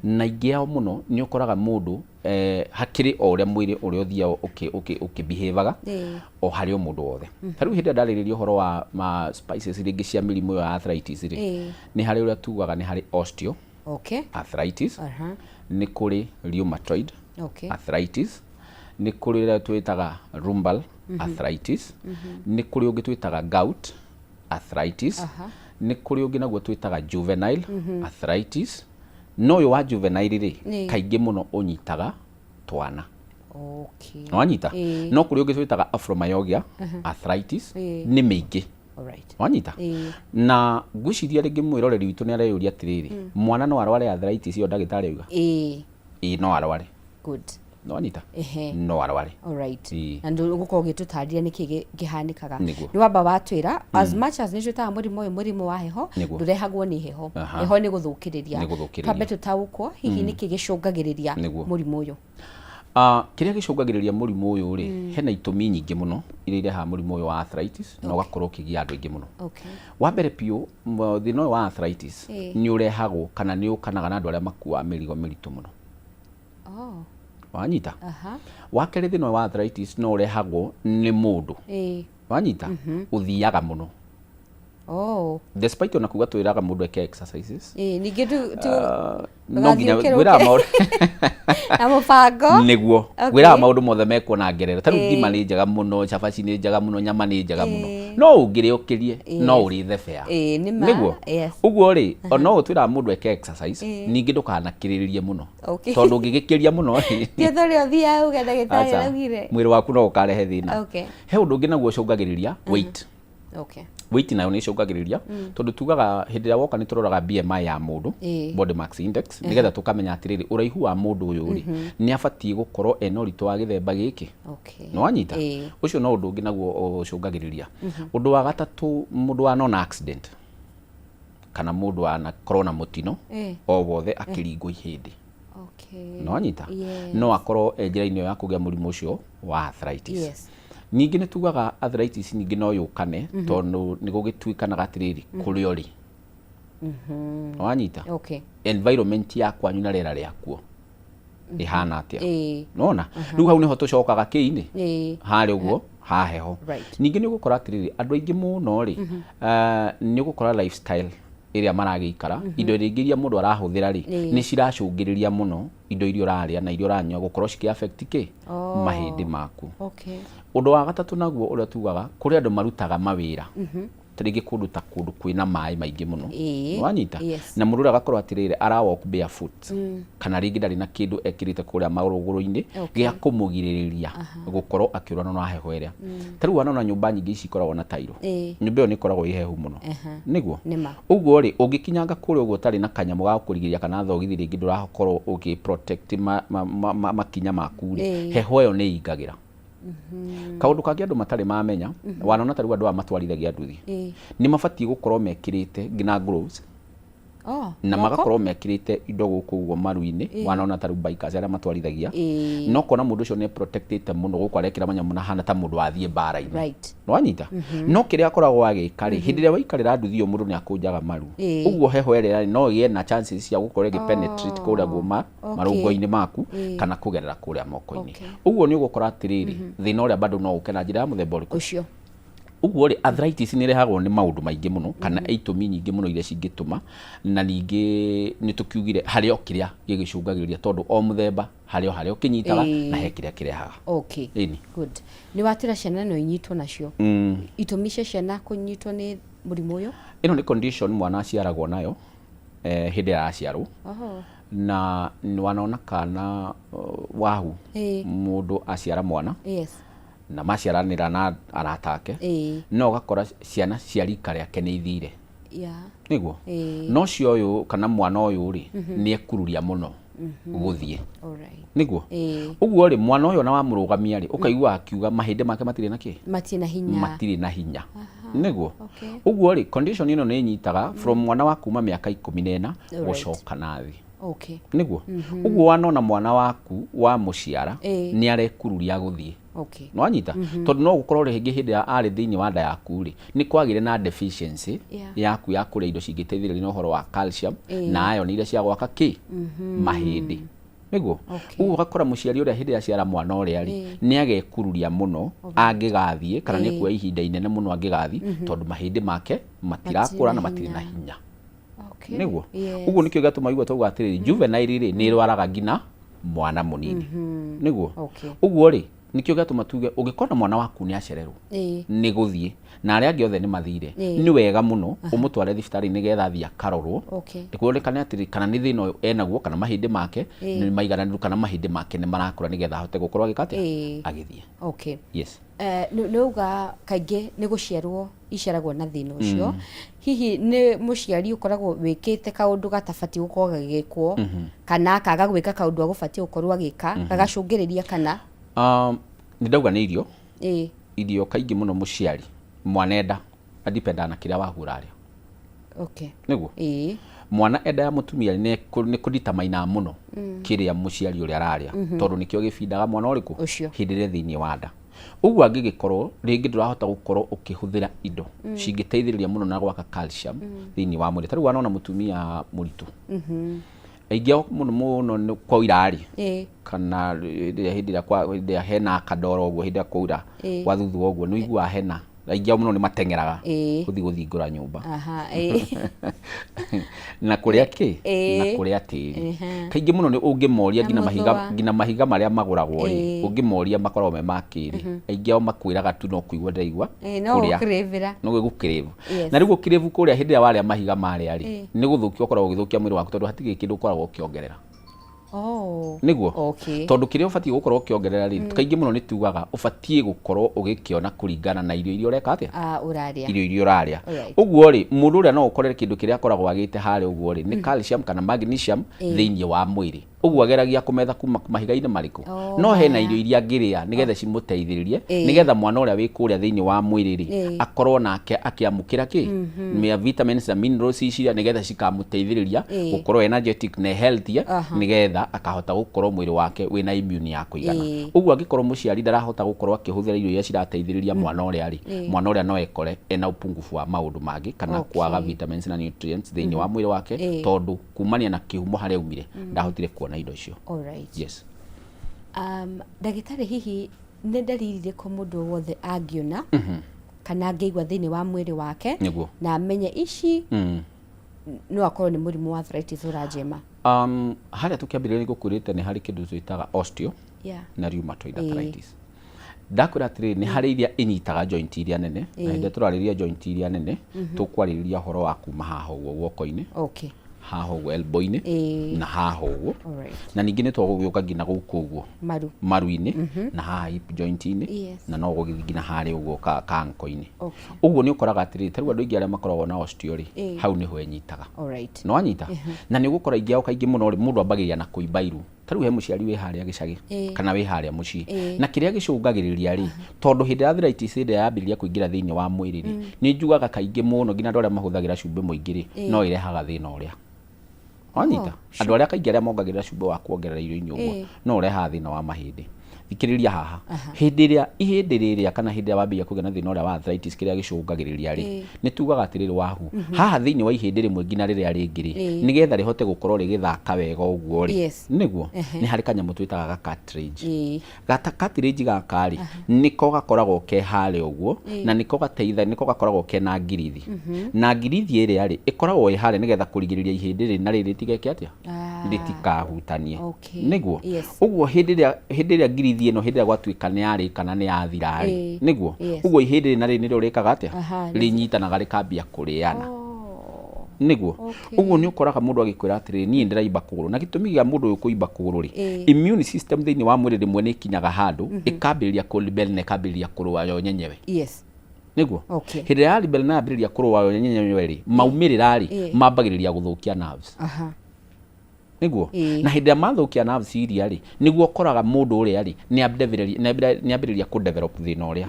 na aingĩ ao mũno nĩ ũkoraga mũndũ hakĩrĩ o ũrĩa mwĩrĩ ũrĩa ũthiaga ũkĩbehavaga Ĩĩ. o harĩ o mũndũ wothe. Ta rĩu hĩndĩ ĩrĩa ndarĩrĩria ũhoro wa ma spices rĩngĩ cia mĩrimũ ĩyo ya arthritis rĩ Ĩĩ. nĩ harĩ ũrĩa tugaga nĩ harĩ osteo Okay. arthritis. Aha. Nĩ kũrĩ rheumatoid Okay. arthritis. Nĩ kũrĩ ũrĩa twĩtaga lumbar arthritis. Nĩ kũrĩ ũngĩ twĩtaga gout arthritis. Aha. Nĩ kũrĩ ũngĩ naguo twĩtaga juvenile arthritis. No ũyũ wa juvenile rĩ Ĩĩ. kaingĩ mũno ũnyitaga twana. Okay. Wanyita? Ĩĩ. No kũrĩ ũngĩ twĩtaga fibromyalgia arthritis. Ĩĩ. Nĩ mĩingĩ. Alright. Wanyita? Ĩĩ. Na ngwĩciria rĩngĩ mwĩroreri witũ nĩ areyũria atĩrĩrĩ mwana no arware arthritis ĩyo ndagĩtarĩ auga? Ĩĩ. Ĩĩ no arware. Good. Nĩwanyita? Ehe. No arware. Alright. Ĩĩ. Na ndũgũkorwo ũgĩtũtarĩria nĩkĩ kĩhanĩkaga. Nĩguo. Nĩ wamba watwĩra as much as nĩ twĩtaga mũrimũ ũyũ mũrimũ wa heho, Nĩguo. ndũrehagwo nĩ heho. Heho nĩ gũthũkĩrĩria. Nĩ gũthũkĩrĩria. Twambe tũtaũkwo hihi nĩkĩ gĩcũngagĩrĩria Nĩguo. mũrimũ ũyũ. Kĩrĩa gĩcũngagĩrĩria mũrimũ ũyũ rĩ, hena itũmi nyingĩ mũno iria irehaga mũrimũ ũyũ wa arthritis na ũgakorwo ũkĩgia andũ aingĩ mũno. Wa mbere biũ, thĩna ũyũ wa arthritis nĩ ũrehagwo kana nĩ ũkanaga na andũ arĩa makuaga mĩrigo mĩritũ mũno. Oh. Wanyita? Wa kerĩ, thĩna ũyũ wa arthritis no ũrehagwo nĩ mũndũ. Wanyita? Ũthiaga mũno. Oh. Despite ona kuga twĩraga mũndũ eke exercises. Ĩĩ, ningĩ tu No nginya ũgathiĩ ngwĩraga maũndũ na mũbango. Nĩguo. Okay. Ngwĩraga maũndũ mothe mekwo na ngerero. Ta rĩu ngima nĩ njega mũno, cabaci nĩ njega mũno, nyama nĩ njega mũno. No ũngĩrĩa ũkĩrie, no ũrĩthebea. Ĩĩ, nĩ ma. Nĩguo. Yes. Ũguo rĩ, no ũtwĩraga mũndũ eke exercise, ningĩ ndũkanakĩrĩrĩrie mũno. Okay. Tondũ ũngĩgĩkĩria mũno rĩ, Ti ũndũ ũrĩa ũthiaga uge ndagĩtarĩ aca, araugire. mwĩrĩ waku no ũkarehe thĩna. Okay. He ũndũ ũngĩ naguo ũcũngagĩrĩria weight. Okay. Weight nayo nĩ ĩcũngagĩrĩria, tondũ tugaga hĩndĩ ĩrĩa woka nĩ tũroraga BMI ya mũndũ, body mass index, nĩgetha tũkamenya atĩrĩrĩ, ũraihu wa mũndũ ũyũ rĩ, nĩ abatiĩ gũkorwo ena ũritũ wa gĩthemba gĩkĩ. Okay. Nĩ wanyita? Ĩĩ. Ũcio no ũndũ ũngĩ naguo ũcũngagĩrĩria. Ũndũ wa gatatũ, mũndũ wanona accident kana mũndũ wanakorwo na mũtino o wothe akĩringwo ihĩndĩ. Okay. Nĩ wanyita? Yes. No akorwo e njĩra-inĩ ĩyo ya kũgĩa mũrimũ ũcio wa arthritis. Yes. Ningĩ nĩ tugaga arthritis ningĩ no yũkane, tondũ nĩ gũgĩtuĩkanaga atĩrĩrĩ, kũrĩa ũrĩ. Nĩ wanyita? Okay. Environment ya kwanyu na rĩera rĩakuo ĩhana atĩa? Ĩĩ. Nĩwona? Rĩu hau nĩho tũcokaga kĩ-inĩ? Ĩĩ. Harĩa ũguo ha heho. Right. Ningĩ nĩ ũgũkora atĩrĩrĩ, andũ aingĩ mũno rĩ, nĩ ũgũkora lifestyle ĩrĩa maragĩikara, indo rĩngĩ iria mũndũ arahũthĩra rĩ, nĩ ciracũngĩrĩria mũno indo iria ũrarĩa na iria ũranyua gũkorwo cikĩ affect kĩ? Oh. Mahĩndĩ maku. Okay. Ũndũ wa gatatũ naguo ũrĩa tugaga, kũrĩ andũ marutaga mawĩra ta rĩngĩ kũndũ ta kũndũ kwĩna maĩ maingĩ mũno. Ĩĩ. Wanyita? Yes. Na mũndũ ũrĩa agakorwo atĩrĩrĩ, ara walk barefoot, kana rĩngĩ ndarĩ na kĩndũ ekĩrĩte kũrĩa magũrũ-inĩ gĩa kũmũgirĩrĩria gũkorwo akĩũranwo na heho ĩrĩa. Ta rĩu wanona nyũmba nyingĩ ici ikoragwo na tairo, nyũmba ĩyo nĩ ĩkoragwo ĩ hehu mũno. Nĩguo? Nĩma. Ũguo rĩ, ũngĩkinyanga kũrĩa ũguo ũtarĩ na kanyamũ ga gũkũrigĩrĩria kana thogithi rĩngĩ ndũrakorwo ũgĩ protect makinya maku rĩ, heho ĩyo nĩ ĩingagĩra. Kaũndũ kangĩ andũ matarĩ mamenya, wanona ta rĩu andũ aya matwarithagia nduthi, nĩ mabatiĩ gũkorwo mekĩrĩte nginya gloves, Oh, na moko? magakorwo mekĩrĩte indo gũkũ ũguo maru-inĩ. Wanona ta rĩu bikers arĩa matwarithagia, no kona mũndũ ũcio nĩ protectĩte mũno gũkũ, arekĩra manyamũ na hana ta mũndũ wathiĩ mbara-inĩ. Right. Nĩwanyita? No kĩrĩa akoragwo agĩka rĩ, hĩndĩ ĩrĩa waikarĩra nduthi ĩyo mũndũ nĩ akũnjaga maru. Ũguo heho ĩrĩa no ĩgĩe na chances cia gũkorwo ĩgĩ penetrate kũrĩa guo marũngo-inĩ maku kana kũgerera kũrĩa moko-inĩ. Ũguo nĩ ũgũkora atĩrĩrĩ, thĩna ũrĩa bado no ũke na njĩra ya mũthemba ũrĩkũ? Ũcio. Ũguo rĩ, arthritis nĩ ĩrehagwo nĩ maũndũ maingĩ mũno kana itũmi nyingĩ mũno iria cingĩtũma, na ningĩ nĩ tũkiugire harĩ o kĩrĩa gĩgĩcũngagĩrĩria, tondũ o mũthemba harĩ o harĩa ũkĩnyitaga na he kĩrĩa kĩrehaga. Okay. Ĩni. Good. Nĩ watwĩra ciana no inyitwo nacio. Itũmi cia ciana kũnyitwo nĩ mũrimũ ũyũ? Ĩno nĩ condition mwana aciaragwo nayo, hĩndĩ ĩrĩa araciarwo. Oho. Na wanona kana wahu mũndũ aciara mwana. Yes. Na maciaranĩra na arata ake. No ũgakora ciana cia rika rĩake nĩ ithire. Yeah. Nĩguo? Ĩĩ. No cio ũyũ kana mwana ũyũ rĩ, nĩ ekururia mũno gũthiĩ. Alright. Nĩguo? Ĩĩ. Ũguo rĩ, mwana ũyũ ona wamũrũgamia rĩ, ũkaigua akiuga mahĩndĩ make matirĩ na kĩ? Matirĩ na hinya. Matirĩ na hinya. Nĩguo? Okay. Ũguo rĩ, condition ĩno nĩ ĩnyitaga from mwana wa kuma mĩaka 14 Alright. gũcoka na thĩ. Okay. Nĩguo? Ũguo wanona mwana waku wa mũciara nĩ arekururia gũthiĩ. Okay. Nĩwanyita? Tondũ no gũkorwo rĩngĩ hĩndĩ ĩrĩa arĩ thĩinĩ wa nda yaku rĩ, nĩ kwagĩire na deficiency yaku ya kũrĩa indo cingĩteithĩrĩria na ũhoro wa calcium na iron iria cia gwaka kĩ? Mahĩndĩ. Nĩguo? Okay. Ũguo ũgakora mũciari ũrĩa hĩndĩ ĩrĩa aciara mwana ũrĩa rĩ, nĩ agekururia mũno angĩgathiĩ, kana nĩ ekuoya ihinda inene mũno angĩgathiĩ, tondũ mahĩndĩ make matirakũra na matirĩ na hinya. Okay. Nĩguo? Yes. Ũguo nĩkĩo gĩatũma igua twauga atĩrĩrĩ, juvenile rĩ, nĩ ĩrwaraga nginya mwana mũnini. Nĩguo? Okay. Ũguo rĩ, Nĩkĩo gĩatũma tuge ũngĩkona mwana waku nĩ acererwo Ĩĩ. nĩ gũthiĩ na arĩa angĩ othe nĩ mathire, Ĩĩ. nĩ wega mũno ũmũtware thibitarĩ nĩgetha athiĩ akarorwo, Okay. kuonekane atĩrĩ kana nĩ thĩna ũyũ enaguo, kana mahĩndĩ make Ĩĩ. nĩ maigananĩru, kana mahĩndĩ make nĩ marakũra nĩgetha ahote gũkorwo agĩka atĩa, Ĩĩ. agĩthiĩ. Okay. Yes. Nĩ uga kaingĩ nĩ gũciarwo iciaragwo na thĩna ũcio. Hihi nĩ mũciari ũkoragwo wĩkĩte kaũndũ gatabatiĩ gũkorwo gagĩkwo, kana akaga gwĩka kaũndũ agũbatiĩ gũkorwo agĩka, gagacũngĩrĩria kana? Nĩ ndauga nĩ irio. Ĩĩ. Irio kaingĩ mũno mũciari mwana enda adipendaga na kĩrĩa wahu ũrarĩa. Okay. Nĩguo. Ĩĩ. Mwana enda ya mũtumia nĩ kũditamaina mũno kĩrĩa mũciari ũrĩa ararĩa, tondũ nĩkĩo gĩbindaga mwana ũrĩkũ? Ũcio. Hĩndĩ ĩrĩa thĩinĩ wa nda. Ũguo angĩgĩkorwo rĩngĩ ndũrahota gũkorwo ũkĩhũthĩra indo cingĩteithĩrĩria mũno na gwaka calcium thĩinĩ wa mwĩrĩ. Ta rĩu wanona mũtumia mũritũ, aingĩ ao mũno mũno nĩ kwaura rĩ, Ĩĩ. kana hĩndĩ ĩrĩa hĩndĩ ĩrĩa hena kandoro ũguo, hĩndĩ ĩrĩa kwaura, Ĩĩ. gwathuthuo ũguo, nĩ ũiguaga hena aingĩ ao mũno nĩ mateng'eraga Ĩĩ. gũthiĩ gũthingũra nyũmba. Aha, ĩĩ. Na kũrĩa kĩ? Ĩĩ. Na kũrĩa tĩri. Ehe. Kaingĩ mũno nĩ ũngĩmoria Na nginya mahiga, mũthũa. nginya mahiga marĩa magũragwo rĩ, Ĩĩ. ũngĩmoria makoragwo me ma kĩrĩ. Aingĩ ao makwĩraga tu no kũigua ndĩraigua Ĩĩ, no kũrĩa. gũkĩrĩvĩra. No gũkĩrĩvu. Yes. Na rĩu gũkĩrĩvu kũrĩa, hĩndĩ ĩrĩa warĩa mahiga marĩa rĩ, Ĩĩ. nĩ gũthũkia ũkoragwo ũgĩthũkia mwĩrĩ waku, tondũ hatirĩ kĩndũ ũkoragwo ũkĩongerera. Oh. Nĩguo. Okay. Tondũ kĩrĩa ũbatiĩ gũkorwo ũkĩongerera rĩ, kaingĩ mũno nĩ tugaga ũbatiĩ gũkorwo ũgĩkĩona kũringana na irio iria ũreka atĩa? Ah, ũrarĩa. Irio iria ũrarĩa. Alright. Ũguo rĩ, mũndũ ũrĩa no ũkorere kĩndũ kĩrĩa akoragwo agĩte harĩa ũguo rĩ, nĩ calcium kana magnesium Ĩĩ. thĩinĩ wa mwĩrĩ. Ũguo ageragia kũmetha kuma mahiga-inĩ marĩkũ? Oh, No hena maya. irio iria angĩrĩa nĩgetha cimũteithĩrĩrie, Ĩĩ. nĩgetha mwana ũrĩa wĩ kũrĩa thĩinĩ wa mwĩrĩ rĩ, Ĩĩ. akorwo nake akĩamũkĩra kĩ? Mĩa vitamins na minerals icia nĩgetha cikamũteithĩrĩria Ĩĩ. gũkorwo energetic na healthy, Aha. nĩgetha akahota gũkorwo mwĩrĩ wake wĩna immune ya kũigana. Ĩĩ. Ũguo angĩkorwo mũciari ndarahota gũkorwo akĩhũthĩra irio iria cirateithĩrĩria mwana ũrĩa rĩ, Ĩĩ. mwana ũrĩa no ekore ena upungufu wa maũndũ mangĩ kana Okay. kwaga vitamins na nutrients thĩinĩ wa mwĩrĩ wake, Ĩĩ. tondũ kumania na kĩhumo harĩa aumire ndahotire kuona indo icio. Alright. Yes. Ndagĩtarĩ, hihi nĩ ndariri irĩkũ mũndũ wothe angĩona kana angĩigua thĩinĩ wa mwĩrĩ wake Nĩguo. na amenye ici no akorwo nĩ mũrimũ wa arthritis ũranjema? Harĩa tũkĩambĩrĩria nĩ ngũkwĩrĩte nĩ harĩ kĩndũ twĩtaga osteo Yeah. na rheumatoid Ĩĩ. arthritis. Ndakwĩra atĩrĩrĩ, nĩ harĩ iria inyitaga joint iria nene, na hĩndĩ ĩrĩa tũrarĩrĩria joint iria nene, tũkwarĩrĩria ũhoro wa kuma haha ũguo guoko-inĩ, Okay. haha ũguo elbow-inĩ, Ĩĩ. na haha ũguo. Alright. Na ningĩ nĩ tũgũgĩũka nginya gũkũ ũguo Maru. maru-inĩ, na haha hip joint-inĩ, Yes. na no gũgĩthiĩ nginya harĩa ũguo ka ankle-inĩ. Okay. Ũguo nĩ ũkoraga atĩrĩrĩ, ta rĩu andũ aingĩ arĩa makoragwo na osteo rĩ, Ĩĩ. hau nĩho ĩnyitaga. Alright. Nĩ wanyita? Na nĩ ũgũkora aingĩ ao kaingĩ mũno rĩ, mũndũ ambagĩrĩria na kũimba iru. Ta rĩu he mũciari wĩ harĩa gĩcagi, Ĩĩ. kana wĩ harĩa mũciĩ. Ĩĩ. Na kĩrĩa gĩcũngagĩrĩria rĩ, tondũ hĩndĩ ya arthritis hĩndĩ ĩrĩa yambĩrĩria kũingĩra thĩinĩ wa mwĩrĩ rĩ, nĩ njugaga kaingĩ mũno nginya andũ arĩa mahũthagĩra cumbĩ mũingĩ rĩ, Ĩĩ. no ĩrehaga thĩna ũrĩa. Wanyita? Oh, Andũ arĩa kaingĩ arĩa mongagĩrĩra cumbĩ wa kuongerera irio-inĩ ũguo, Ĩĩ. no ũrehaga thĩna wa mahĩndĩ. Thikĩrĩria haha. Hĩndĩ ĩrĩa ihĩndĩ rĩrĩa kana hĩndĩ ĩrĩa wambĩrĩria kũgĩa na thĩna ũrĩa wa arthritis kĩrĩa gĩcũngagĩrĩria rĩ, Ĩĩ. nĩ tugaga atĩrĩrĩ wahu, haha thĩinĩ wa ihĩndĩ rĩmwe nginya rĩrĩa rĩngĩ rĩ, Ĩĩ. nĩgetha rĩhote gũkorwo rĩgĩthaka wega ũguo rĩ, Yes. nĩguo Ehe. nĩ harĩ kanyamũ twĩtaga ga cartilage. Ĩĩ. Gata cartilage gaka rĩ, nĩko gakoragwo ke harĩa ũguo, Ĩĩ. na nĩko gateitha, nĩko gakoragwo kena ngirithi. Na ngirithi ĩrĩa rĩ, ĩkoragwo ĩ harĩa nĩgetha kũrigĩrĩria ihĩndĩ rĩrĩ na rĩrĩ rĩtigeke atĩa? Ah. Rĩtikahutanie. Okay. Nĩguo. Yes. Ũguo hĩndĩ ĩrĩa hĩndĩ ĩrĩa ngirithi ĩno hĩndĩ ĩrĩa gwatuĩka nĩ yarĩ kana nĩ yathira rĩ, Ĩĩ. nĩguo. Yes. Ũguo ihĩndĩ rĩrĩ na rĩrĩ nĩrĩo rĩkaga atĩa? Aha, Rĩnyitanaga rĩkambia kũrĩana. Oh. Nĩguo. Okay. Ũguo nĩ ũkoraga mũndũ agĩkwĩra atĩrĩrĩ, niĩ ndĩraimba kũgũrũ. Na gĩtũmi gĩa mũndũ ũyũ kũimba kũgũrũ rĩ, Ĩĩ. immune system thĩinĩ wa mwĩrĩ rĩmwe nĩ ĩkinyaga handũ, ĩkambĩrĩria kũ rebel na ĩkambĩrĩria kũrũa yo nyenyewe. Yes. Nĩguo. Okay. Hĩndĩ ĩrĩa ya rebel na yambĩrĩria kũrũa yo nyenyewe rĩ, maumĩrĩra rĩ, Ĩĩ. mambagĩrĩria gũthũkia nerves. Aha. Nĩguo. Ĩĩ. Na hĩndĩ ĩrĩa mathũkia nerves iria rĩ, nĩguo ũkoraga mũndũ ũrĩa rĩ, nĩ ambĩrĩria kũ develop thĩna ũrĩa.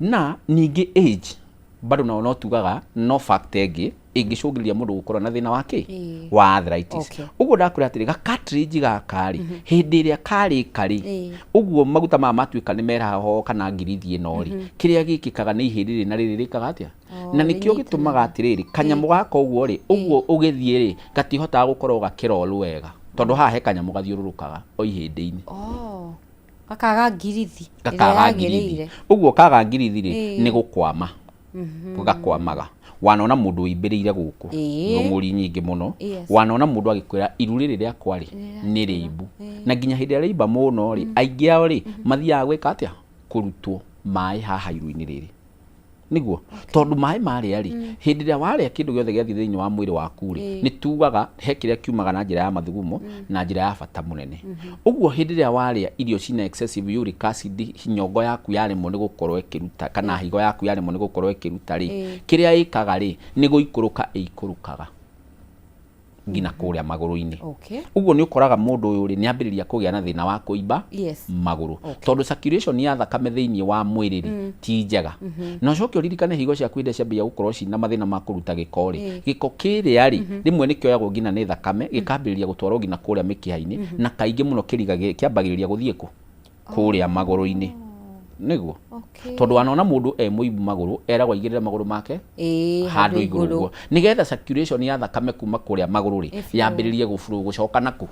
Na ningĩ age bado nao no tugaga no factor ĩngĩ ĩngĩcũngĩrĩria mũndũ gũkorwo na thĩna wa kĩ? Ĩĩ. Wa arthritis. Okay. Ũguo ndakwĩra atĩrĩ, ga cartilage gaka rĩ, hĩndĩ ĩrĩa karĩka rĩ, Ĩĩ. ũguo maguta maya matuĩka nĩ meraha ho kana ngirithi ĩno rĩ, kĩrĩa gĩkĩkaga nĩ ihĩndĩ rĩrĩ na rĩrĩ rĩkaga atĩa? Oh, Na nĩkĩo gĩtũmaga atĩrĩrĩ, kanyamũ gaka ũguo rĩ, ũguo ũgĩthiĩ rĩ, gatihotaga gũkorwo gakĩroll wega, tondũ haha he kanyamũ gathiũrũrũkaga o ihĩndĩ-inĩ. Oh. Gakaga ngirithi. Ĩrĩa Gakaga ngirithi. yagĩrĩire. Ũguo kaga ngirithi rĩ, Ĩĩ. nĩ gũkwama. Gakwamaga. Wanona mũndũ wĩimbĩrĩire gũkũ, thũng'ũri nyingĩ mũno. Wanona mũndũ agĩkwĩra iru rĩrĩ rĩakwa rĩ nĩ rĩimbu, na nginya hĩndĩ ĩrĩa rĩimba mũno rĩ, aingĩ ao rĩ mathiaga gwĩka atĩa? Kũrutwo maĩ haha iru-inĩ rĩrĩ, nĩguo tondũ maĩ marĩa rĩ, hĩndĩ ĩrĩa warĩa kĩndũ gĩothe gĩathiĩ thĩinĩ wa mwĩrĩ waku rĩ, nĩ tugaga he kĩrĩa kiumaga na njĩra ya mathugumo na njĩra ya bata mũnene. Ũguo hĩndĩ ĩrĩa warĩa irio cina excessive uric acid, nyongo yaku yaremwo nĩ gũkorwo ĩkĩruta kana higo yaku yaremwo nĩ gũkorwo ĩkĩruta rĩ, kĩrĩa ĩkaga rĩ, nĩ gũikũrũka ĩikũrũkaga nginya kũrĩa magũrũ-inĩ. Ũguo nĩ ũkoraga mũndũ ũyũ rĩ, nĩ ambĩrĩria kũgĩa na thĩna wa kũimba magũrũ, tondũ circulation ya thakame thĩinĩ wa mwĩrĩ rĩ, ti njega. Na ũcoke ũririkane higo ciaku hĩndĩ ĩrĩa ciambĩrĩria gũkorwo cina mathĩna ma kũruta gĩko rĩ, gĩko kĩrĩa rĩ, rĩmwe nĩ kĩoyagwo nginya nĩ thakame, gĩkambĩrĩria gũtwarwo nginya kũrĩa mĩkiha-inĩ, na kaingĩ mũno kĩriga kĩambagĩrĩria gũthiĩ kũ? Kũrĩa magũrũ-inĩ, nĩguo. Tondũ wanona mũndũ e mũimbu magũrũ, eragwo aigĩrĩre magũrũ make handũ igũrũ ũguo, nĩgetha circulation ya thakame kuma kũrĩa magũrũ rĩ, Ĩflow. yambĩrĩrie gũflow gũcoka nakũ?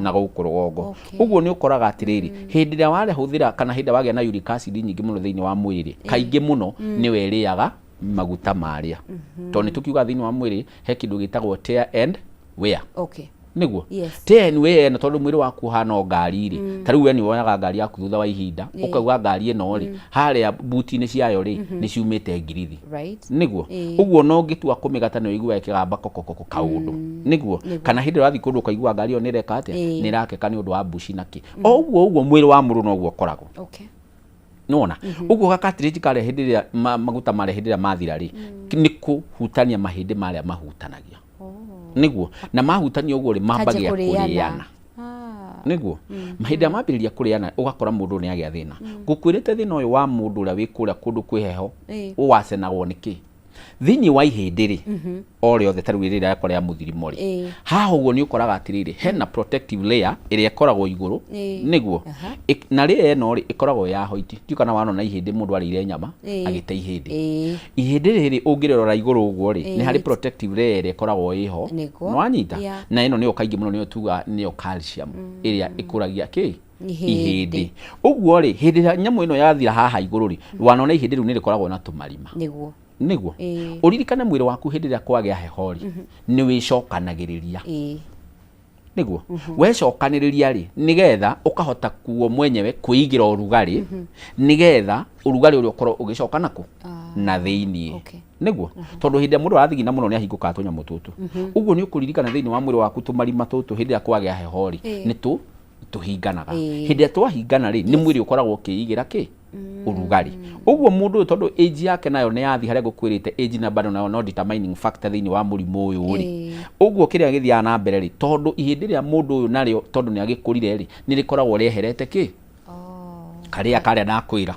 Na gũkũ rũgongo. Ũguo nĩ ũkoraga atĩrĩrĩ, hĩndĩ ĩrĩa warehũthĩra kana hĩndĩ ĩrĩa wagĩa na uric acid nyingĩ mũno thĩinĩ wa mwĩrĩ rĩ, kaingĩ mũno nĩwe ĩrĩaga maguta marĩa, tondũ nĩ tũkiuga thĩinĩ wa mwĩrĩ he kĩndũ gĩtagwo tear and wear. Nĩguo. Tear and wear ĩno, tondũ mwĩrĩ waku ũhana o ngari rĩ, ta rĩu we nĩ woyaga ngari yaku thutha wa ihinda, ũkauga ngari ĩno rĩ, harĩa buti-inĩ ciayo rĩ, nĩ ciumĩte ngirithi. Nĩguo. Ũguo no ũngĩtua kũmĩgata nĩ ũiguaga ĩkĩgamba kokokoko kaũndũ, nĩguo. Kana hĩndĩ ĩrĩa ũrathiĩ kũndũ ũkaigua ngari ĩyo nĩ ĩreka atĩa? Nĩ ĩrakeka nĩ ũndũ wa mbuci na kĩ. O ũguo ũguo mwĩrĩ wa mũndũ noguo ũkoragwo. Nĩwona? Ũguo ga cartilage karĩa hĩndĩ ĩrĩa maguta marĩa hĩndĩ ĩrĩa mathira rĩ, nĩ kũhutania mahĩndĩ marĩa mahutanagia. Nĩguo. Na mahutania ũguo rĩ, mambagia kũrĩana. Kũrĩana. Nĩguo. Hĩndĩ ĩrĩa mambĩrĩria kũrĩana, ũgakora mũndũ nĩ agĩa thĩna. Ngũkwĩrĩte thĩna ũyũ wa mũndũ ũrĩa wĩ kũrĩa kũndũ kwĩ heho, ũwacenagwo nĩ kĩ? Thĩinĩ wa ihĩndĩ rĩ, o rĩothe ta rĩu rĩrĩa rĩakwa rĩa mũthirimo rĩ, haha ũguo nĩ ũkoraga atĩrĩrĩ, hena protective layer ĩrĩa ĩkoragwo igũrũ, nĩguo. Na layer ĩno rĩ, ĩkoragwo ya white. Ndiũĩ kana wanona ihĩndĩ mũndũ arĩire nyama, agĩte ihĩndĩ. Ihĩndĩ rĩrĩ ũngĩrĩrora igũrũ ũguo rĩ, nĩ harĩ protective layer ĩrĩa ĩkoragwo ĩho. Nĩwanyita? Na ĩno nĩyo kaingĩ mũno nĩyo tugaga nĩyo calcium ĩrĩa ĩkũragia kĩ? Ihĩndĩ. Ihĩndĩ. Ũguo rĩ, hĩndĩ ĩrĩa nyamũ ĩno yathira haha igũrũ rĩ, wanona ihĩndĩ rĩu nĩ rĩkoragwo na tũmarima. Nĩguo. Ũririkane mwĩrĩ waku hĩndĩ ĩrĩa kwagĩa heho rĩ, nĩ wĩcokanagĩrĩria. Nĩguo. Wecokanĩrĩria rĩ, nĩgetha ũkahota kuo mwenyewe kwĩigĩra ũrugarĩ, nĩgetha ũrugarĩ ũrĩa ũkorwo ũgĩcoka nakũ? Na thĩiniĩ. Nĩguo. Tondũ hĩndĩ ĩrĩa mũndũ arathigina mũno nĩ ahingũkaga tũnyamũ tũtũ. Ũguo nĩ ũkũririkana thĩinĩ wa mwĩrĩ waku tũmarima tũtũ hĩndĩ ĩrĩa kwagĩa heho rĩ, nĩ tũ tũhinganaga. Hĩndĩ ĩrĩa twahingana rĩ, nĩ mwĩrĩ ũkoragwo ũkĩigĩra kĩ? Ũrugarĩ. Ũguo mũndũ ũyũ tondũ age yake nayo nĩ yathiĩ harĩa ngũkwĩrĩte, age na bado nayo no determining factor thĩinĩ wa mũrimũ ũyũ rĩ. Ũguo kĩrĩa gĩthiaga na mbere rĩ, tondũ ihĩndĩ rĩa mũndũ ũyũ narĩo tondũ nĩ agĩkũrire rĩ, nĩ rĩkoragwo rĩeherete kĩ? Karĩa karĩa ndakwĩra.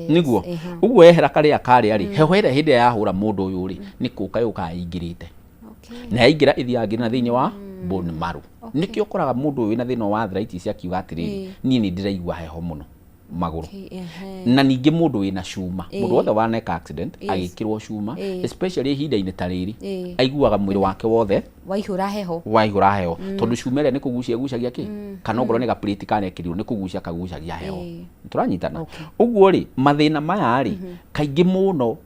Nĩguo. Ũguo yehera karĩa karĩa rĩ, heho ĩrĩa hĩndĩ ĩrĩa yahũra mũndũ ũyũ rĩ, nĩ kũka yũkaga ĩingĩrĩte. Na yaingĩra ĩthiaga nginya thĩinĩ wa bone marrow. Nĩkĩo ũkoraga mũndũ ũyũ wĩna thĩna wa arthritis akiuga atĩrĩrĩ, niĩ nĩ ndĩraigua heho mũno magũrũ. Na ningĩ mũndũ wĩna cuma, mũndũ wothe waneka accident agĩkĩrwo cuma, especially ihinda-inĩ ta rĩrĩ, aiguaga mwĩrĩ wake wothe waihũra heho. Waihũra heho, tondũ cuma ĩrĩa nĩ kũgucia ĩgucagia kĩ, kana okorwo nĩ gaplate kanekĩrirwo nĩ kũgucia kagucagia heho. Tũranyitana? Ũguo rĩ, mathĩna maya rĩ, kaingĩ mũno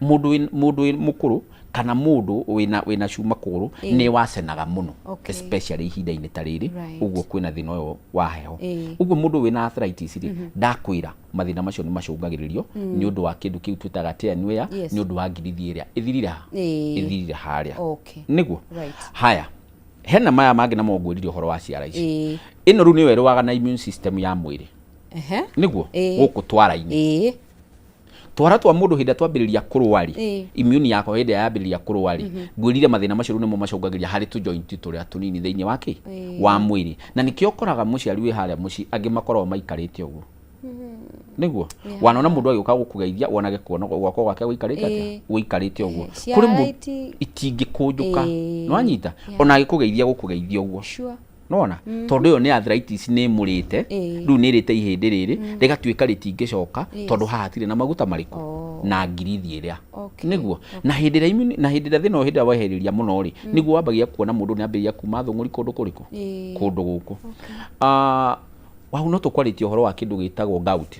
mũndũ wĩ mũkũrũ kana mũndũ wĩna cuma kũgũrũ nĩ wacenaga mũno, especially ihinda-inĩ ta rĩrĩ. Ũguo kwĩna thĩna ũyũ wa heho. Ũguo mũndũ wĩna arthritis rĩ, ndakwĩra mathĩna macio nĩ macũngagĩrĩrio nĩ ũndũ wa kĩndũ kĩu twĩtaga tear and wear, nĩ ũndũ wa ngirithi ĩrĩa ĩthirire ha? Ĩthirire harĩa. Nĩguo. Haya, hena maya mangĩ namo ngwĩrire ũhoro wa ciara ici. Ĩno rĩu nĩyo ĩrũaga na immune system ya mwĩrĩ. Nĩguo. Gũkũ twara-inĩ. Twara twa mũndũ hĩndĩ ĩrĩa twambĩrĩria kũrũa rĩ, immune yakwa hĩndĩ ĩrĩa yambĩrĩria kũrũa rĩ, ngwĩrire mathĩna macio rĩu nĩmo macũngagĩrĩria harĩ tũ joint tũrĩa tũnini thĩinĩ wa kĩ? Wa mwĩrĩ. Na nĩkĩo ũkoraga mũciari wĩ harĩa mũciĩ angĩ makoragwo maikarĩte ũguo. Nĩguo. Wanona mũndũ agĩũka gũkũgeithia wonage kuona guoko gwake gũikarĩte atĩa? Gũikarĩte ũguo. Kũrĩ mũndũ itingĩkũnjũka. Nĩwanyita? Ona agĩkũgeithia gũkũgeithia ũguo. Nona tondũ ĩyo nĩ arthritis nĩ ĩmũrĩte. Rĩu nĩ ĩrĩte ihĩndĩ rĩrĩ rĩgatuĩka rĩtingĩcoka, tondũ haha hatirĩ na maguta marĩkũ na ngirithi ĩrĩa. Nĩguo. Na hĩndĩ ĩrĩa immune, na hĩndĩ ĩrĩa thĩna ũyũ hĩndĩ ĩrĩa weherĩria mũno rĩ, nĩguo wambagia kuona mũndũ nĩ ambĩrĩria kuma thũng'ũri kũndũ kũrĩkũ? Kũndũ gũkũ. Wau no tũkwarĩtie ũhoro wa kĩndũ gĩtagwo gout.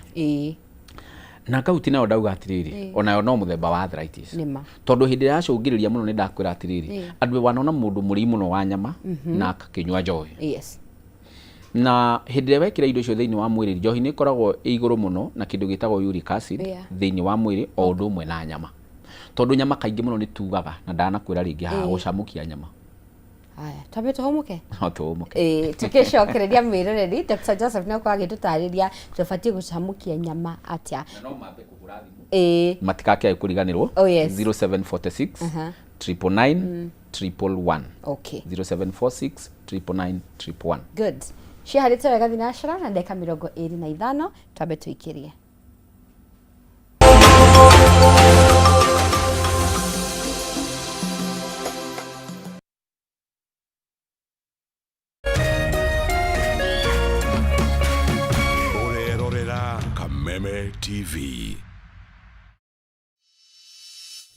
Na gout nayo ndauga atĩrĩrĩ, onayo no mũthemba wa arthritis. Nĩma. Tondũ hĩndĩ ĩrĩa yacũngĩrĩria mũno, nĩ ndakwĩra atĩrĩrĩ, andũ wanona mũndũ mũrĩi mũno wa nyama na akakĩnyua njohi, na hĩndĩ ĩrĩa wekĩra indo icio thĩinĩ wa mwĩrĩ, njohi nĩ ĩkoragwo ĩ igũrũ mũno na kĩndũ gĩtagwo uric acid thĩinĩ wa mwĩrĩ, o ũndũ ũmwe na nyama, tondũ nyama kaingĩ mũno nĩ tugaga, na ndanakwĩra rĩngĩ haha, gũcamũkia nyama. Haya, twambe tũhũmũke. No tũhũmũke. Ĩĩ, tũkĩcokereria mwĩroreri, Dr. Joseph nĩ akorwo agĩtũtarĩria tũbatiĩ gũcamũkia nyama atĩa. No mambe kũhũra thimũ, matikakĩae kũriganĩrwo. Oh, yes. 0746 999 111. 0746 999 111. Good. Ciharĩte wega thinacara na ndagĩka 25, twambe tũikĩrie. Ũrerorera Kameme TV.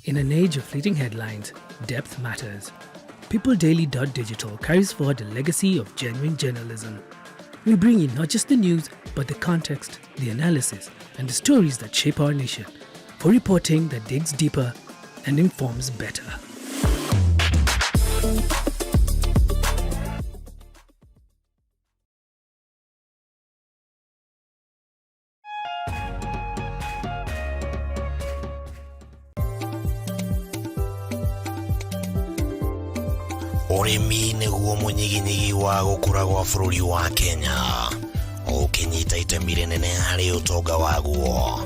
In an age of fleeting headlines, depth matters. PeopleDaily.digital carries forward a legacy of genuine journalism. We bring you not just the news, but the context, the analysis, and the stories that shape our nation, for reporting that digs deeper and informs better. Ũrĩmi nĩguo mũnyiginyigi wa gũkũra gwa bũrũri wa Kenya, ũkĩnyita itemi rĩnene harĩ ũtonga waguo.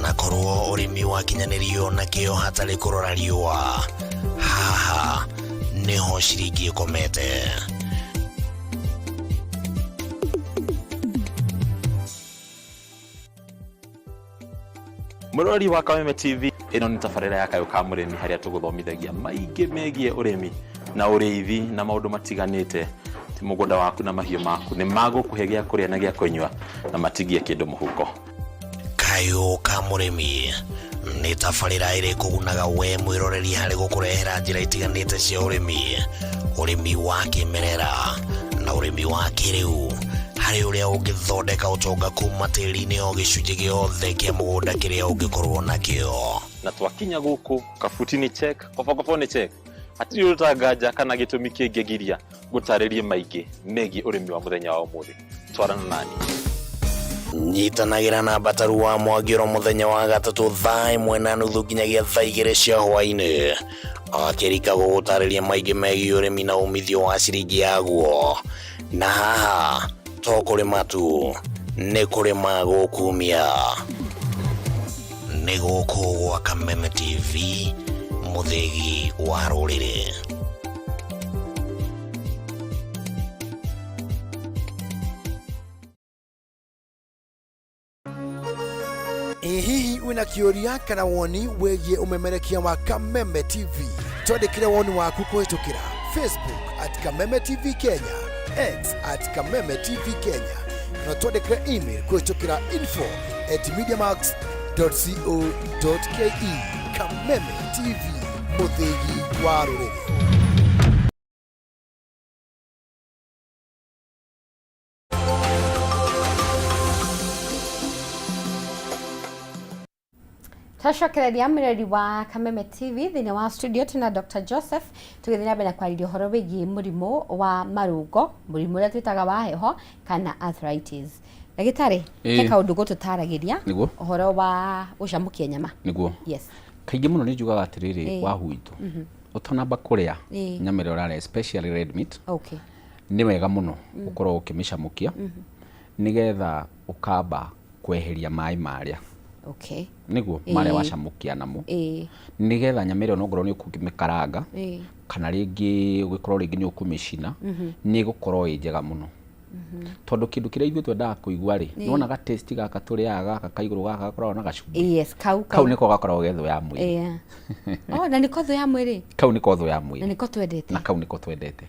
Na korwo ũrĩmi wakinyanĩrio na kĩo hatarĩ kũrora riũa, haha nĩho ciringi ĩkomete. Mũrori wa Kameme TV, ĩno nĩ tabarĩra ya Kayũ ka Mũrĩmi, harĩa tũgũthomithagia maingĩ megiĩ ũrĩmi na ũrĩithi na maũndũ matiganĩte. Ti mũgũnda waku na mahiũ maku nĩ magũkũhe gĩa kũrĩa na gĩa kũnyua na matigie kĩndũ mũhuko. Kayũ ka Mũrĩmi nĩ tabarĩra ĩrĩ kũgunaga we mwĩroreri harĩ gũkũrehera njĩra itiganĩte cia ũrĩmi, ũrĩmi wa kĩmerera na ũrĩmi wa kĩrĩu, harĩ ũrĩa ũngĩthondeka ũtonga kuma tĩri-inĩ o gĩcunjĩ gĩothe kĩa mũgũnda kĩrĩa ũngĩkorwo nakĩo. Na twakinya gũkũ, kabuti nĩ check, kobokobo nĩ check, hatirĩ ũrũtanganja kana gĩtũmi kĩngĩgiria gũtarĩrie maingĩ megiĩ ũrĩmi wa mũthenya wa ũmũthĩ. Twarana nani. Nyitanagĩra na Mbataru wa Mwangĩro mũthenya wa gatatũ thaa 1:30 nginyagia thaa 2 cia hwaĩ-inĩ, akĩrika gũgũtarĩria maingĩ megiĩ ũrĩmi na umithio wa ciringi yaguo. Na haha to kũrĩma tu, nĩ kũrĩma gũkumia. Nĩ gũkũ gwa Kameme TV, mũthĩgi wa rũrĩrĩ. Ĩ hihi wĩna kĩũria kana woni wĩgiĩ ũmemerekia wa Kameme TV? Twandĩkĩre woni waku kũhĩtũkĩra Facebook @KamemeTV Kenya, X @KamemeTV Kenya, kana twandĩkĩre email kũhĩtũkĩra info@mediamax.co.ke. Kameme TV, mũthĩgi wa rũrĩrĩ. Twacokereria mwĩrori wa Kameme TV, thĩinĩ wa studio tuna Dr. Joseph, tũgĩthiĩ na mbere na kwarĩria ũhoro wĩgiĩ mũrimũ wa marũngo, mũrimũ ũrĩa twĩtaga wa heho kana arthritis. Ndagĩtarĩ, he kaũndũ gũtũtaragĩria ũhoro wa gũcamũkia nyama. Nĩguo. Kaingĩ mũno nĩ njugaga atĩrĩrĩ, wahu witũ, ũtanamba kũrĩa nyama ĩrĩa ũrarĩa, especially red meat, nĩ wega mũno ũkorwo ũkĩmĩcamũkia, nĩgetha ũkamba kweheria maĩ marĩa, nĩguo marĩa wacamũkia namo, nĩgetha nyama ĩrĩa onokorwo nĩ ũkũmĩkaranga kana rĩngĩ ũgĩkorwo rĩngĩ nĩ ũkũmĩcina, nĩ ĩgũkorwo ĩ njega mũno, tondũ kĩndũ kĩrĩa ithuĩ twendaga kũigua rĩ, nĩwonaga taste gaka tũrĩaga gaka kaigũrũ gaka gakoragwo na gacumbĩ. Yes, kau. Kau nĩko gakoragwo ge thũ ya mwĩrĩ. Oh, na nĩko thũ ya mwĩrĩ. Kau nĩko thũ ya Na mwĩrĩ. Nĩko twendete. Na kau nĩko twendete,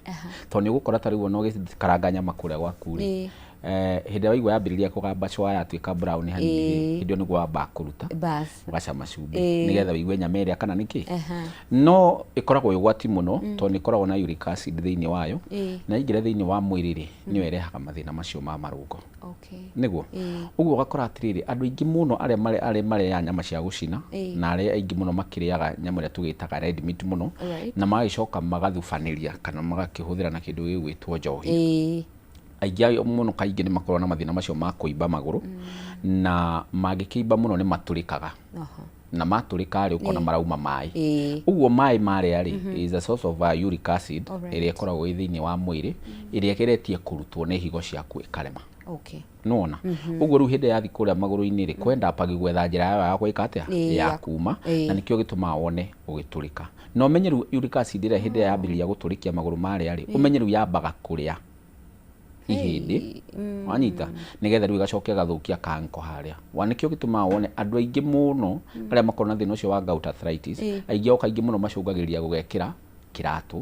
tondũ nĩ ũgũkora ta rĩu ona ũgĩkaranga nyama kũrĩa gwaku rĩ, Hĩndĩ ĩrĩa waigua yambĩrĩria kũgamba cwa yatuĩka brown hanini rĩ, Ĩĩ. hĩndĩ ĩyo nĩguo wambaga kũruta Bas. ũgacama cumbĩ Ĩĩ. nĩgetha ũigue nyama ĩrĩa kana nĩkĩ. Aha. No ĩkoragwo ĩ ũgwati mũno tondũ nĩ ĩkoragwo na uric acid thĩinĩ wayo, na yaingĩra thĩinĩ wa mwĩrĩ rĩ, nĩyo ĩrehaga mathĩna macio ma marũngo. Nĩguo ũguo ũgakora atĩrĩrĩ, andũ aingĩ mũno arĩa arĩa marĩaga nyama cia gũcina, na arĩa aingĩ mũno makĩrĩaga nyamũ ĩrĩa tũgĩtaga red meat mũno, na magagĩcoka magathubanĩria kana magakĩhũthĩra na kĩndũ gĩgwĩtwo njohi, aingĩ ao mũno kaingĩ nĩ makoragwo na mathĩna macio ma kũimba magũrũ, na mangĩkĩimba mũno nĩ matũrĩkaga, na matũrĩka rĩ, ũkona marauma maĩ. Ũguo maĩ marĩa rĩ, is a source of uric acid ĩrĩa ĩkoragwo ĩ thĩinĩ wa mwĩrĩ, ĩrĩa ĩgeretie kũrutwo nĩ higo ciaku ĩkarema. Nĩwona? Ũguo rĩu hĩndĩ yathi kũrĩa magũrũ-inĩ rĩ, kwenda pagi gwetha njĩra yayo ya gwĩka atĩa, ya kuma, na nĩkĩo gĩtũmaga wone ũgĩtũrĩka. Na ũmenye rĩu uric acid ĩrĩa hĩndĩ ĩrĩa yambĩrĩria gũtũrĩkia magũrũ marĩa rĩ, ũmenye rĩu yambaga kũrĩa ihĩndĩ, wanyita, nĩgetha rĩu ĩgacoka ĩgathũkia kanko harĩa wa. Nĩkĩo gĩtũmaga wone andũ aingĩ mũno arĩa makoragwo na thĩna ũcio wa gout arthritis, aingĩ ao kaingĩ mũno macũngagĩrĩria gũgekĩra kĩratũ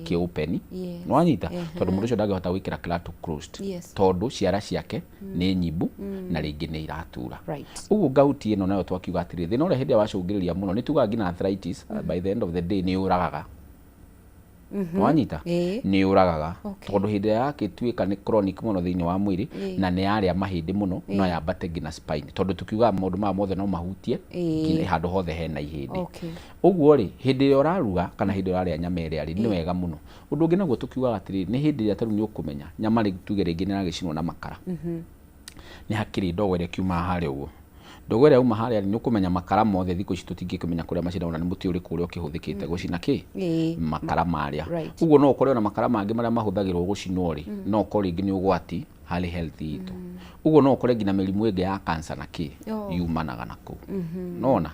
kĩ open. Nĩwanyita? Tondũ mũndũ ũcio ndangĩhota gwĩkĩra kĩratũ closed, tondũ ciara ciake nĩ nyimbu na rĩngĩ nĩ iratura. Ũguo gout ĩno nayo twakiuga atĩrĩ, thĩna ũrĩa hĩndĩ ĩrĩa wacũngĩrĩria mũno, nĩ tugaga nginya arthritis, by the end of the day nĩ yũragaga. Nĩwanyita? Nĩ yũragaga, tondũ hĩndĩ ĩrĩa yakĩtuĩka nĩ chronic mũno thĩinĩ wa mwĩrĩ, na nĩ yarĩa mahĩndĩ mũno, no yambate nginya spine, tondũ tukiugaga maũndũ maya mothe no mahutie nginya handũ hothe hena ihĩndĩ. Ũguo rĩ, hĩndĩ ĩrĩa ũraruga kana hĩndĩ ĩrĩa ũrarĩa nyama ĩrĩa rĩ, nĩ wega mũno. Ũndũ ũngĩ naguo tũkiugaga atĩrĩrĩ, nĩ hĩndĩ ĩrĩa tarĩu nĩ ũkũmenya nyama rĩ, tuge rĩngĩ nĩ ĩragĩcinwo na makara, nĩ hakĩrĩ ndogo ĩrĩa ĩkiumaga harĩa. Ũguo ndogo ĩrĩa yauma harĩa rĩ, nĩ ũkũmenya makara mothe thikũ ici tũtingĩkĩmenya kũrĩa macinagwo na nĩ mũtĩ ũrĩkũ ũrĩa ũkĩhũthĩkĩte gũcina kĩ makara marĩa. Ũguo no ũkore ona makara mangĩ marĩa mahũthagĩrwo gũcinwo rĩ, no ũkorwo rĩngĩ nĩ ũgwati harĩ health itũ. Ũguo no ũkore nginya mĩrimũ ĩngĩ ya cancer na kĩ yumanaga na kũu. Nona?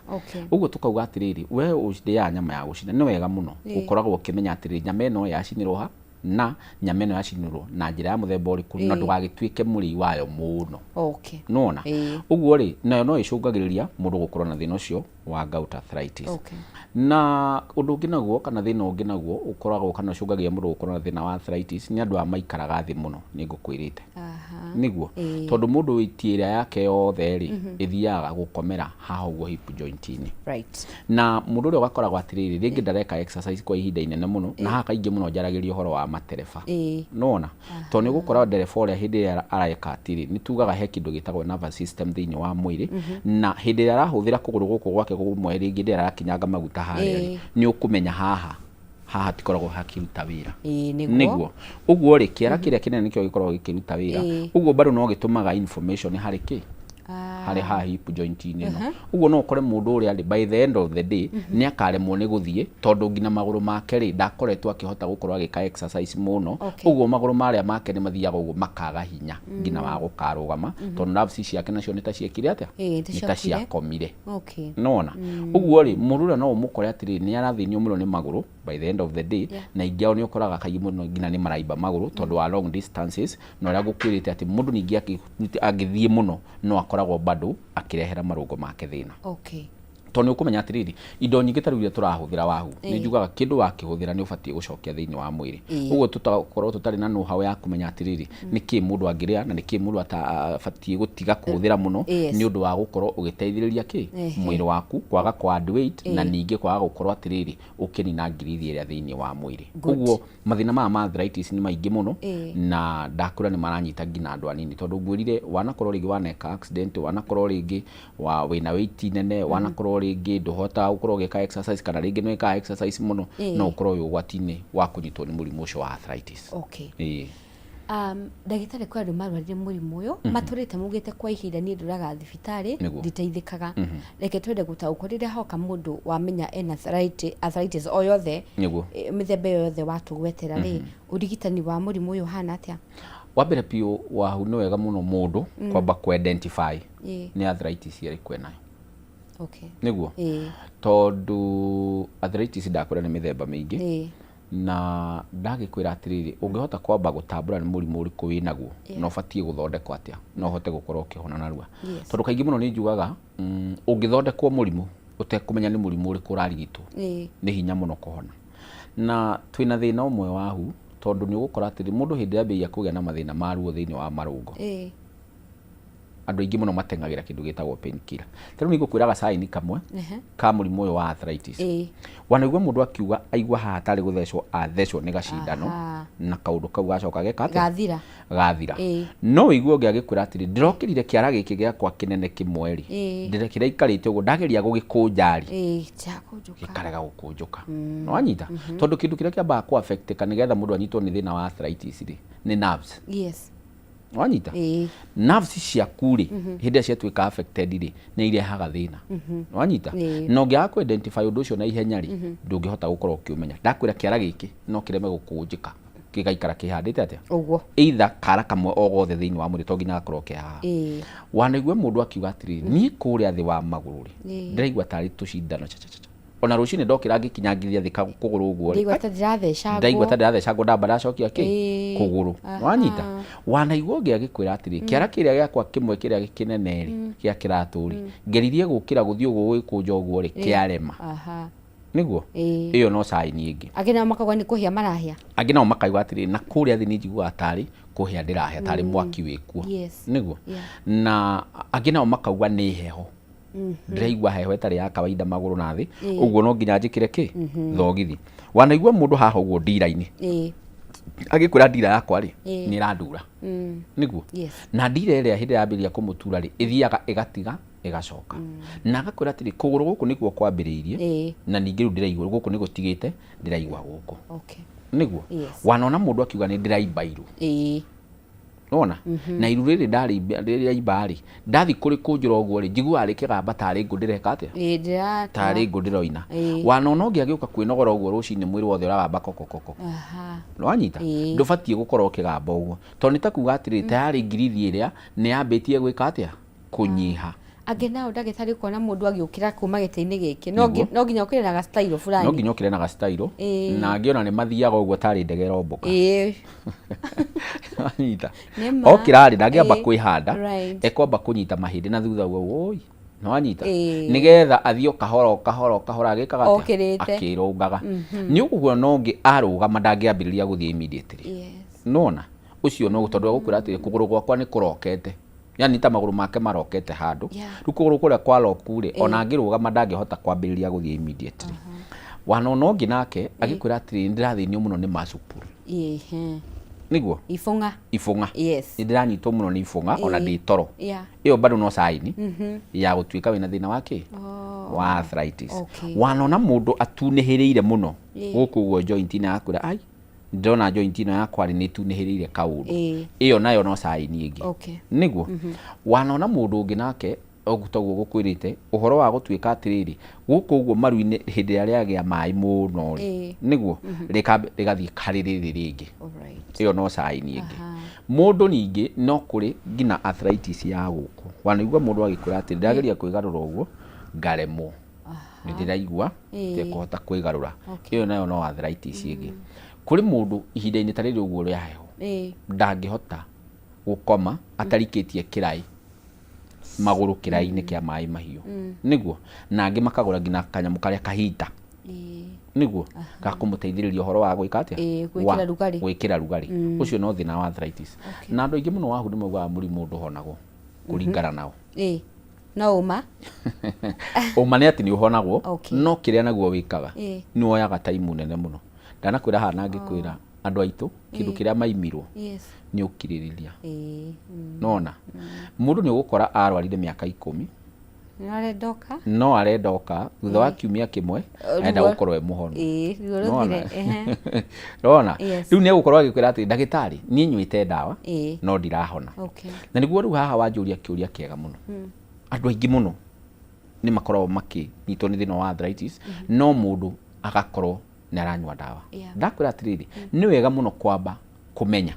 Ũguo tũkauga atĩrĩrĩ, we ũrĩaga nyama ya gũcina, nĩ wega mũno gũkoragwo ũkĩmenya atĩrĩrĩ, nyama ĩno yacinĩrwo ha, na nyama ĩno yacinĩrwo na njĩra ya mũthemba ũrĩkũ, na ndũgagĩtuĩke mũrĩi wayo mũno. Nona? Ũguo rĩ, nayo no ĩcũngagĩrĩria mũndũ gũkorwo na thĩna ũcio wa gout arthritis. Na ũndũ ũngĩ naguo, kana thĩna ũngĩ naguo ũkoragwo kana ũcũngagĩrĩria mũndũ gũkorwo na thĩna wa arthritis, nĩ andũ aya maikaraga thĩ mũno. Nĩ ngũkwĩrĩte nĩguo, tondũ mũndũ weight ĩrĩa yake yothe rĩ, ĩthiaga gũkomera haha ũguo hip joint-inĩ. Na mũndũ ũrĩa ũgakoragwo atĩrĩrĩ, rĩngĩ ndareka exercise kwa ihinda inene mũno, na haha kaingĩ mũno njaragĩria ũhoro wa matereba. Nĩwona? Tondũ nĩ ũgũkora ndereba ũrĩa hĩndĩ ĩrĩa areka atĩrĩ, nĩ tugaga he kĩndũ gĩtagwo nervous system thĩinĩ wa mwĩrĩ, na hĩndĩ ĩrĩa arahũthĩra kũgũrũ gũkũ gwake kũmwe, rĩngĩ hĩndĩ ĩrĩa arakinyanga maguta harĩa rĩ, nĩ ũkũmenya haha hatikoragwo hakĩruta wĩra. Nĩguo. Nĩguo. Ũguo rĩ, kĩara kĩrĩa kĩnene nĩkĩo gĩkoragwo gĩkĩruta wĩra. Ũguo bado no gĩtũmaga information harĩ kĩ, harĩ haha hip joint-inĩ ĩno. Ũguo no ũkore mũndũ ũrĩa rĩ, by the end of the day nĩ akaremwo nĩ gũthiĩ, tondũ nginya magũrũ make rĩ, ndakoretwo akĩhota gũkorwo agĩka exercise mũno. Ũguo magũrũ marĩa make nĩ mathiaga ũguo makaga hinya nginya wa gũkarũgama, tondũ nerves ciake nacio nĩ ta ciekire atĩa? Nĩ ta Nĩ ta ciakuire. ciakomire. Nona? Ũguo rĩ, mũndũ ũrĩa no ũmũkore atĩrĩrĩ, nĩ arathĩnio mũno nĩ magũrũ by the end of the day. Na aingĩ ao nĩ ũkoraga kaingĩ mũno nginya nĩ maraimba magũrũ tondũ wa long distances, na ũrĩa ngũkwĩrĩte atĩ mũndũ ningĩ angĩthiĩ mũno no akoragwo bado akĩrehera marũngo make thĩna. Tondũ nĩ ũkũmenya atĩrĩrĩ, indo nyingĩ ta rĩu iria tũrahũthĩra wahu, nĩ njugaga kĩndũ wakĩhũthĩra nĩ ũbatiĩ gũcokia thĩinĩ wa mwĩrĩ. Ũguo tũtakorwo tũtarĩ na know how ya kũmenya atĩrĩrĩ, nĩ kĩ mũndũ angĩrĩa na nĩ kĩ mũndũ atabatiĩ gũtiga kũhũthĩra mũno, nĩ ũndũ wa gũkorwo ũgĩteithĩrĩria kĩ mwĩrĩ waku kwaga kũ add weight, na ningĩ kwaga gũkorwo atĩrĩrĩ ũkĩnina ngirithi ĩrĩa thĩinĩ wa mwĩrĩ. Ũguo mathĩna maya ma arthritis nĩ maingĩ mũno, na ndakwĩra nĩ maranyita nginya andũ anini, tondũ ngwĩrire wanakorwo rĩngĩ waneka accident, wanakorwo rĩngĩ wa wĩna weight nene, wanakorwo rĩngĩ ndũhotaga gũkorwo ũgĩka exercise, kana rĩngĩ nĩ wĩkaga exercise mũno, no ũkorwo wĩ ũgwati-inĩ wa kũnyitwo nĩ mũrimũ ũcio wa arthritis. Ndagĩtarĩ, kwĩ andũ marwarire mũrimũ ũyũ, matũrĩte maugĩte kwa ihinda, niĩ ndũraga thibitarĩ, nditeithĩkaga. Reke twende gũtaũkwo, rĩrĩa hoka mũndũ wamenya ena arthritis o yothe, mĩthemba ĩyo yothe watũgwetera rĩ, ũrigitani wa mũrimũ ũyũ ũhana atĩa? Wa mbere biũ wahu, nĩ wega mũno mũndũ kwamba kũ identify nĩ arthritis ĩrĩkũ enayo. Nĩguo, tondũ arthritis ndakwĩra nĩ mĩthemba mĩingĩ, na ndagĩkwĩra atĩrĩrĩ, ũngĩhota kwamba gũtambũra nĩ mũrimũ ũrĩkũ wĩnaguo na ũbatiĩ gũthondekwo atĩa, no ũhote gũkorwo ũkĩhona narua. Tondũ kaingĩ mũno nĩ njugaga, ũngĩthondekwo mũrimũ ũtekũmenya nĩ mũrimũ ũrĩkũ ũrarigitwo, nĩ hinya mũno kũhona. Na twĩna thĩna ũmwe wahu, Tondũ nĩ ũgũkora atĩrĩ, mũndũ hĩndĩ ĩrĩa ambĩrĩria kũgĩa na mathĩna ma ruo thĩinĩ wa marũngo, andũ aingĩ mũno mateng'agĩra kĩndũ gĩtagwo pain killer. Ta rĩu nĩ ngũkwĩra gacaini kamwe ka mũrimũ ũyũ wa arthritis. Wanaigua mũndũ akiuga aigua haha tarĩ gũthecwo athecwo nĩ gacindano na kaũndũ kau gacoka geka atĩa? Gathira. Gathira. No ũigue ũngĩ agĩkwĩra atĩrĩ, ndĩrokĩrire kĩara gĩkĩ gĩakwa kĩnene kĩmwe rĩ, kĩraikarĩte ũguo ndageria gũgĩkũnja rĩ, Kĩakũnjũka. Gĩkarega gũkũnjũka. Nĩwanyita? Tondũ kĩndũ kĩrĩa kĩambaga kũ affect ka nĩgetha mũndũ anyitwo nĩ thĩna wa arthritis rĩ, nĩ nerves. Wanyita? Nerves ciaku rĩ, hĩndĩ ĩrĩa ciatuĩka affected rĩ, nĩ irehaga thĩna. Wanyita? Na ũngĩaga kũ identify ũndũ ũcio na ihenya rĩ, ndũngĩhota gũkorwo ũkĩũmenya. Ndakwĩra kĩara gĩkĩ no kĩreme gũkũnjĩka, gĩgaikara kĩhandĩte atĩa? Ũguo. Either kara kamwe o gothe thĩinĩ wa mwĩrĩ to nginya gakorwo ke haha. Wanaigua mũndũ akiuga atĩrĩrĩ, niĩ kũrĩa thĩ wa magũrũ rĩ, ndĩraigua tarĩ tũcindano cha cha cha. Ona rũcinĩ ndokĩra ngĩkinyangithia thĩ kũgũrũ ũguo rĩ, Ndaigua ta ndĩrathecangwo. Ndaigua ta ndĩrathecangwo ndamba ndacokia kĩ? Kũgũrũ. Wanyita? Wanaigua ũngĩ agĩkwĩra atĩrĩ, kĩara kĩrĩa gĩakwa kĩmwe kĩrĩa kĩnene rĩ, gĩa kĩratũ rĩ, ngeririe gũkĩra gũthiĩ ũguo gũgĩkũnja ũguo rĩ, kĩarema. Nĩguo? Ĩyo no sign ĩngĩ. Angĩ nao makauga nĩ kũhĩa marahĩa. Angĩ nao makauga atĩrĩ, na kũrĩa thĩ nĩ njiguaga tarĩ kũhĩa ndĩrahĩa, tarĩ mwaki wĩkuo. Nĩguo? Na angĩ nao makauga nĩ heho. Ndĩraigua heho ĩtarĩ ya kawaida magũrũ na thĩ, ũguo no nginya njĩkĩre kĩ? Thogithi. Wanaigua mũndũ haha ũguo ndira-inĩ, agĩkwĩra ndira yakwa rĩ, nĩ ĩrandura. Nĩguo? Na ndira ĩrĩa hĩndĩ ĩrĩa yambĩrĩria kũmũtura rĩ, ĩthiaga ĩgatiga ĩgacoka. Na agakwĩra atĩrĩ, kũgũrũ gũkũ nĩkuo kwambĩrĩirie, na ningĩ rĩu ndĩraigua gũkũ nĩ gũtigĩte, ndĩraigua gũkũ. Nĩguo? Wanona mũndũ akiuga nĩ ndĩraimba iru. Nĩwona? Na iru rĩrĩ ndarĩimba rĩ, ndathiĩ kũrĩkũnjũra ũguo rĩ, njiguaga rĩkĩgamba tarĩ ngũ ndĩreka atĩa? Ĩĩ, ndĩratura. Tarĩ ngũ ndĩroina. Wanona ũngĩ agĩũka kwĩnogora ũguo rũcinĩ mwĩrĩ wothe ũragamba kokokoko. Nĩwanyita? Ndũbatiĩ gũkorwo ũkĩgamba ũguo. Tondũ nĩ ta kuga atĩrĩrĩ, tayarĩ ngirithi ĩrĩa nĩ yambĩtie gwĩka atĩa? Kũnyiha. Angĩ nao ndagĩtarĩ ũkona mũndũ agĩũkĩra kuma gĩtĩ-inĩ gĩkĩ no no nginya ũkĩre na gacitairo fulani. No nginya ũkĩre na gacitairo. Na angĩ ona nĩ mathiaga ũguo tarĩ ndege ĩrombũka. Wanyita? Okĩra rĩ, ndangĩamba kwĩhanda, ekwamba kũnyita mahĩndĩ na thutha ũguo woi. Nĩwanyita? Nĩgetha athiĩ o kahora o kahora o kahora agĩkaga atĩa? Okĩrĩte. Akĩrũngaga. Nĩ ũkuona ũngĩ arũgama ndangĩambĩrĩria gũthiĩ immediately. Nĩwona? Ũcio no tondũ egũkwĩra atĩrĩ, kũgũrũ gwakwa nĩ kũrokete. Yani ta magũrũ make marokete handũ. Rĩu kũgũrũ kũrĩa kwa loku rĩ, ona angĩrũgama ndangĩhota kwambĩrĩria gũthiĩ immediately. Wanona ũngĩ nake agĩkwĩra atĩrĩrĩ, nĩ ndĩrathĩnio mũno nĩ macukuru. Nĩguo? Ibũng'a. Ibũng'a. Nĩ ndĩranyitwo mũno nĩ ibũng'a ona ndĩ toro. Ĩyo bado no sign ya gũtuĩka wĩna thĩna wa kĩ? Wa arthritis. Wanona mũndũ atunĩhĩrĩire mũno gũkũ ũguo joint inĩ agakwĩra ai ndĩrona joint ĩno yakwa rĩ nĩ ĩtunĩhĩrĩire kaũndũ. Ĩyo nayo no sign ĩngĩ. Nĩguo? Wanona mũndũ ũngĩ nake ũguo toguo ngũkwĩrĩte ũhoro wa gũtuĩka atĩrĩrĩ gũkũ ũguo maru-inĩ hĩndĩ ĩrĩa rĩagĩa maĩ mũno rĩ, nĩguo rĩgathiĩ harĩ rĩrĩ rĩngĩ. Ĩyo no sign ĩngĩ. Mũndũ ningĩ no kũrĩ nginya arthritis ya gũkũ. Wanaigua mũndũ agĩkwĩra atĩrĩ ndĩrageria kwĩgarũra ũguo ngaremwo. Nĩ ndĩraigua itekũhota kwĩgarũra. Ĩyo nayo no arthritis ĩngĩ. Kũrĩ mũndũ ihinda-inĩ ta rĩrĩ ũguo rĩa heho ndangĩhota gũkoma atarikĩtie kĩraĩ magũrũ kĩraĩ-inĩ kĩa maĩ mahiũ. Nĩguo? Na angĩ makagũra nginya kanyamũ karĩa kahita. Nĩguo? Ga kũmũteithĩrĩria ũhoro wa gwĩka atĩa? Gwĩkĩra rugarĩ. Gwĩkĩra rugarĩ. Ũcio no thĩna wa arthritis. Na andũ aingĩ mũno wahu nĩ maugaga mũrimũ ndũhonagwo kũringana nao. No ũma. Ũma nĩ atĩ nĩ ũhonagwo, no kĩrĩa naguo wĩkaga nĩ woyaga time nene mũno. Ndanakwĩra haha na ngĩkwĩra andũ aitũ kĩndũ kĩrĩa maimirwo nĩ ũkirĩrĩria. Nĩwona? Mũndũ nĩ ũgũkora arwarire mĩaka ikũmi No arenda oka. No arenda oka thutha wa kiumia kĩmwe arenda gũkorwo e mũhonu. Ruo rũthire. Nĩwona? Rĩu nĩ egũkorwo agĩkwĩra atĩ ndagĩtarĩ niĩ nyuĩte ndawa no ndirahona. Na nĩguo rĩu haha wanjũria kĩũria kĩega mũno. Andũ aingĩ mũno nĩ makoragwo makĩnyitwo nĩ thĩna wa arthritis no mũndũ agakorwo nĩ aranyua ndawa. Ndakwĩra atĩrĩrĩ, nĩ wega mũno kwamba kũmenya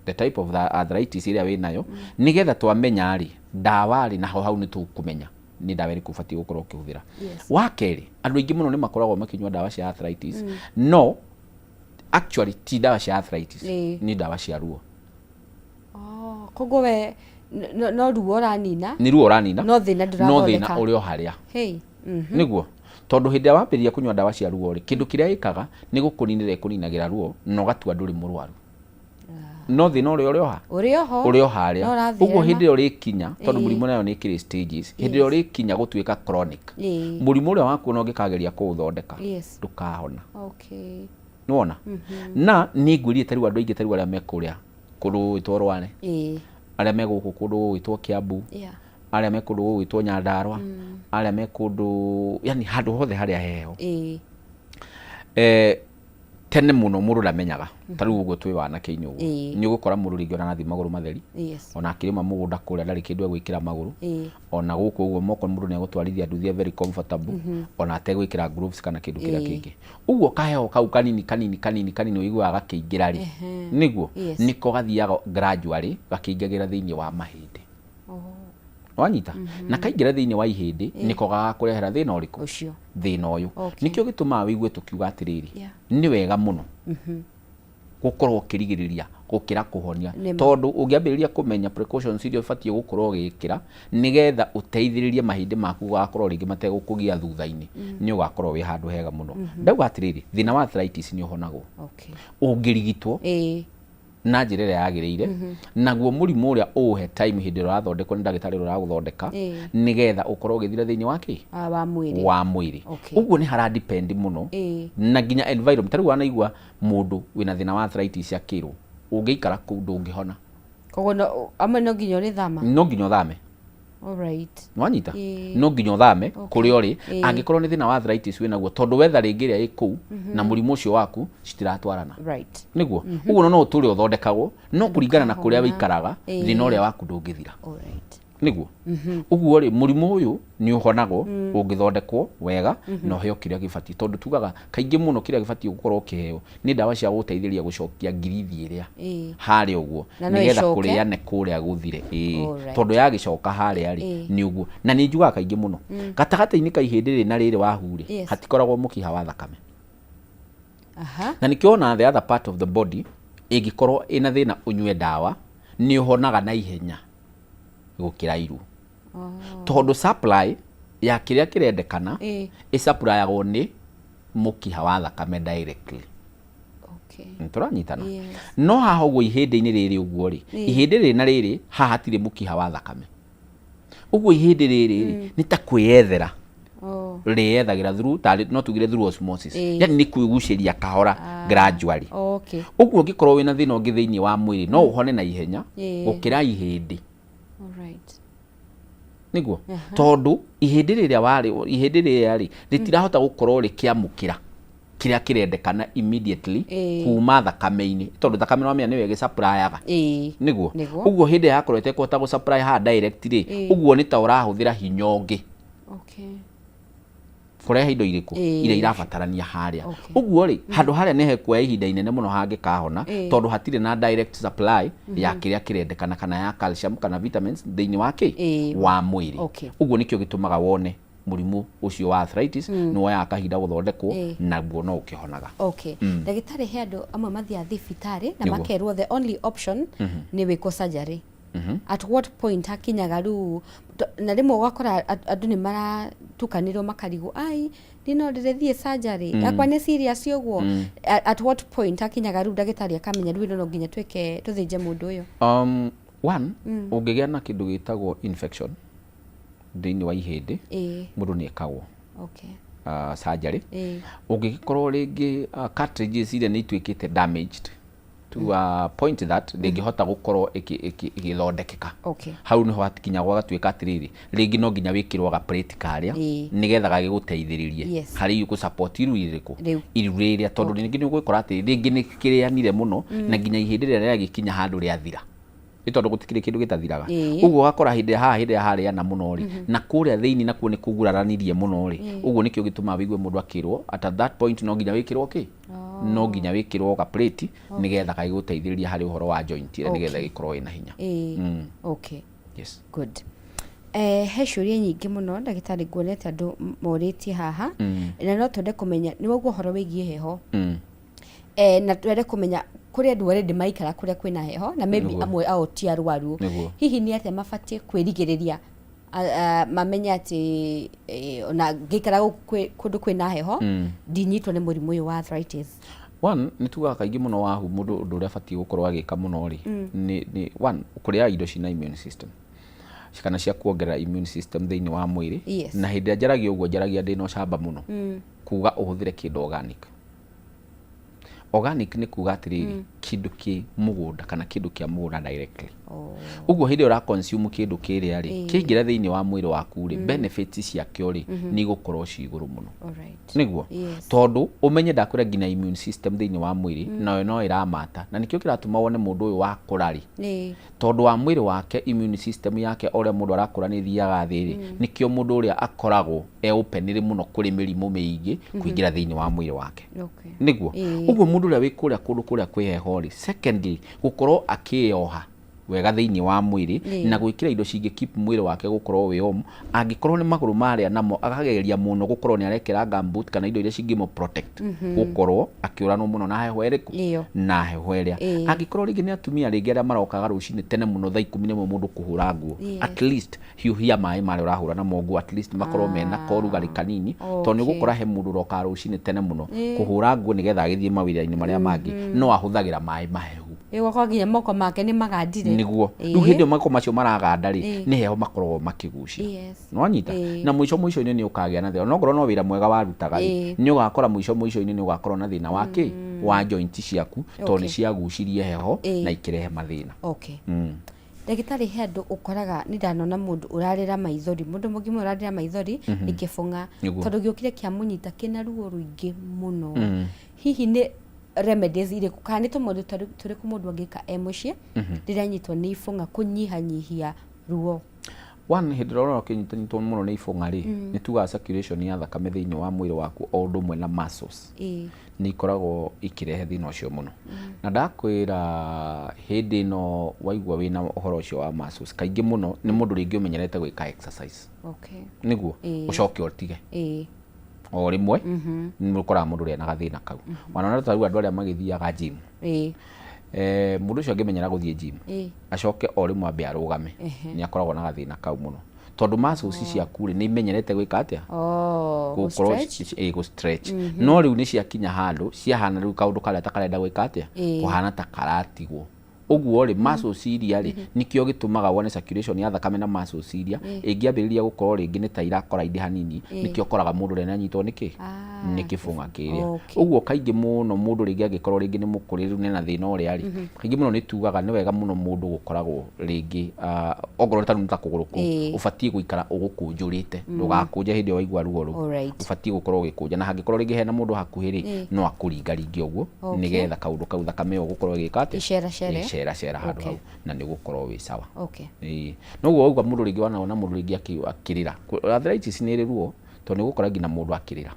the type of the arthritis ĩrĩa wĩnayo nĩgetha twamenya rĩ ndawa rĩ naho hau nĩ tũkũmenya nĩ ndawa ĩrĩkũ ũbatiĩ gũkorwo ũkĩhũthĩra. Wa kerĩ, andũ aingĩ mũno nĩ makoragwo makĩnyua ndawa cia arthritis no actually ti ndawa cia arthritis, nĩ ndawa cia ruo. Oh, koguo we no ruo ũranina. Nĩ ruo ũranina. No thĩna ndũrathondeka. No thĩna ũrĩ o harĩa. Hey. Nĩguo. Tondũ hĩndĩ ĩrĩa wambĩrĩria kũnyua ndawa cia ruo rĩ, kĩndũ kĩrĩa ĩkaga nĩ gũkũninĩra ĩkũninagĩra ruo na ũgatua ndũrĩ mũrwaru. No thĩna ũrĩa ũrĩ oha? Ũrĩ oho. Ũrĩ o harĩa. No ũratherema. Ũguo hĩndĩ ĩrĩa ũrĩkinya, tondũ mũrimũ nayo nĩ ĩkĩrĩ stages, hĩndĩ ĩrĩa ũrĩkinya gũtuĩka chronic, mũrimũ ũrĩa waku ona ũngĩkageria kũũthondeka, ndũkahona. Okay. Nĩwona? Na nĩ ngwĩrire ta rĩu andũ aingĩ ta rĩu arĩa me kũrĩa kũndũ gũgwĩtwo Rware, arĩa me gũkũ kũndũ gũgwĩtwo Kiambu, arĩa me kũndũ gũgwĩtwo Nyandarua, arĩa me kũndũ, yani handũ hothe harĩa heho. Tene mũno mũndũ ndamenyaga ta rĩu ũguo twĩ wanake-inĩ ũguo, nĩ ũgũkora mũndũ rĩngĩ ona arathiĩ magũrũ matheri, ona akĩrĩma mũgũnda kũrĩa ndarĩ kĩndũ egwĩkĩra magũrũ, ona gũkũ ũguo moko mũndũ nĩ egũtwarithia nduthi e very comfortable, ona ategwĩkĩra gloves kana kĩndũ kĩrĩa kĩngĩ. Ũguo kaheho kau kanini kanini kanini kanini ũiguaga gakĩingĩra rĩ, nĩguo nĩko gathiaga gradually gakĩingagĩra thĩinĩ wa mahĩndĩ. Wanyita? Na kaingĩra thĩinĩ wa ihĩndĩ nĩko gagakũrehera thĩna ũrĩkũ? Ũcio. Thĩna ũyũ. Okay. Nĩkĩo gĩtũmaga wĩigue tũkiuga atĩrĩrĩ, nĩ wega mũno gũkorwo ũkĩrigĩrĩria gũkĩra kũhonia. Nĩma. Tondũ ũngĩambĩrĩria kũmenya precautions iria ũbatiĩ gũkorwo ũgĩkĩra nĩgetha ũteithĩrĩrie mahĩndĩ maku gũgakorwo rĩngĩ mategũkũgia thutha-inĩ, nĩ ũgakorwo wĩ handũ hega mũno. Ndauga atĩrĩrĩ, thĩna wa arthritis nĩ ũhonagwo. Ũngĩrigitwo na njĩra ĩrĩa yagĩrĩire, naguo mũrimũ ũrĩa ũũhe time hĩndĩ ĩrĩa ũrathondekwo nĩ ndagĩtarĩ ũrĩa ũragũthondeka, nĩgetha ũkorwo ũgĩthira thĩinĩ wa kĩ? Ah, wa mwĩrĩ. Wa mwĩrĩ. Ũguo nĩ hara depend mũno na nginya environment. Ta rĩu wanaigua mũndũ wĩna thĩna wa arthritis akĩrwo ũngĩikara kũu ndũngĩhona. Koguo no, amwe no nginya ũrĩthama? No nginya ũthame. Alright. Nĩwanyita? No nginya ũthame kũrĩa ũrĩ, angĩkorwo nĩ thĩna wa arthritis wĩnaguo, tondũ weather rĩngĩ ĩrĩa ĩ kũu na mũrimũ ũcio waku citiratwarana. Nĩguo? Ũguo no ũtũre ũthondekagwo, no kũringana na kũrĩa wĩikaraga, thĩna ũrĩa waku ndũngĩthira. Nĩguo? Ũguo rĩ, mũrimũ ũyũ nĩ ũhonagwo ũngĩthondekwo wega na ũheo kĩrĩa gĩbatiĩ, tondũ tugaga kaingĩ mũno kĩrĩa gĩbatiĩ gũkorwo ũkĩheo nĩ ndawa cia gũgũteithĩrĩria gũcokia ngirithi ĩrĩa harĩa ũguo, Na no nĩgetha ĩcoke. kũrĩane kũrĩa gũthire. Alright. Tondũ yagĩcoka harĩa rĩ, nĩ ũguo. Na nĩ njugaga kaingĩ mũno, gatagatĩ-inĩ ka ihĩndĩ rĩrĩ na rĩrĩ wahu rĩ, hatikoragwo mũkiha wa thakame. Na nĩkĩo ona the other part of the body ĩngĩkorwo ĩna thĩna ũnyue ndawa, nĩ ũhonaga na ihenya gũkĩra iru. Tondũ supply ya kĩrĩa kĩrendekana ĩsupplyagwo nĩ mũkiha wa thakame directly. Okay. Tũranyitana? Yes. No haha ũguo ihĩndĩ-inĩ rĩrĩ ũguo rĩ, ihĩndĩ rĩrĩ na rĩrĩ haha hatirĩ mũkiha wa thakame. Ũguo ihĩndĩ rĩrĩ rĩ, nĩ ta kwĩyethera. Rĩyethagĩra through, tarĩ, no tugire through osmosis. Yani nĩ kwĩgucĩria kahora gradually. Ũguo ũngĩkorwo wĩna thĩna ũngĩ thĩinĩ wa mwĩrĩ no ũhone na ihenya gũkĩra ihĩndĩ. Alright. Nĩguo? Tondũ ihĩndĩ rĩrĩa warĩ, ihĩndĩ rĩrĩa rĩ, rĩtirahota gũkorwo rĩkĩamũkĩra kĩrĩa kĩrendekana immediately kuma thakame-inĩ, tondũ thakame nĩwamenya nĩyo ĩgĩsupply-aga. Nĩguo? Nĩguo. Ũguo hĩndĩ ĩrĩa yakorwo ĩtekũhota gũ supply haha direct rĩ, ũguo nĩ ta ũrahũthĩra hinya ũngĩ kũrehe indo irĩkũ iria irabatarania harĩa. Ũguo rĩ, handũ harĩa nĩ hekuoya ihinda inene mũno hangĩkahona, tondũ hatirĩ na direct supply ya kĩrĩa kĩrendekana kana ya calcium kana vitamins thĩinĩ wa kĩ? Wa mwĩrĩ. Ũguo nĩkĩo gĩtũmaga wone mũrimũ ũcio wa arthritis nĩ woyaga kahinda gũthondekwo, naguo no ũkĩhonaga. Ndagĩtarĩ, he andũ amwe mathiaga thibitarĩ na Nĩguo. makerwo the only option nĩ wĩkwo surgery. At what point hakinyaga rĩu, na rĩmwe ũgakora andũ nĩ maratukanĩrwo makarigwo, ai niĩ no ndĩrĩthiĩ surgery, yakwa nĩ serious ũguo. At what point hakinyaga rĩu ndagĩtarĩ akamenya rĩu ĩno no nginya twĩke tũthĩnje mũndũ ũyũ? One, ũngĩgĩa na kĩndũ gĩtagwo infection thĩinĩ wa ihĩndĩ, mũndũ nĩ ekagwo surgery. Ũngĩgĩkorwo rĩngĩ cartilages iria nĩ ituĩkĩte damaged to a point that ndĩngĩhota gũkorwo ĩgĩthondekeka, hau nĩho hakinyagwo gatuĩka atĩrĩrĩ, rĩngĩ no nginya wĩkĩrwo ga plate karĩa nĩgetha gagĩgũteithĩrĩrie harĩ gũ support iru rĩrĩkũ, Rĩu. iru rĩrĩa, tondũ rĩngĩ nĩ ũgũkora atĩ rĩngĩ nĩ kĩrĩanire mũno na nginya ihĩndĩ rĩrĩa rĩagĩkinya handũ rĩathira, nĩ tondũ gũtikĩrĩ kĩndũ gĩtathiraga. Ũguo ũgakora hĩndĩ ĩrĩa haha hĩndĩ ĩrĩa harĩana mũno rĩ, na kũrĩa thĩinĩ nakuo nĩ kũguraranirie mũno rĩ, ũguo nĩkĩo gĩtũmaga wĩigue mũndũ akĩrwo at that point no nginya wĩkĩrwo kĩ, no nginya wĩkĩrwo ga plate nĩgetha gagĩgũteithĩrĩria harĩ ũhoro wa joint ĩrĩa nĩgetha ĩgĩkorwo ĩna hinya. Yes. Good. He ciũria nyingĩ mũno ndagĩtarĩ nguonete andũ morĩtie haha, na no twende kũmenya nĩ waigua ũhoro wĩgiĩ heho. Na twende kũmenya kũrĩ andũ already maikara kũrĩa kwĩna heho na maybe amwe ao ti arwaru. Hihi nĩ atĩa mabatiĩ kwĩrigĩrĩria Mamenye atĩ ona ngĩikara gũkũ kũndũ kwĩna heho ndinyitwo nĩ mũrimũ ũyũ wa arthritis. One, nĩ tugaga kaingĩ mũno wahu mũndũ ũndũ ũrĩa abatiĩ gũkorwo agĩka mũno rĩ, nĩ one, kũrĩa indo cina immune system kana cia kuongerera immune system thĩinĩ wa mwĩrĩ. Na hĩndĩ ĩrĩa njaragia ũguo, njaragia ndĩna ũcamba mũno kuga ũhũthĩre kĩndũ organic. Organic nĩ kuga atĩrĩrĩ, kĩndũ kĩ mũgũnda kana kĩndũ kĩa mũgũnda directly. Ũguo hĩndĩ ĩrĩa ũra consume kĩndũ kĩrĩa rĩ, kĩaingĩra thĩinĩ wa mwĩrĩ waku rĩ, benefits ciakĩo rĩ, nĩ igũkorwo ci igũrũ mũno. Nĩguo. Tondũ ũmenye ndakwĩra nginya immune system thĩinĩ wa mwĩrĩ nayo no ĩramata, na nĩkĩo kĩratũma wone mũndũ ũyũ wakũra rĩ, tondũ wa mwĩrĩ wake immune system yake o ũrĩa mũndũ arakũra nĩ ĩthiaga thĩ rĩ, nĩkĩo mũndũ ũrĩa akoragwo e open mũno kũrĩ mĩrimũ mĩingĩ kũingĩra thĩinĩ wa mwĩrĩ wake. Nĩguo. Ũguo mũndũ ũrĩa wĩ kũrĩa kũndũ kũrĩa kwĩ heho rĩ, secondly, gũkorwo akĩyoha wega thĩinĩ wa mwĩrĩ na gwĩkĩra indo cingĩ keep mwĩrĩ wake gũkorwo wĩ warm. Angĩkorwo nĩ magũrũ marĩa namo, akageria mũno gũkorwo nĩ arekĩra gumboot kana indo iria cingĩmũ protect gũkorwo akĩũranwo mũno na heho ĩrĩkũ? Ĩyo. Na heho ĩrĩa. Angĩkorwo rĩngĩ nĩ atumia rĩngĩ arĩa marokaga rũcinĩ tene mũno thaa 11 mũndũ kũhũra nguo, at least hiũhia maĩ marĩa ũrahũra namo nguo, at least makorwo mena korugarĩ kanini, tondũ nĩ ũgũkora he mũndũ ũrokaga rũcinĩ tene mũno kũhũra nguo nĩgetha agĩthiĩ mawĩra-inĩ marĩa mangĩ, no ahũthagĩra maĩ mahehu. Ũgakora nginya moko make nĩ magandire. Nĩguo. Rĩu hĩndĩ ĩyo moko macio maraganda rĩ, nĩ heho makoragwo makĩgucia. Nĩwanyita? Na mũico mũico-inĩ nĩ ũkagĩa na thĩna, onokorwo no wĩra mwega warutaga rĩ, nĩ ũgakora mũico mũico-inĩ nĩ ũgakorwo na thĩna wa kĩ? Wa joint ciaku, tondũ nĩ ciagucirie heho na ikĩrehe mathĩna. Ndagĩtarĩ, he andũ ũkoraga, nĩ ndanona mũndũ ũrarĩra maithori, mũndũ mũgima ũrarĩra maithori nĩ kĩbũng'a, tondũ gĩũkire kĩamũnyita kĩna ruo rũingĩ mũno. Hihi nĩ remedies irĩkũ kana nĩ tũmaũndũ tũrĩkũ mũndũ angĩka e mũciĩ rĩrĩa anyitwo nĩ ibũng'a kũnyihanyihia ruo? One, hĩndĩ ĩrĩa ũrona ũkĩnyitanyitwo mũno nĩ ibũng'a rĩ, nĩ tugaga circulation ya thakame thĩinĩ wa mwĩrĩ waku o ũndũ ũmwe na muscles nĩ ikoragwo ikĩrehe thĩna ũcio mũno. Na ndakwĩra hĩndĩ ĩno waigua wĩna ũhoro ũcio wa muscles, kaingĩ mũno nĩ mũndũ rĩngĩ ũmenyerete gwĩka exercise. Nĩguo ũcoke ũtige o rĩmwe, nĩ ũkoraga mũndũ ũrĩa ena gathĩna kau. Wanona ta rĩu andũ arĩa magĩthiaga gym, mũndũ ũcio angĩmenyera gũthiĩ gym acoke o rĩmwe ambe arũgame, nĩ akoragwo na gathĩna kau mũno, tondũ muscles ciaku rĩ, nĩ imenyerete gwĩka atĩa? Oh, gũkorwo gũ-stretch? Gũ stretch. No rĩu nĩ ciakinya handũ ciahana rĩu kaũndũ karĩa ta karenda gwĩka atĩa? Kũhana ta karatigwo ũguo rĩ, muscles iria rĩ, nĩkĩo gĩtũmaga wone circulation ya thakame na muscles iria ĩngĩambĩrĩria gũkorwo rĩngĩ nĩ ta irakora indi hanini, nĩkĩo ũkoraga mũndũ ũrĩa nĩanyitwo nĩkĩ? Nĩ kĩbũng'a kĩrĩa. Ũguo kaingĩ mũno mũndũ rĩngĩ angĩkorwo rĩngĩ nĩ mũkũrĩru nena thĩna ũrĩa rĩ, kaingĩ mũno nĩ tugaga nĩ wega mũno mũndũ gũkoragwo rĩngĩ ongorwo ta rĩu nĩ ta kũgũrũ kũu, ũbatiĩ gũikara ũgũkũnjũrĩte, ndũgakũnje hĩndĩ ĩyo waigua ruo rũu. Ũbatiĩ gũkorwo ũgĩkũnja, na hangĩkorwo rĩngĩ hena mũndũ hakuhĩ rĩ, no akũringaringe ũguo nĩgetha kaũndũ kau thakame ĩyo gũkorwo ĩgĩka atĩa? Ĩceracere. Ĩceracera handũ hau na nĩ ũgũkorwo wĩ sawa. Noguo waigua mũndũ rĩngĩ wanona mũndũ rĩngĩ akĩrĩra. Arthritis nĩ ĩrĩ ruo, tondũ nĩ ũgũkora nginya mũndũ akĩrĩra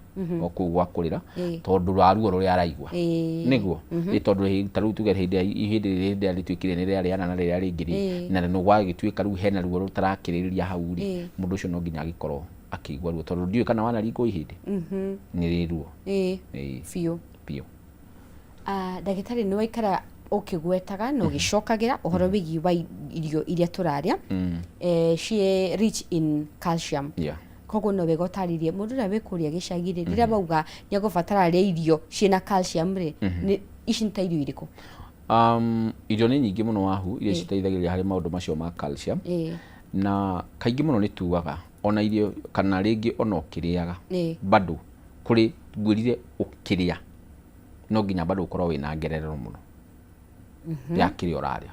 o kũu gwa kũrĩra, tondũ wa ruo rũrĩa araigua. Nĩguo. Ĩ tondũ ta rĩu tuge hĩndĩ hĩndĩ ĩrĩa rĩtuĩkire nĩ rĩarĩana na rĩrĩa rĩngĩ rĩ, na nĩ gwagĩtuĩka rĩu hena ruo rũtarakĩrĩrĩria hau rĩ, mũndũ ũcio no nginya agĩkorwo akĩigua ruo, tondũ ndiũĩ kana wanaringwo ihĩndĩ, nĩ rĩ ruo. Biũ. Biũ. Ndagĩtarĩ, nĩ waikara ũkĩgwetaga na ũgĩcokagĩra ũhoro wĩgiĩ wa irio iria tũrarĩa ciĩ rich in calcium. Koguo no wega ũtarĩrie mũndũ ũrĩa wĩ kũrĩa gĩcagi rĩ, rĩrĩa bauga nĩ egũbatara arĩe irio ciĩna calcium rĩ, ici nĩ ta irio irĩkũ? Irio nĩ nyingĩ mũno wahu iria citeithagĩrĩria harĩ maũndũ macio ma calcium. Na kaingĩ mũno nĩ tugaga ona irio kana rĩngĩ ona ũkĩrĩaga, bado kũrĩ ngwĩrire ũkĩrĩa no nginya bado ũkorwo wĩna ngererero mũno ya kĩrĩa ũrarĩa.